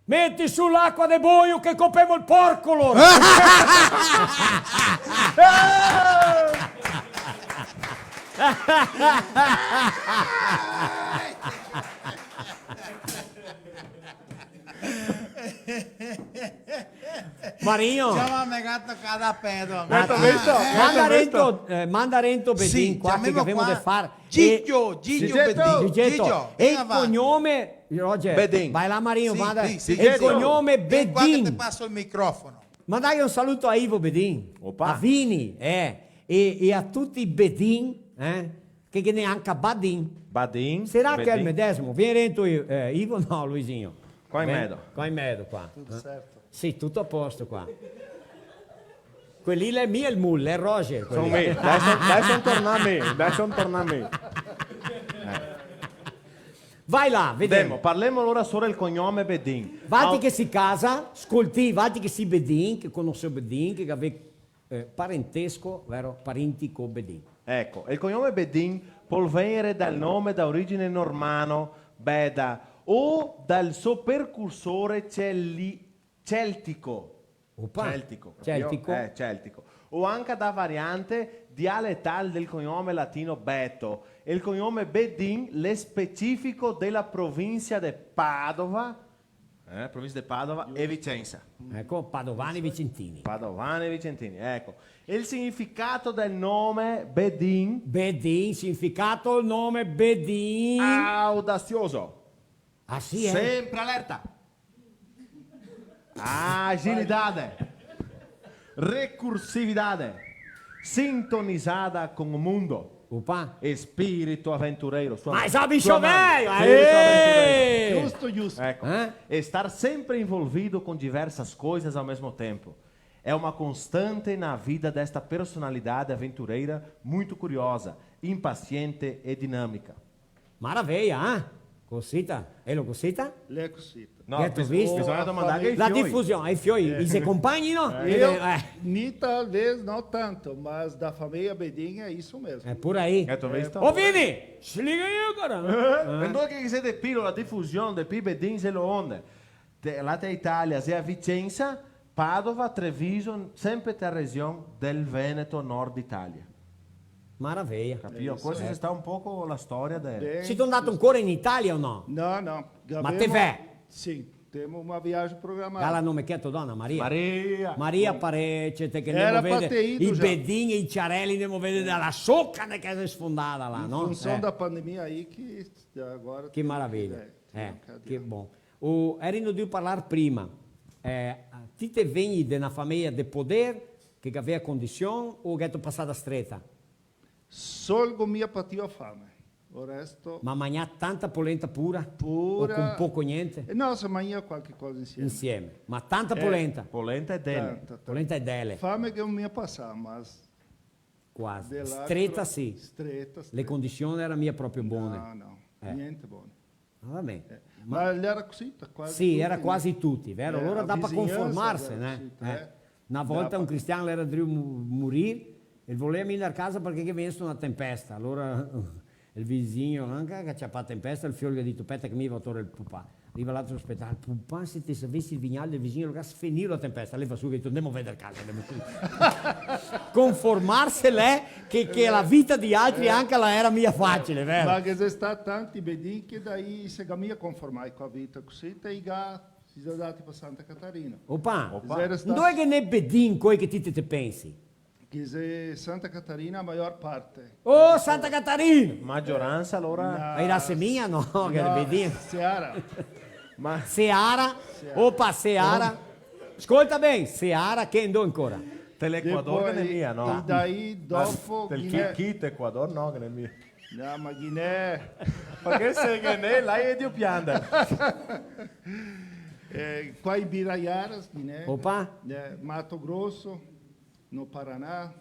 Meti su l'acua de boio che copemo el porco, lora." Marinho. Ciamame gato cada pedo. Gato, visto? Manda rento, eh, manda rento Bedin qua, che gavemo de far. Gigio, Gigio Bedin. Gigeto, Gigeto, e el cognome, Roger, Bedin. Vai là, Marinho, sì, manda. Sì, sì, e el cognome Bedin. Vien qua che te paso el microfono. Mandaghe un saluto a Ivo Bedin, opa, a Vini, eh, e, e a tuti i Bedin, eh, che ghe n'è anca Badin. Badin, Bedin. Sarà che xe el medesimo? Vien rento, eh, Ivo, no, Luisinho. Qua in medo. Qua in medo, qua. Tuto certo. Sì, tuto a posto qua. Quel lì l'è mia el mul, l'è Roger, quel lì. Son mi, deso, deso torna a mi, deso torna a mi. Eh. Vai là, vedemo. Demo, parlemo alora sora el cognome Bedin. Valtri che sì casa, scoltè, valtri che sì Bedin, che conosè Bedin, che gavè, eh, parentesco, vero? Parenti co Bedin. Eco, el cognome Bedin pol vegner dal nome da origine normano, Beda, o dal so precursore celi-, celtico. Opa. Celtico, capìo? Celtico. Eh, celtico. O anca da variante dialetal del cognome latino Beto. E el cognome Bedin l'è specifico dela provincia de Padova, eh, provincia de Padova e Vicenza. Eco, padovani vicentini. Padovani vicentini, eco. E el significato del nome Bedin? Bedin, significato del nome Bedin. Audacioso. Ah, sì, eh? Sempre alerta. Agilidade. Recursividade. Sintonizada com o mundo. Opa. Espírito aventureiro. Sua, ma sa bicho velho, aê! Espírito aventureiro. Justo, justo. Eco. Eh? Estar sempre envolvido com diversas coisas ao mesmo tempo. É uma constante na vida desta personalidade aventureira muito curiosa, impaciente e dinâmica. Maraveia, eh? Cosita? Elo cosita? L'è cosita. No, gheto visto? Bisogna domandar ai fioi. La difusion, ai fioi, eh, i se compagni, no? Eh. Io, eh, ni talvez, no tanto, mas da família Bedin é isso mesmo. É por aí. Gheto visto? Ô, Vini! Se liga aí, cara! Eh? Quando che se depilo la difusion de pi Bedin, se lo onde. Te, là te Italia, xe a Vicenza, Padova, Treviso, sempre te region del Veneto, nord Italia. Maraveia. Capìo? Isso. Questa xe stà un poco la storia de... Bem, sito ndà ancora in Italia o no? No, no. Ma te vè? Sì, temo una viaje programada. Gala nome che tua dona? Maria? Maria. Maria, parece che ndemo veder i Bedin e i Ciarelli, ndemo veder da la soca che xe sfondada là, no? In funsion da pandemia aí che agora... Che maraveia. Eh, che bon. O, erimo drio parlar prima. Eh, ti te vegni de na fameia de poder, che gavea condision, o gheto pasà da streta? Sol go mia patiu a fame. O resto... Ma magnà tanta polenta pura? Pura. O con poco gnente? Eh, no, se magna qualche cosa insieme. Insieme. Ma tanta polenta? Polenta e dele. Tanta, tanta. Polenta e dele. Fame che go mia pasà, ma... Quasi. Streta sì. Streta, streta. Le condision era mia proprio bone. No, no. Eh. Gnente bone. Ah, va ben. Eh, ma l'era cusì, quasi tuti, né? Sì, era quasi tuti, vero? Eh, alora dà par conformarse, né? Cusì, eh. Na volta un cristian l'era drio mu-, morir, e el volea ndar casa parché che ghe vegnesto na tempesta. Alora el visin, anca che ciapà tempesta, el fiol el ga dito: "Speta che mi vao a tor el pupà." Riva là tel ospedal: "Pupà, se te savesi el vignal del visin, el ga sfenìo la tempesta." Lì va su, el ga dito: "Ndemo veder casa, ndemo su." Conformarse l'è che, che la vita dei altri anca la era mia facile, vero? Ma ghe xe stà tanti Bedin che da i se ga mia conformai co la vita cusì, te i ga, i xe ndati par Santa Catarina. Opa! Opa. Ndove che ghe n'è Bedin, coi che ti te, te pensi? Che xe Santa Catarina, a maior parte. Oh, Santa Catarina! Magioransa, alora? Na... Ma i la semia, no? Che no, Bedin. Seara. Ma Seara? Seara. Opa, Seara. Scolta ben, Seara, che ndove ancora? Te l'Ecuador che ghe n'è mia, no? E daí dopo... Te l'Ecuador, no, che ghe n'è mia. Não, mas Guiné. Porque se Guiné, lá é de Upianda. É, qua Ibiraiaras, Guiné. Opa! É, Mato Grosso, no Paraná.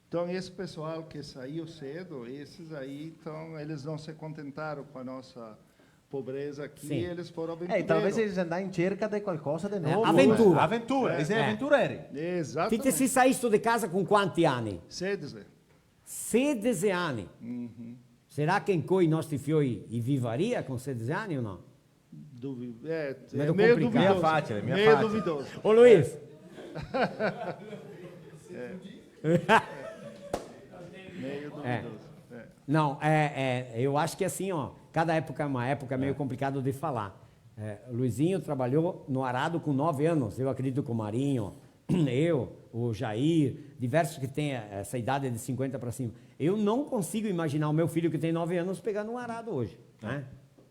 Então, esse pessoal que saiu cedo, esses aí, então, eles não se contentaram com a nossa pobreza aqui, eles foram aventureiros. Sì. Eh, talvez eles andar in cerca de qualcosa de novo. Aventura. Aventura, eh, eles é aventureiro. Exatamente. Ti te si saísto de casa con quanti ani? Sedese. Sedese ani. Uhum. Será que incoi i nostri fioi i vivaria con sedese ani o no? Duvi-, é, é meio complicado. Meio duvidoso. Mia facile, mia facile. Meio duvidoso. Ô, Luiz. É. Meio duvidoso. É. Não, é, é, eu acho que assim, ó, cada época é uma época, é meio complicado de falar. É, o Luizinho trabalhou no arado com nove anos, eu acredito que o Marinho, eu, o Jair, diversos que têm essa idade de cinquenta pra cima. Eu não consigo imaginar o meu filho que tem nove anos pegando um arado hoje, né?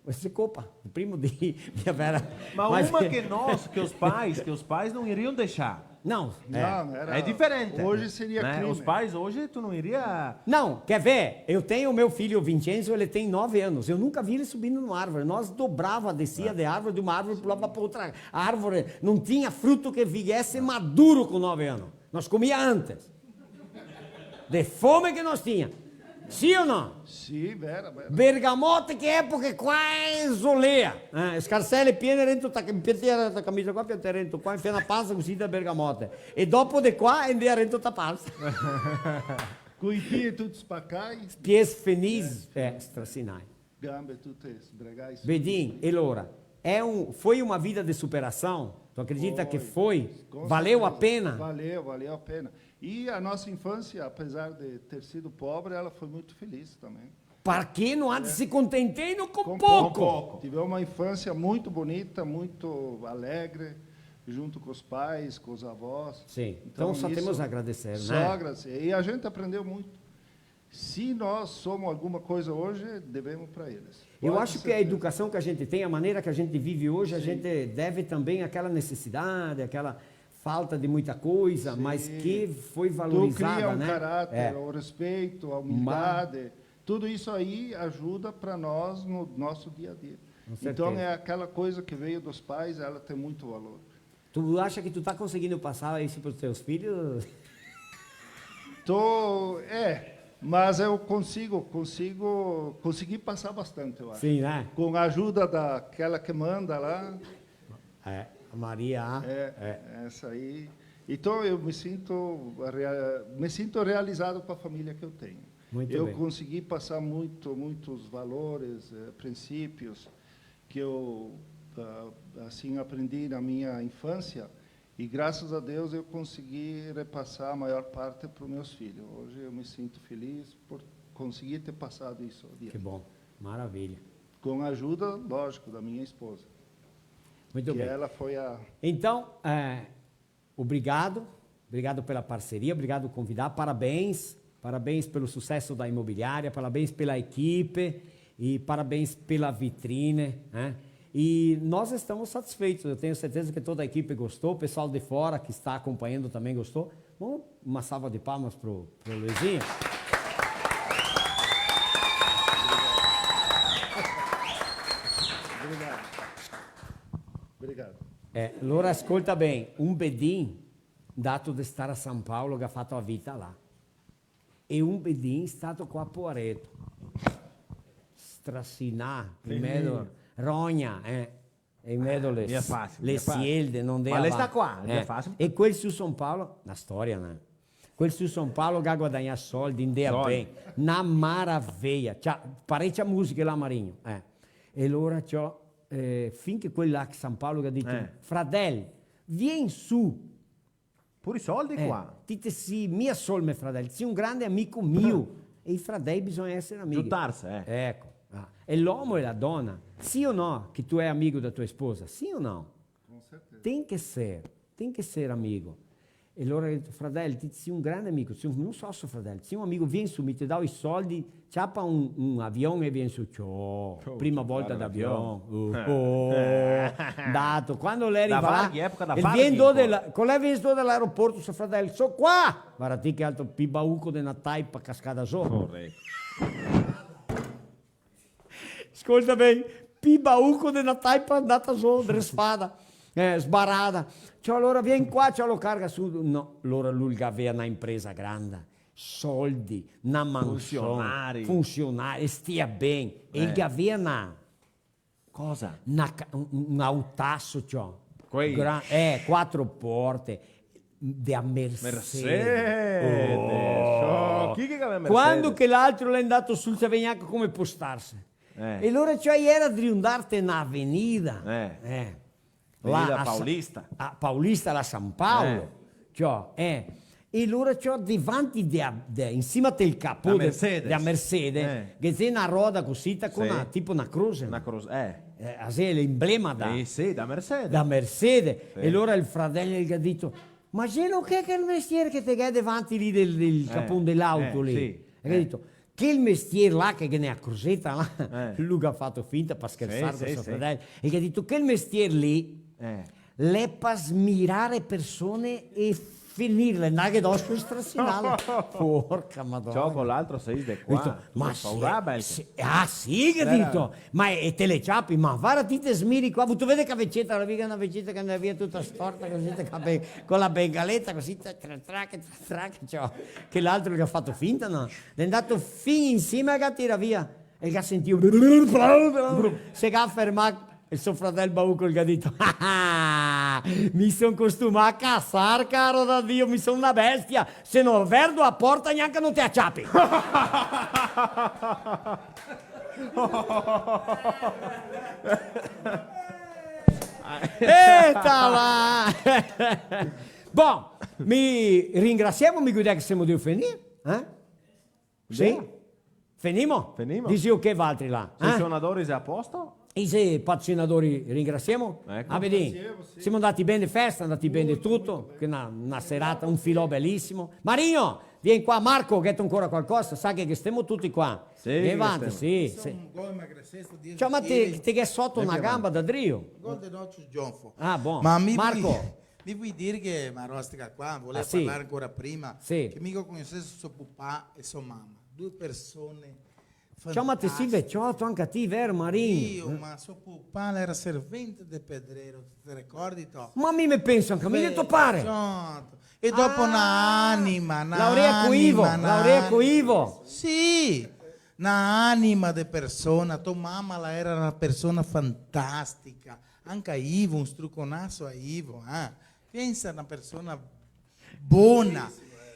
Você copa, o primo de, de Vera. Mas uma que nós, que os pais, que os pais não iriam deixar. Não, é. Não, era, é diferente, hoje seria crime. Os pais hoje, tu não iria... Não, quer ver? Eu tenho o meu filho, o Vincenzo, ele tem nove anos. Eu nunca vi ele subindo numa árvore. Nós dobrava, descia de árvore, de uma árvore, pulava pra outra árvore. Não tinha fruto que viesse maduro com nove anos. Nós comia antes. De fome que nós tinha. Sì o no? Sì, vera, vera. Bergamote, che epoche qua, eh, solea. Eh, scarsele piene dentro ta, piantee ta camisa qua, piantee dentro qua, infia na pansa cusì de bergamote. E dopo de qua, e ndea dentro ta pansa. Coi pie tuti spacai. Pie sfenisi, eh, strasinai. Gambe tute sbregade. Bedin, e alora, é um, foi uma vida de superação? Tu acredita que foi? Foi. Com certeza. Valeu a pena? Valeu, valeu a pena. E a nossa infância, apesar de ter sido pobre, ela foi muito feliz também. Porque não há de se contentando com pouco. Com pouco. Tivemos uma infância muito bonita, muito alegre, junto com os pais, com os avós. Sim. Então, só temos a agradecer, né? Só agradecer. E a gente aprendeu muito. Se nós somos alguma coisa hoje, devemos pra eles. Pode ter certeza. Eu acho que a educação que a gente tem, a maneira que a gente vive hoje, a gente deve também àquela necessidade, àquela falta de muita coisa, mas que foi valorizada, né? Sim. Tu cria um caráter, o respeito, a humildade. Tudo isso aí ajuda pra nós no nosso dia a dia. Com certeza. Então, é aquela coisa que veio dos pais, ela tem muito valor. Tu acha que tu tá conseguindo passar isso pros teus filhos? Tô, é, mas eu consigo, consigo, consegui passar bastante, eu acho. Sim, né? Com a ajuda daquela que manda lá. É, a Maria. É, essa aí. Então eu me sinto rea-, me sinto realizado com a família que eu tenho. Muito bem. Eu consegui passar muito, muitos valores, eh, princípios, que eu, ah, assim, aprendi na minha infância, e graças a Deus eu consegui repassar a maior parte pros meus filhos. Hoje eu me sinto feliz por conseguir ter passado isso adiante. Que bom, maravilha. Com a ajuda, lógico, da minha esposa. Muito bem. Que ela foi a... Então, é, obrigado, obrigado pela parceria, obrigado por convidar, parabéns, parabéns pelo sucesso da imobiliária, parabéns pela equipe e parabéns pela vitrine, né? E nós estamos satisfeitos, eu tenho certeza que toda a equipe gostou, o pessoal de fora que está acompanhando também gostou. Vamos uma salva de palmas pro, pro Luizinho. Obrigado. Obrigado. Eh, alora scolta ben, un Bedin ndato de star a San Paolo, che ga fato a vita là. E un Bedin stato qua poareto. Strasinà, in medo, rogna, eh. E in medo le, le sielde, no ndea. Ma le sta qua, eh. E quel su San Paolo, na storia, no? Quel su San Paolo che ga guadagnà soldi, ndea ben, na maraveia. Ciò, parecia musica là, Marigno, eh. E alora ciò, eh, fin che quel là San Paolo che ga dito: "Fradel, vien su." Pure i soldi qua. Ti te si mia sol me fradel, ti si un grande amico mio. E i fradei bisogna esser amici. Giutarse, eh. Eco. Ah. E l'omo e la dona, sì o no, che tu è amico da tua esposa? Sì o no? Con certeza. Tem que ser, tem que ser amigo. E alora el ga dito: "Fradel, ti si un grande amico, ti si un, no so so fradel, ti si un amico, vien su, mi te dao i soldi, ciapa un, un avion e vien su." Ciò, prima volta d'avion. Uh, oh. Ndato, quando l'è rivà là, el vien do de la, co l'è vegnesto do de l'aeroporto, so fradel: "So qua!" Varda ti che altro pibauco de na taipa cascada so. Coreto. Scolta ben, pi bauco de na taipa ndata zo, dresfada, eh, sbarada. Ciò, alora vien qua, ciò, lo carga su. No, alora lu el gavea na impresa granda, soldi, na mansion, funsionari, funsionari, stia ben. E el gavea na Cosa? Na ca-, un, un autaso, ciò. Quei? Gra-, eh, quatro porte, de a Mercedes. Mercedes, oh. Chi che gavea Mercedes? Quando che l'altro l'è ndato su, no savea gnanca come postarse. Eh. E alora, ciò, i era drio ndarte na avenida. Eh. Eh. Là Avenida a Sa-, Paulista. A Paulista, là a San Paolo. Eh. Ciò, eh. E alora, ciò, davanti de a, de, in sima del capò de, de a Mercedes, eh, ghe xe na roda cusita co na, tipo na croxe. Na croxe, eh. Eh, a xe l'emblema da, sì, sì, da Mercedes. Da Mercedes. Sì. E alora el fradel el ga dito: "Ma xe no che, che mestier che te ghè davanti lì del, del capon de l'auto lì?" Eh, sì. E el ga dito: "Quel mestier là che ghe n'è a croseta là, eh, lu ga fato finta par schersar co so fradel." E el ga dito: "Quel mestier lì, eh, l'è par smirare persone e finirle, ndarghe doso e strasinarle." Porca Madona. Ciò, co l'altro se ise de qua. Dito: "Ma sì, ah, sì", che dito, "ma e te le ciapi? Ma varda, ti te smiri qua, vuto veder che veceta, la via, na veceta che ndava via tuta storta, cusì, te capi, co la bengaleta, cusì, tra, tra, tra, tra, ciò." Che l'altro che ga fato finta, no? L'è ndato fin in sima e el ga tirà via. E el ga sentìo. Se ga fermà e so fradel bauco el ga dito: "Ah, ah, mi son costumà a casar, caro da Dio, mi son na bestia. Se no verdo a porta, gnanca no te a ciapi." Eta là! Bon, mi ringrasiemo, mi go idea che semo drio finir, eh? Sì? Bene. Fenimo? Fenimo. Disìo che valtri là, eh? Sui sonadori xe a posto? I xe patrosinadori, ringrasiemo. Eco. Ah, vedi? Ringrasiemo, sì. Semo ndati ben de festa, ndati ben de tuto, che na, na serata, un filò belisimo. Marino, vien qua, Marco, gheto ancora qualcosa? Sa che, che stemo tuti qua. Sì, vien vanti, sì, sì. Ciò, ma te, te ghe soto na gamba da drio? Gol de nocio gionfo. Ah, bon. Ma mi Marco. Mi vui dir che, ma Rostica qua, voleva parlar ancora prima, che mi go conosesto so pupà e so mama, due persone fantastiche. Ciò, ma te si vecioto anca ti, vero, Marin? Dio, ma so pupà l'era servente de pedrero, te, te ricordi, to? Ma mi me penso anca mi de to pare. Vecioto. E dopo na anima, na anima, na anima. Laurea co Ivo, laurea co Ivo. Sì, na anima de persona, to mama la era na persona fantastica. Anca Ivo, un struconaso a Ivo, eh. Pensa, na persona bona.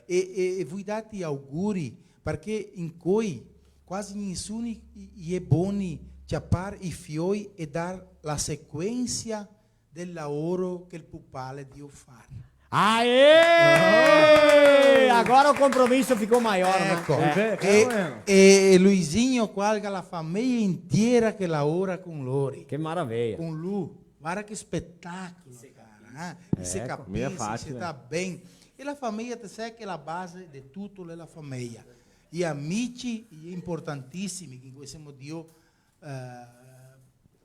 E, e, e vui darti auguri, parché incoi quasi nisuni i, i è boni ciapar i fioi e dar la sequensa del laoro che el pupà l'è drio far. Aê! Ah. Agora o compromiso ficou maior, né? Eco. Eh. E, e Luisinho qua el ga la fameia intiera che laora con lori. Che maraveia. Con lu. Varda che spetacolo, cara, eh? Eco. Se capisi, se sta ben. E la fameia, te sa che la base de tuto l'è la fameia. I amici, i importantisimi, che in questo modo, eh,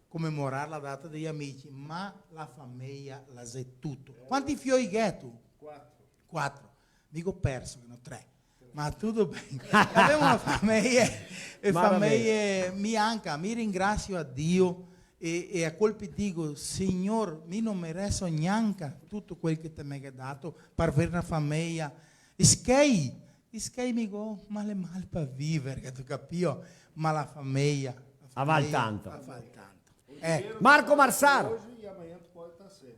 comemorar la data dei amici, ma la fameia la xe tuto. Quanti fioi gheto? Quatro. Quatro. Mi go perso, che no tre. Ma tuto ben. Gavemo na fameia, e fameie, mi anca, mi ringrasio a Dio e, e a colpi digo: "Signor, mi no mereso gnanca tuto quel che te me ga dato par ver na fameia." Schei, schei mi go male male par viver, che te capio? Ma la fameia, la fameia la val tanto. Eh. Marco Marsaro.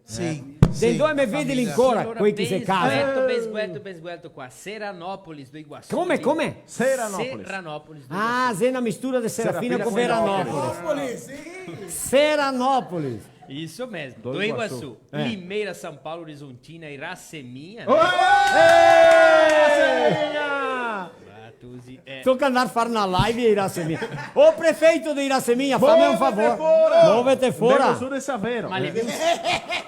Sì, sì. De dove me vedi ancora, quei che se casa? Alora, ben sguelto, ben sguelto, ben sguelto qua. Seranopolis do Iguaçu. Come, come? Seranopolis. Seranopolis do Iguaçu. Ah, xe na mistura de Serafina co Veranópolis. Serafina. Seranopolis. Isso mesmo, do Iguaçu. Eh. Limeira, São Paulo, Horizontina, Iraceminha, né? Iraceminha! Toca andar far na live, Iraceminha. Ô prefeito de Iraceminha, fame un favor. Móvete fora. Móvete fora. Vemo su de Saveiro. Ma l'è un...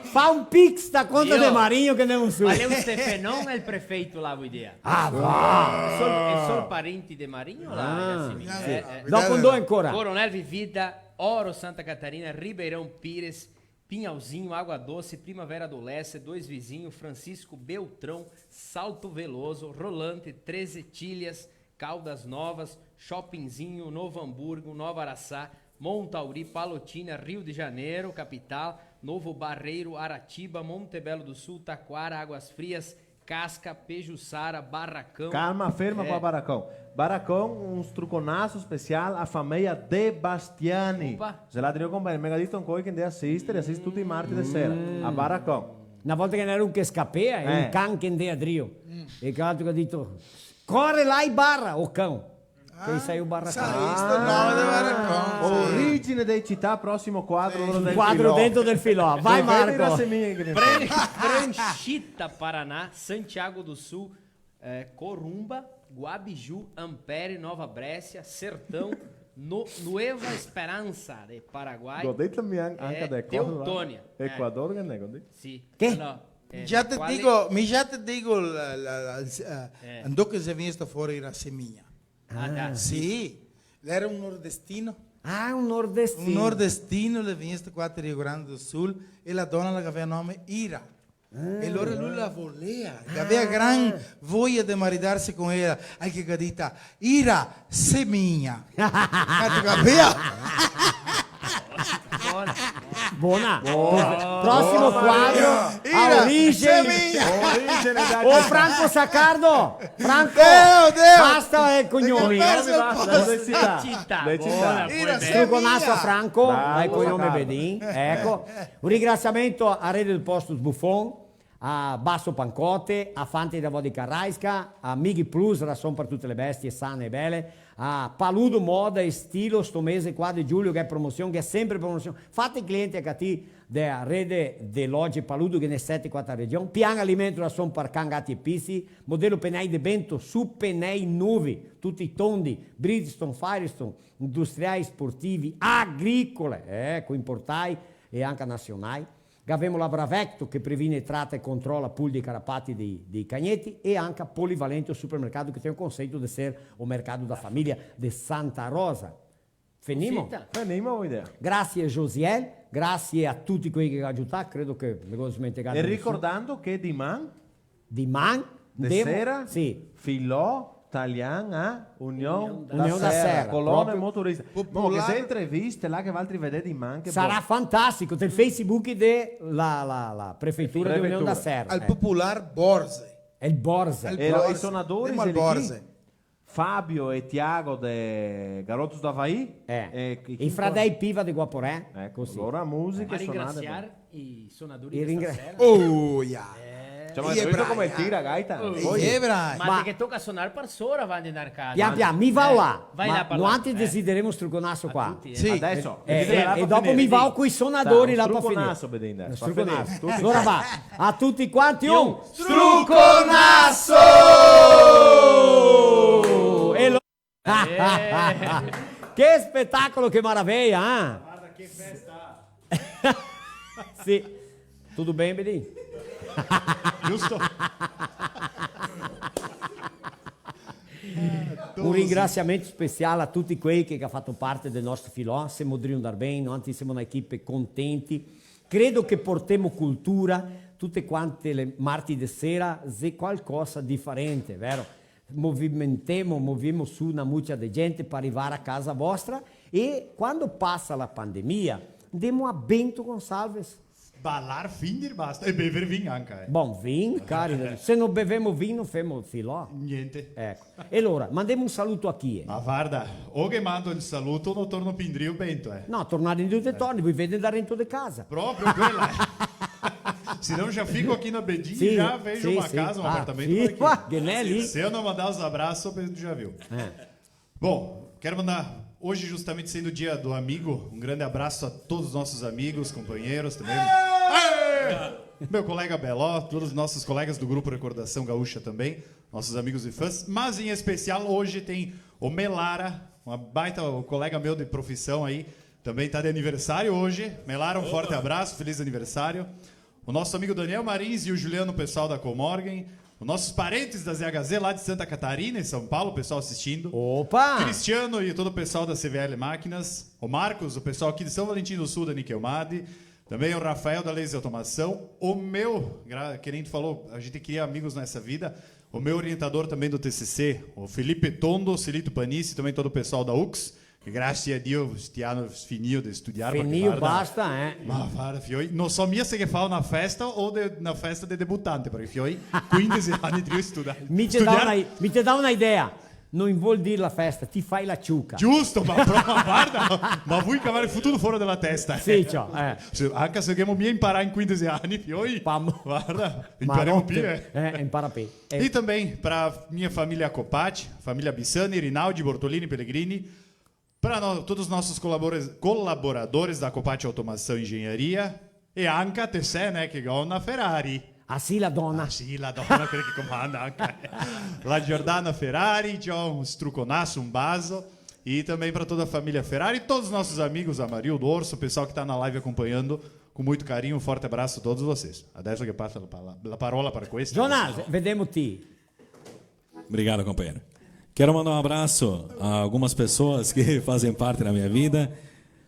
Fa un pix da conta de Marinho che ndemo su. Ma l'è un Stefano el prefeito là, vuto dir? Ah, va. L'è sol, l'è sol parenti de Marinho là, Iraceminha? Ah, sì. Eh, eh. Dopo ndove ancora? Coronel Vivida, Oro, Santa Catarina, Ribeirão Pires, Pinhalzinho, Água Doce, Primavera do Leste, Dois Vizinhos, Francisco Beltrão, Salto Veloso, Rolante, Treze Tilhas, Caldas Novas, Chopinzinho, Novo Hamburgo, Nova Araçá, Montauri, Palotina, Rio de Janeiro, capital, Novo Barreiro, Aratiba, Monte Belo do Sul, Taquara, Águas Frias, Casca, Pejuçara, Barracão. Calma, ferma qua, Barracão. Barracão, un struconaso special a fameia De Bastiani. Opa. Xe là drio compagnia, me ga dito ancoi che ndea asister, e asiste tuti i marti de sera. A Barracão. Na volta che n'era un che scapea, e un can che ndea drio. E che l'altro che ga dito, "Core là i bara, o can." Che i saiu Barracão. Saíste bravo de Barracão. Origine de cità, prosimo quadro, ora del Quadro filò. Dentro del filò. Vai, Vedi Marco. la semia che Pran-, Pranchita, Paraná, Santiago do Sul, eh, Corumbá, Guabiju, Ampere, Nova Bréscia, Sertão, no, Nueva Esperança de Paraguai. Go dito mi an-, anca eh, de cosa, Teutônia. Ecuador, che ne go dito? Sì. Che? No, eh, Già te quale- digo, mi già te digo la, la, la, eh, Eh. ando che xe vegnesta fora la semia. Ah, dai. Sì, l'era un nordestino. Ah, un nordestino. Un nordestino, l'è vegnesta qua te Rio Grande do Sul e la dona la gavea nome Ira. E alora lu la volea, che gavea gran voia de maridarse con ela, anca che ga dita, "Ira, se mia." Te capìo? Bona. Prosimo quadro, a Ira, origine. se mia. Origine da Ô, Franco Saccardo! Franco! Deo, Deo. Basta, eh, cognomi. Perso el posto. De cità. Cità, De cità. bona, Ira, poi se Struconasso a mia. Franco, Bravo, dai cognome Saccardo. Bedin. Eco. Un ringrasiamento a Rede del Posto Buffon, a Basso Pancote, a Fante da Vodi Carraisca, a Mighi Plus, rason par tute le bestie sane e bele, a Paludo Moda e Stilo, sto mese qua de giugno che xe promosion, che xe sempre promosion. Fate clienti a Catì de Rede de Loge Paludo, che ne sete, quatro region. Pian Alimento, rason par can, gati e pisi. Modelo Penei de Bento, su penei novi, tuti tondi, Bridgestone, Firestone, industriai, sportivi, agricole, eco, importai e anca nasionai. Gavemo la Bravecto che previne, trata e controla pulzi e carapati dei, dei cagneti, e anca Polivalente, o supermercado che tem o conceito de ser o mercado da família de Santa Rosa. Fenimo? Fita. Fenimo, idea. Grasie Josiel, grasie a tuti quei che ga aiutà, credo che me go smentegà E de nesuni. Ricordando che diman Diman de ndemo- sera, Sì. filò talian a Union, Union da Serra, Colonna proprio. Motorista. Popular. Mo che xe entreviste là che valtri vedè diman che Sarà bon. Fantastico, del Facebook de la, la, la prefeitura de Union da Serra. Al Eh. Popular Borse. El Borse. Al E lo, Borse. I sonadori Ndemo al xe de chi? Borse. Fabio e Tiago de Garotos do Avaí. Eh. E chi- I fradei Piva de Guaporé. Eco, Così. Alora musica Ma sonate. ringraziar i sonadori I de ringra- stasera. Oh, yeah. Cioè, ma Iebra. Come tira, gaita? Iebra. Ma te che toca sonar par sora, va de narcada. Pian pian, mi vao là. Vai Ma là, parla. noantri Eh. desideremo struconasso qua. A tuti, eh. Sì. Adesso, Eh, vedete, eh, la e fa dopo finire. Mi vao coi sonadori Dai, là un par finire. Struconasso, Bedin, dai, fa Struconasso. finire, tuti. Alora va, a tuti quanti un Struconasso! E lo- Che spetacolo, che maraveia, eh? Guarda che festa! Sì. Tudo bem, Bedin? Giusto? Un ringrasiamento speciale a tuti quei che, che ga fato parte del nostro filò. Semo drio ndar ben, noantri semo na equipe contenti. Credo che portemo cultura, tute quante le marti de sera, xe qualcosa difarente, vero? Movimentemo, movemo su na mucia de gente par rivar a casa vostra, e quando pasa la pandemia, ndemo a Bento Gonçalves. Balar, findir, basta. E bever vin anca, eh. Bon, vin, cari, se no bevemo vin, no femo filò. Gnente. Eco. E alora, mandemo un saluto a chi, eh? Ma varda, o che mando el saluto, no torno pì indrio Bento, eh. No, tornar indrio te torni, voi vede ndar dentro de casa. Proprio quela. Se não, já fico aqui na Bedin, Sì, já vejo sì, uma sì. casa, um Ah, apartamento sì, por aqui. qua, che n'è lì? Se eu não mandar os abraços, a gente já viu. Eh. Bom, quero mandar, hoje justamente sendo o dia do amigo, um grande abraço a todos os nossos amigos, companheiros também. Aê! Meu colega Beló, todos os nossos colegas do grupo Recordação Gaúcha também, nossos amigos e fãs. Mas em especial hoje tem o Melara, uma baita, o colega meu de profissão aí, também tá de aniversário hoje. Melara, um forte abraço, feliz aniversário. O nosso amigo Daniel Marins e o Juliano, pessoal da Comorgan. Os nossos parentes da Z H Z lá de Santa Catarina, em São Paulo, o pessoal assistindo. Opa! Cristiano e todo o pessoal da C V L Máquinas. O Marcos, o pessoal aqui de São Valentim do Sul, da Nickelmad. Também o Rafael da Laser Automação. O meu, gra- que nem tu falou, a gente cria amigos nessa vida. O meu orientador também do T C C, o Felipe Tondo, Celito Panici, também todo o pessoal da U X. Grasie a Dio, sti ani finìo de studiar, parché, finìo, varda, basta, eh. Ma varda, fioi, no so mia se ghe fa na festa o de, na festa de debutante, parché, fioi, quindese ani de studiar. Mi te dao studiar. Na, mi te dao na idea. No vol dir la festa, ti fai la ciuca. Giusto, ma pro-, ma varda, ma vui cavar el futuro fora de la testa, eh. Sì, ciò, eh. Se, anca se ghemo mia inparà in quindese ani, fioi, pa mo-, varda, inparemo pi, eh. Eh, inpara pi. Eh. E também pra mia família Copacci, família Bissani, Rinaldi, Bortolini, Pellegrini, pra no-, todos os nossos colabores-, colaboradores da Copacci Automação e Engenharia, e anca te sè, né, che go na Ferrari. Ah, sì, la dona. Ah, sì, la dona, quela che comanda anca. La Giordana Ferrari, ciò, un struconasso, un baso. E também pra toda a família Ferrari, todos os nossos amigos, Amarildo, Orso, o pessoal que tá na live acompanhando, com muito carinho, um forte abraço a todos vocês. Adesso che passo la pala-, la parola pra questi. Jonas, vedemo ti. Obrigado, companheiro. Quero mandar um abraço a algumas pessoas que fazem parte da minha vida,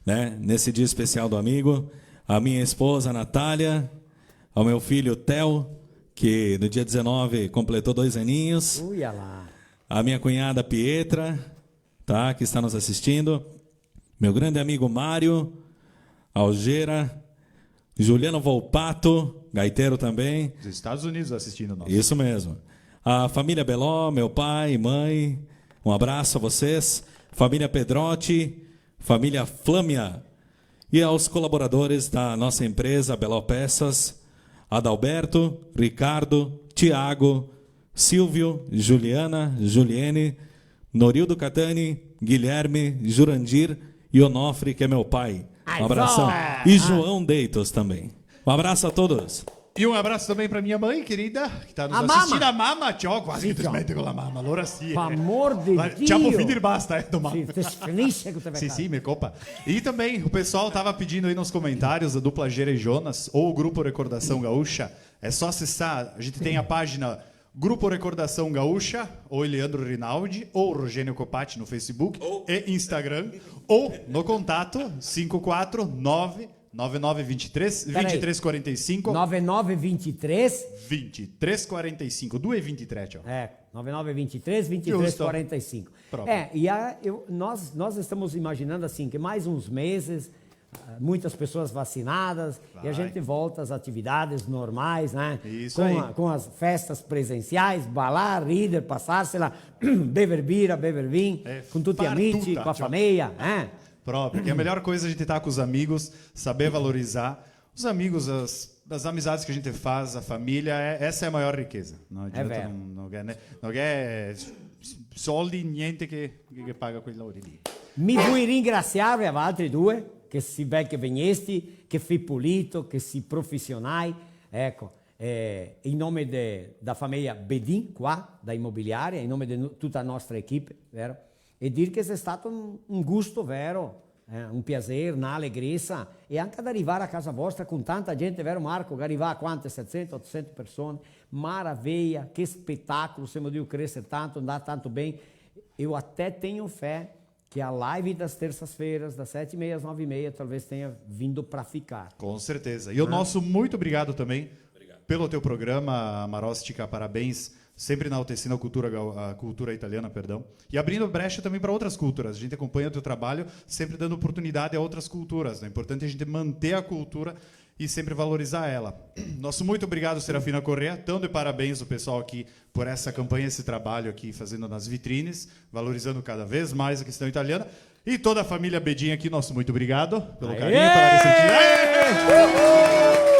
né? Nesse dia especial do amigo, a minha esposa, Natália, ao meu filho, Theo, que no dia dezenove completou dois aninhos. Uia lá. A minha cunhada, Pietra, tá? Que está nos assistindo. Meu grande amigo Mário, Algera, Juliano Volpato, gaiteiro também. Dos Estados Unidos assistindo nós. Isso mesmo. A família Beló, meu pai, mãe, um abraço a vocês. Família Pedrotti, família Flâmia. E aos colaboradores da nossa empresa Beló Peças, Adalberto, Ricardo, Tiago, Silvio, Juliana, Juliene, Norildo Catani, Guilherme, Jurandir e Onofre, que é meu pai. Um abração. Ai, Zó! E João Deitos também. Um abraço a todos. E um abraço também pra minha mãe querida, que tá nos assistindo. A mama. A mama, ciò, quasi che te smeti co la mama, alora sì. Par amor de Dio. Ciò, fin dir basta, eh, doman. Sì, te sfinise co te... Sì, sì, me copa. E também o pessoal tava pedindo aí nos comentários a dupla Gera e Jonas ou o grupo Recordação Gaúcha. É só acessar, a gente tem a página Grupo Recordação Gaúcha, ou Leandro Rinaldi, ou Rogênio Copati no Facebook e Instagram, ou no contato cinco quatro nove nove nove vinte e três, vinte e três quarenta e cinco. Peraí. Nove nove vinte e três? Vinte e três quarenta e cinco, due vinte e três, ciò. É, nove nove vinte e três, vinte e três quarenta e cinco. Giusto. Proprio. É, e a, eu, nós, nós estamos imaginando assim, que mais uns meses, ah, muitas pessoas vacinadas, e a gente volta às atividades normais, né? Isso aí. Com a, com as festas presenciais, balar, rider, passarsela, bever bira, bever vin, com tutti amici, com a famiglia, eh? Proprio, che la melhor coisa de estar com os amigos, saber valorizar os amigos, as, as amizades que a gente faz, a família, é, essa é a maior riqueza. Não adianta, não, não é, né? Não é soldi, niente che, che, che paga quei lavori lì. Mi vui ringrasiarve a valtri due, che sì bei che vegnesti, che sì pulito, che sì profesionai, eco, eh, in nome de, da fameia Bedin qua, da Imobiliare, in nome de nu-, tuta la nostra equipe, vero? E dir che xe stato un, un gusto vero, eh, un piaser, na alegresa, e anca da rivar a casa vostra con tanta gente, vero Marco? Che riva a quante? Setesento, otosento persone, maraveia, che spetacolo, semo drio creser tanto, andar tanto ben. Eu até tenho fé que a live das terças-feiras, das sete e meia às nove e meia, talvez tenha vindo pra ficar. Com certeza. E o nosso muito obrigado também pelo teu programa, Marostica, parabéns, sempre enaltecendo a cultura gau-, a cultura italiana, perdão, e abrindo brecha também pra outras culturas. A gente acompanha o teu trabalho, sempre dando oportunidade a outras culturas, né? É importante a gente manter a cultura e sempre valorizar ela. Nosso muito obrigado, Serafina Corrêa, tanto de parabéns o pessoal aqui por essa campanha, esse trabalho aqui fazendo nas vitrines, valorizando cada vez mais a questão italiana. E toda a família Bedin aqui, nosso muito obrigado pelo carinho, pela receptividade. Aê! Uhul!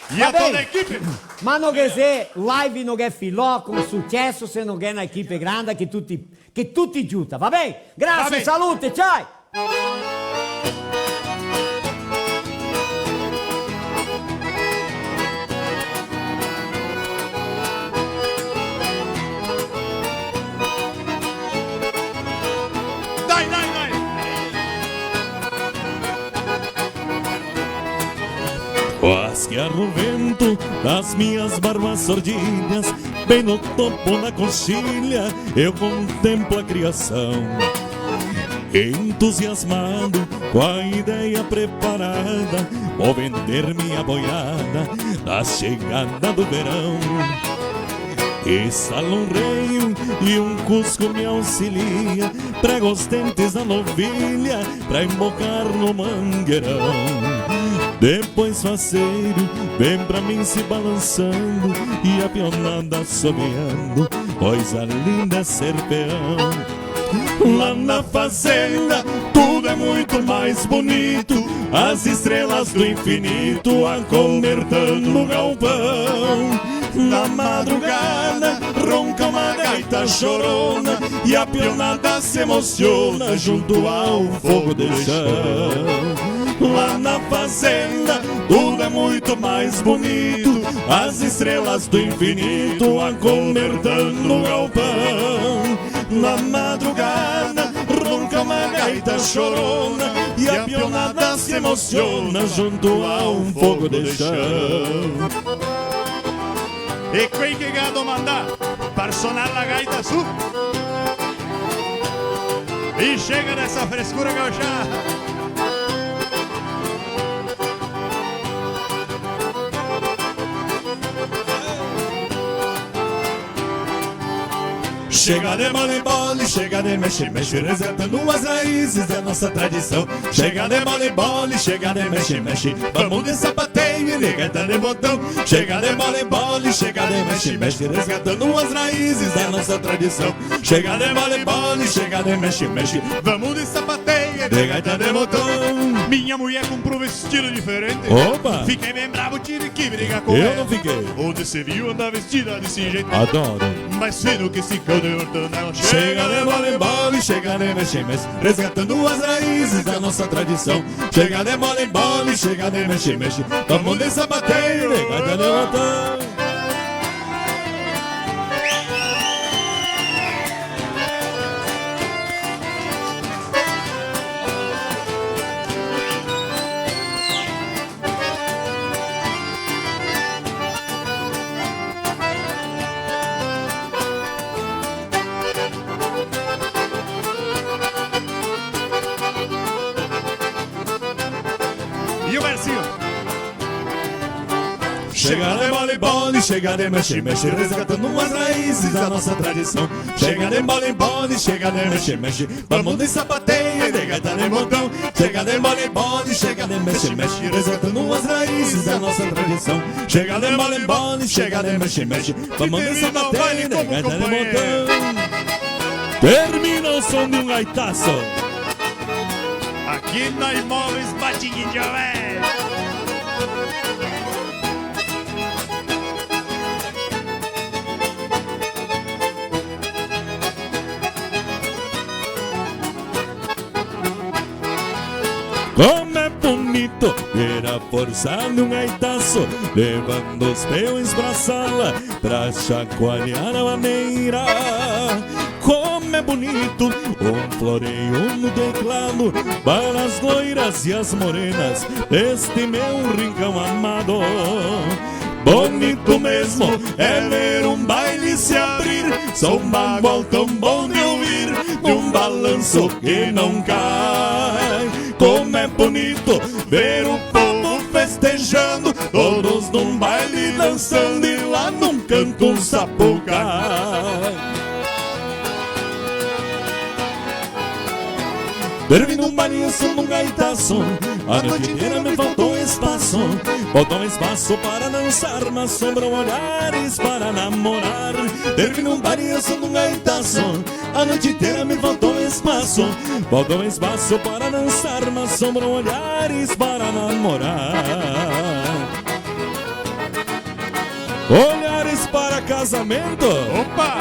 E a toda a equipe! Ma no ghe xe live, no ghe xe filò con suceso se no ghe xe na equipe granda che tuti, che tuti giuta, va ben? Grasie, salute, ciao! Dai, dai, dai! Quase que arro vento das minhas barbas sordidas, bem no topo da coxilha, eu contemplo a criação. Entusiasmado, com a ideia preparada, vou vender minha boiada na chegada do verão. Instala um reio e um cusco me auxilia, prega os dentes na novilha pra embocar no mangueirão. Depois, faceiro, vem pra mim se balançando e a pionada assobiando, coisa linda é ser peão. Lá na fazenda, tudo é muito mais bonito. As estrelas do infinito acobertando o galpão. Na madrugada, ronca uma gaita chorona e a pionada se emociona junto ao fogo de chão. Lá na fazenda, tudo é muito mais bonito. As estrelas do infinito acobertando o galpão. Na madrugada, ronca uma gaita chorona e a pionada se emociona junto a um fogo de chão. E quei che ga domandà par sonar la gaita su? E chega dessa frescura gaucha. Chega de bole em bole, chega de mexe, mexe, resgatando as raízes da nossa tradição. Chega de bole em bole, chega de mexe, mexe, vamos de sapateio e de gaita de botão. Chega de bole em bole, chega de mexe, mexe, resgatando as raízes da nossa tradição. Chega de bole em bole, chega de mexe, mexe, vamos de sapateio e de gaita de botão. Minha mulher comprou vestido diferente. Opa! Fiquei bem bravo, tive que brigar com ela. Eu não fiquei. Onde se viu andar vestida desse jeito? Adoro. Mais fino que esse cão de hortelã. Chega de bole em bole, chega de mexe, mexe, resgatando as raízes da nossa tradição. Chega de bole em bole, chega de mexe, mexe, vamos de sapateio, de gaita de botão. E o versinho? Chega de bole, bole, chega de mexe, mexe, resgatando as raízes da nossa tradição. Chega de bole, bole, chega de mexe, mexe, vamos de sapateio e de gaita de botão. Chega de bole, bole, chega de mexe, mexe, resgatando as raízes da nossa tradição. Chega de bole, bole, chega de mexe, mexe, vamos de sapateio e de gaita de botão. Termina o som de um gaitaço. Aqui na Imóveis Batiguinho, velho. Como é bonito ver a força de um gaitaço levando os peões pra sala pra chacoalhar a maneira. Como é bonito um floreio no teclado para as loiras e as morenas deste meu rincão amado. Bonito mesmo é ver um baile se abrir, som bagual tão bom de ouvir, de um balanço que não cai. Como é bonito ver o povo festejando, todos num baile dançando e lá num canto um sapucai. Termina um baile, sono um gaitaço, a noite inteira me faltou espaço. Faltou espaço para dançar, mas sobrou olhares para namorar. Termina um baile, sono um gaitaço, a noite inteira me faltou espaço. Faltou espaço para dançar, mas sobrou olhares para namorar. Olhares para casamento. Opa!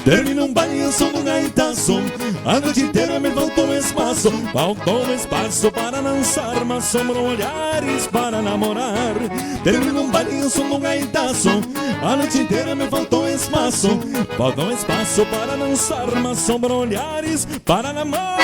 Termina um baile, sono um gaitaço, a noite inteira me faltou espaço. Faltou espaço para dançar, mas sobrou olhares para namorar. Termina um baile, sono um gaitaço, a noite inteira me faltou espaço. Faltou espaço para dançar, mas sobrou olhares para namorar.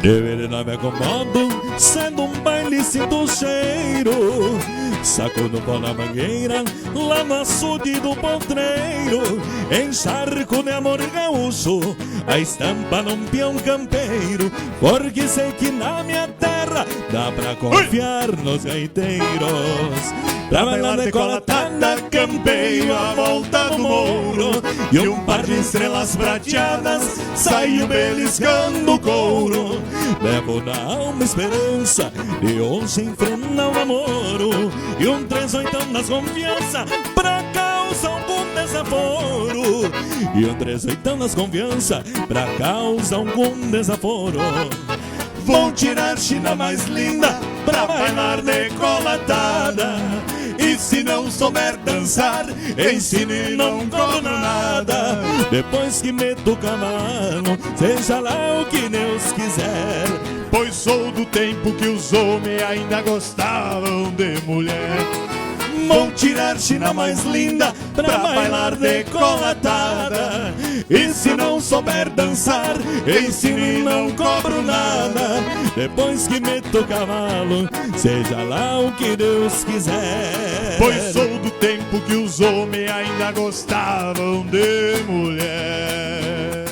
De vere na me acomodo, sendo um baile sinto o cheiro. Saco no pó na mangueira, lá no açude do potreiro. Encharco de amor gaúcho, a estampa num peão campeiro. Porque sei que na minha terra dá pra confiar nos gaiteiros. Pra bailar decolatada, campeio à volta do morro, e um par de estrelas prateadas saiu beliscando o couro. Levo na alma esperança de hoje enfrentar o namoro, e um três oitão nas confiança pra causar algum desaforo. E um três oitão nas confiança pra causar algum desaforo. Vou tirar China mais linda pra bailar decolatada. E se não souber dançar, ensino e não cobro nada. Depois que meto o cavalo, seja lá o que Deus quiser. Pois sou do tempo que os homens ainda gostavam de mulher. Vou tirar China mais linda pra bailar decolatada. E se não souber dançar, ensino e não cobro nada. Depois que meto o cavalo, seja lá o que Deus quiser. Pois sou do tempo que os homens ainda gostavam de mulher.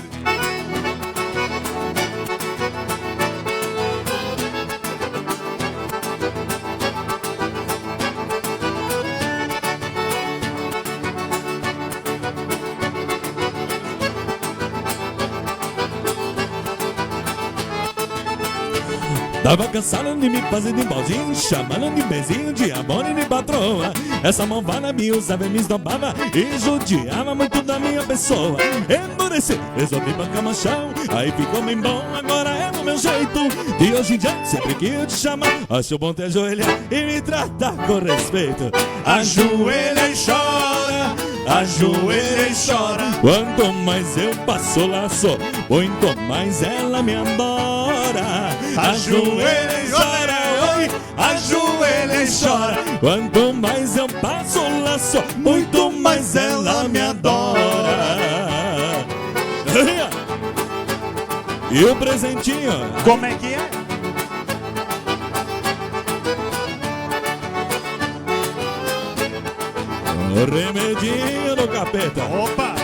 Tava cansado de me fazer de bonzinho, chamando de bezinho, de amor e de patroa. Essa malvada me usava e me esnobava e judiava muito da minha pessoa. Endureci, resolvi bancar machão, aí ficou bem bom, agora é do meu jeito. De hoje em diante, sempre que eu te chamar, acho bom te ajoelhar e me tratar com respeito. Ajoelha e chora, ajoelha e chora. Quanto mais eu passo laço, muito mais ela me adora. Ajoelha e chora, oi, ajoelha e chora. Quanto mais eu passo laço, muito mais ela me adora. E o presentinho? Como é que é? O remedinho do capeta. Opa!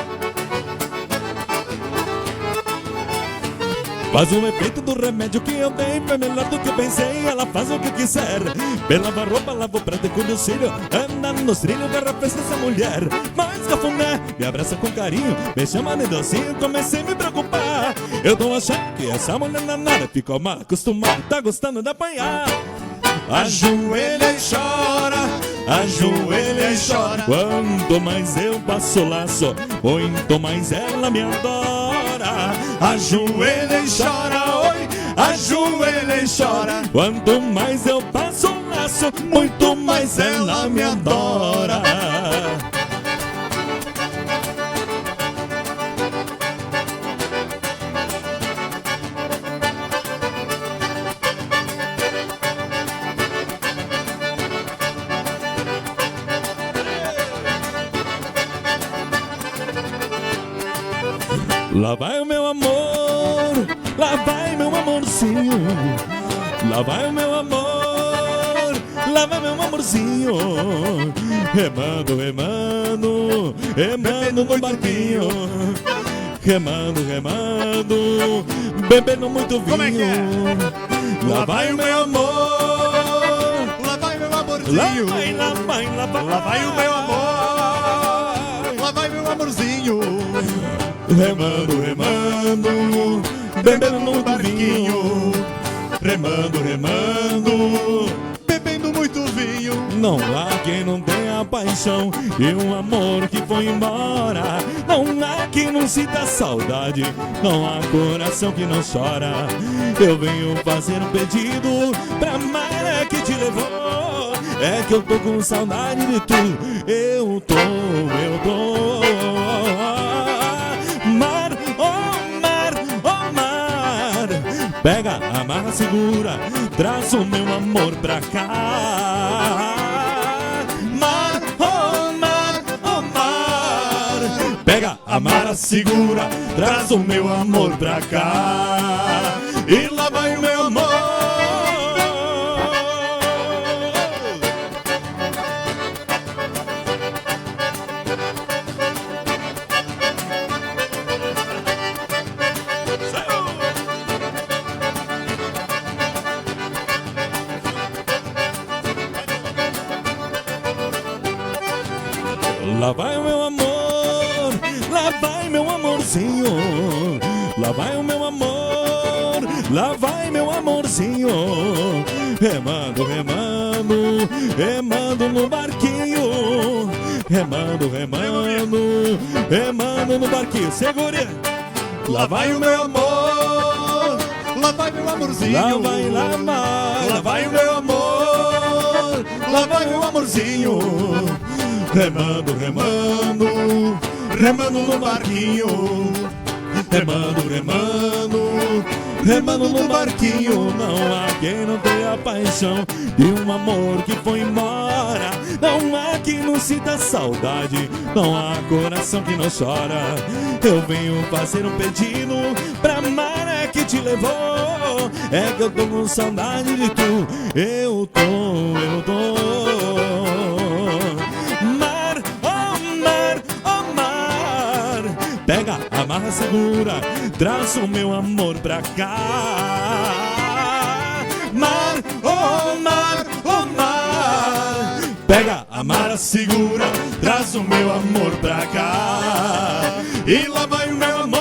Faz um efeito do remédio que eu dei, foi melhor do que eu pensei, ela faz o que quiser. Bem lava roupa, lavo prato e cuida os filhos, anda nos trilhos, garrafa essa mulher. Mas cafuné, me abraça com carinho, me chama de docinho, comecei a me preocupar. Eu tô achando que essa mulher danada ficou mal acostumada, tá gostando de apanhar. Ajoelha e chora, ajoelha e chora. Quanto mais eu passo laço, muito mais ela me adora. Ajoelha e chora, oi, ajoelha e chora. Quanto mais eu passo laço, muito mais ela me adora. Lá vai o meu amor, lá vai meu amorzinho. Lá vai o meu amor, lá vai meu amorzinho. Remando, remando, remando no barquinho. Remando, remando, bebendo muito vinho. Como é que é? Lá vai o meu amor. Lá vai meu amorzinho. Lá vai, lá vai, lá vai. Lá vai o meu amor. Lá vai meu amorzinho. Remando, remando, bebendo no barquinho. Remando, remando, bebendo muito vinho. Não há quem não tenha paixão e um amor que foi embora. Não há quem não sinta saudade, não há coração que não chora. Eu venho fazer um pedido pra mar que te levou. É que eu tô com saudade de tu. Eu tô, eu tô. Mar, oh mar, oh mar. Pega, amarra, segura, traz o meu amor pra cá. Mar, oh mar, oh mar. Pega, amarra, segura, traz o meu amor pra cá. E lá Lá vai o meu amor. Lá vai o meu amor, lá vai meu amorzinho. Lá vai o meu amor, lá vai meu amorzinho. Remando, remando, remando no barquinho. Remando, remando, remando no barquinho. Segure. Lá vai o meu amor, lá vai meu amorzinho. Lá vai, lá vai. Lá vai o meu amor, lá vai meu amorzinho. Remando, remando, remando no barquinho. Remando, remando, remando no barquinho. Não há quem não tenha paixão de um amor que foi embora. Não há quem não sinta saudade. Não há coração que não chora. Eu venho fazer um pedido pra mar que te levou. É que eu tô com saudade de tu. Eu tô, eu tô. Mar, oh mar, oh mar. Pega, amarra, segura. Traz o meu amor pra cá. Mar, oh mar, oh mar. Pega, amarra, segura, traz o meu amor pra cá. E lá vai o meu amor.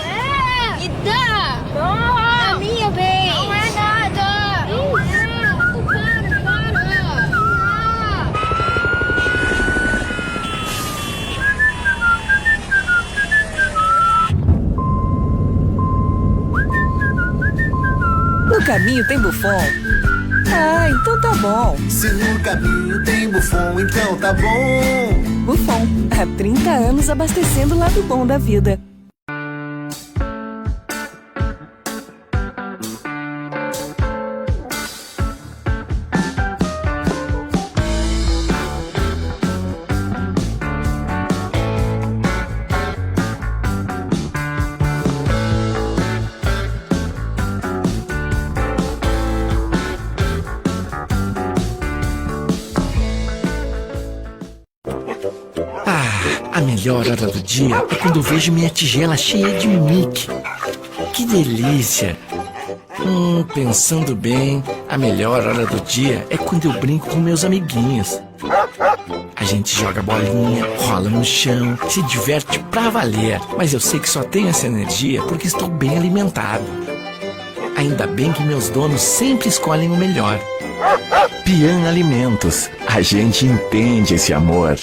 É! Me dá! Não! A minha vez! Não é nada! Não! Para, para! No caminho tem Buffon? Ah, então tá bom. Se no caminho tem Buffon, então tá bom. Buffon, há trinta anos abastecendo o lado bom da vida. Ah, a melhor hora do dia é quando eu vejo minha tigela cheia de Mickey. Que delícia! Hum, pensando bem, a melhor hora do dia é quando eu brinco com meus amiguinhos. A gente joga bolinha, rola no chão, se diverte pra valer. Mas eu sei que só tenho essa energia porque estou bem alimentado. Ainda bem que meus donos sempre escolhem o melhor. Pian Alimentos, a gente entende esse amor.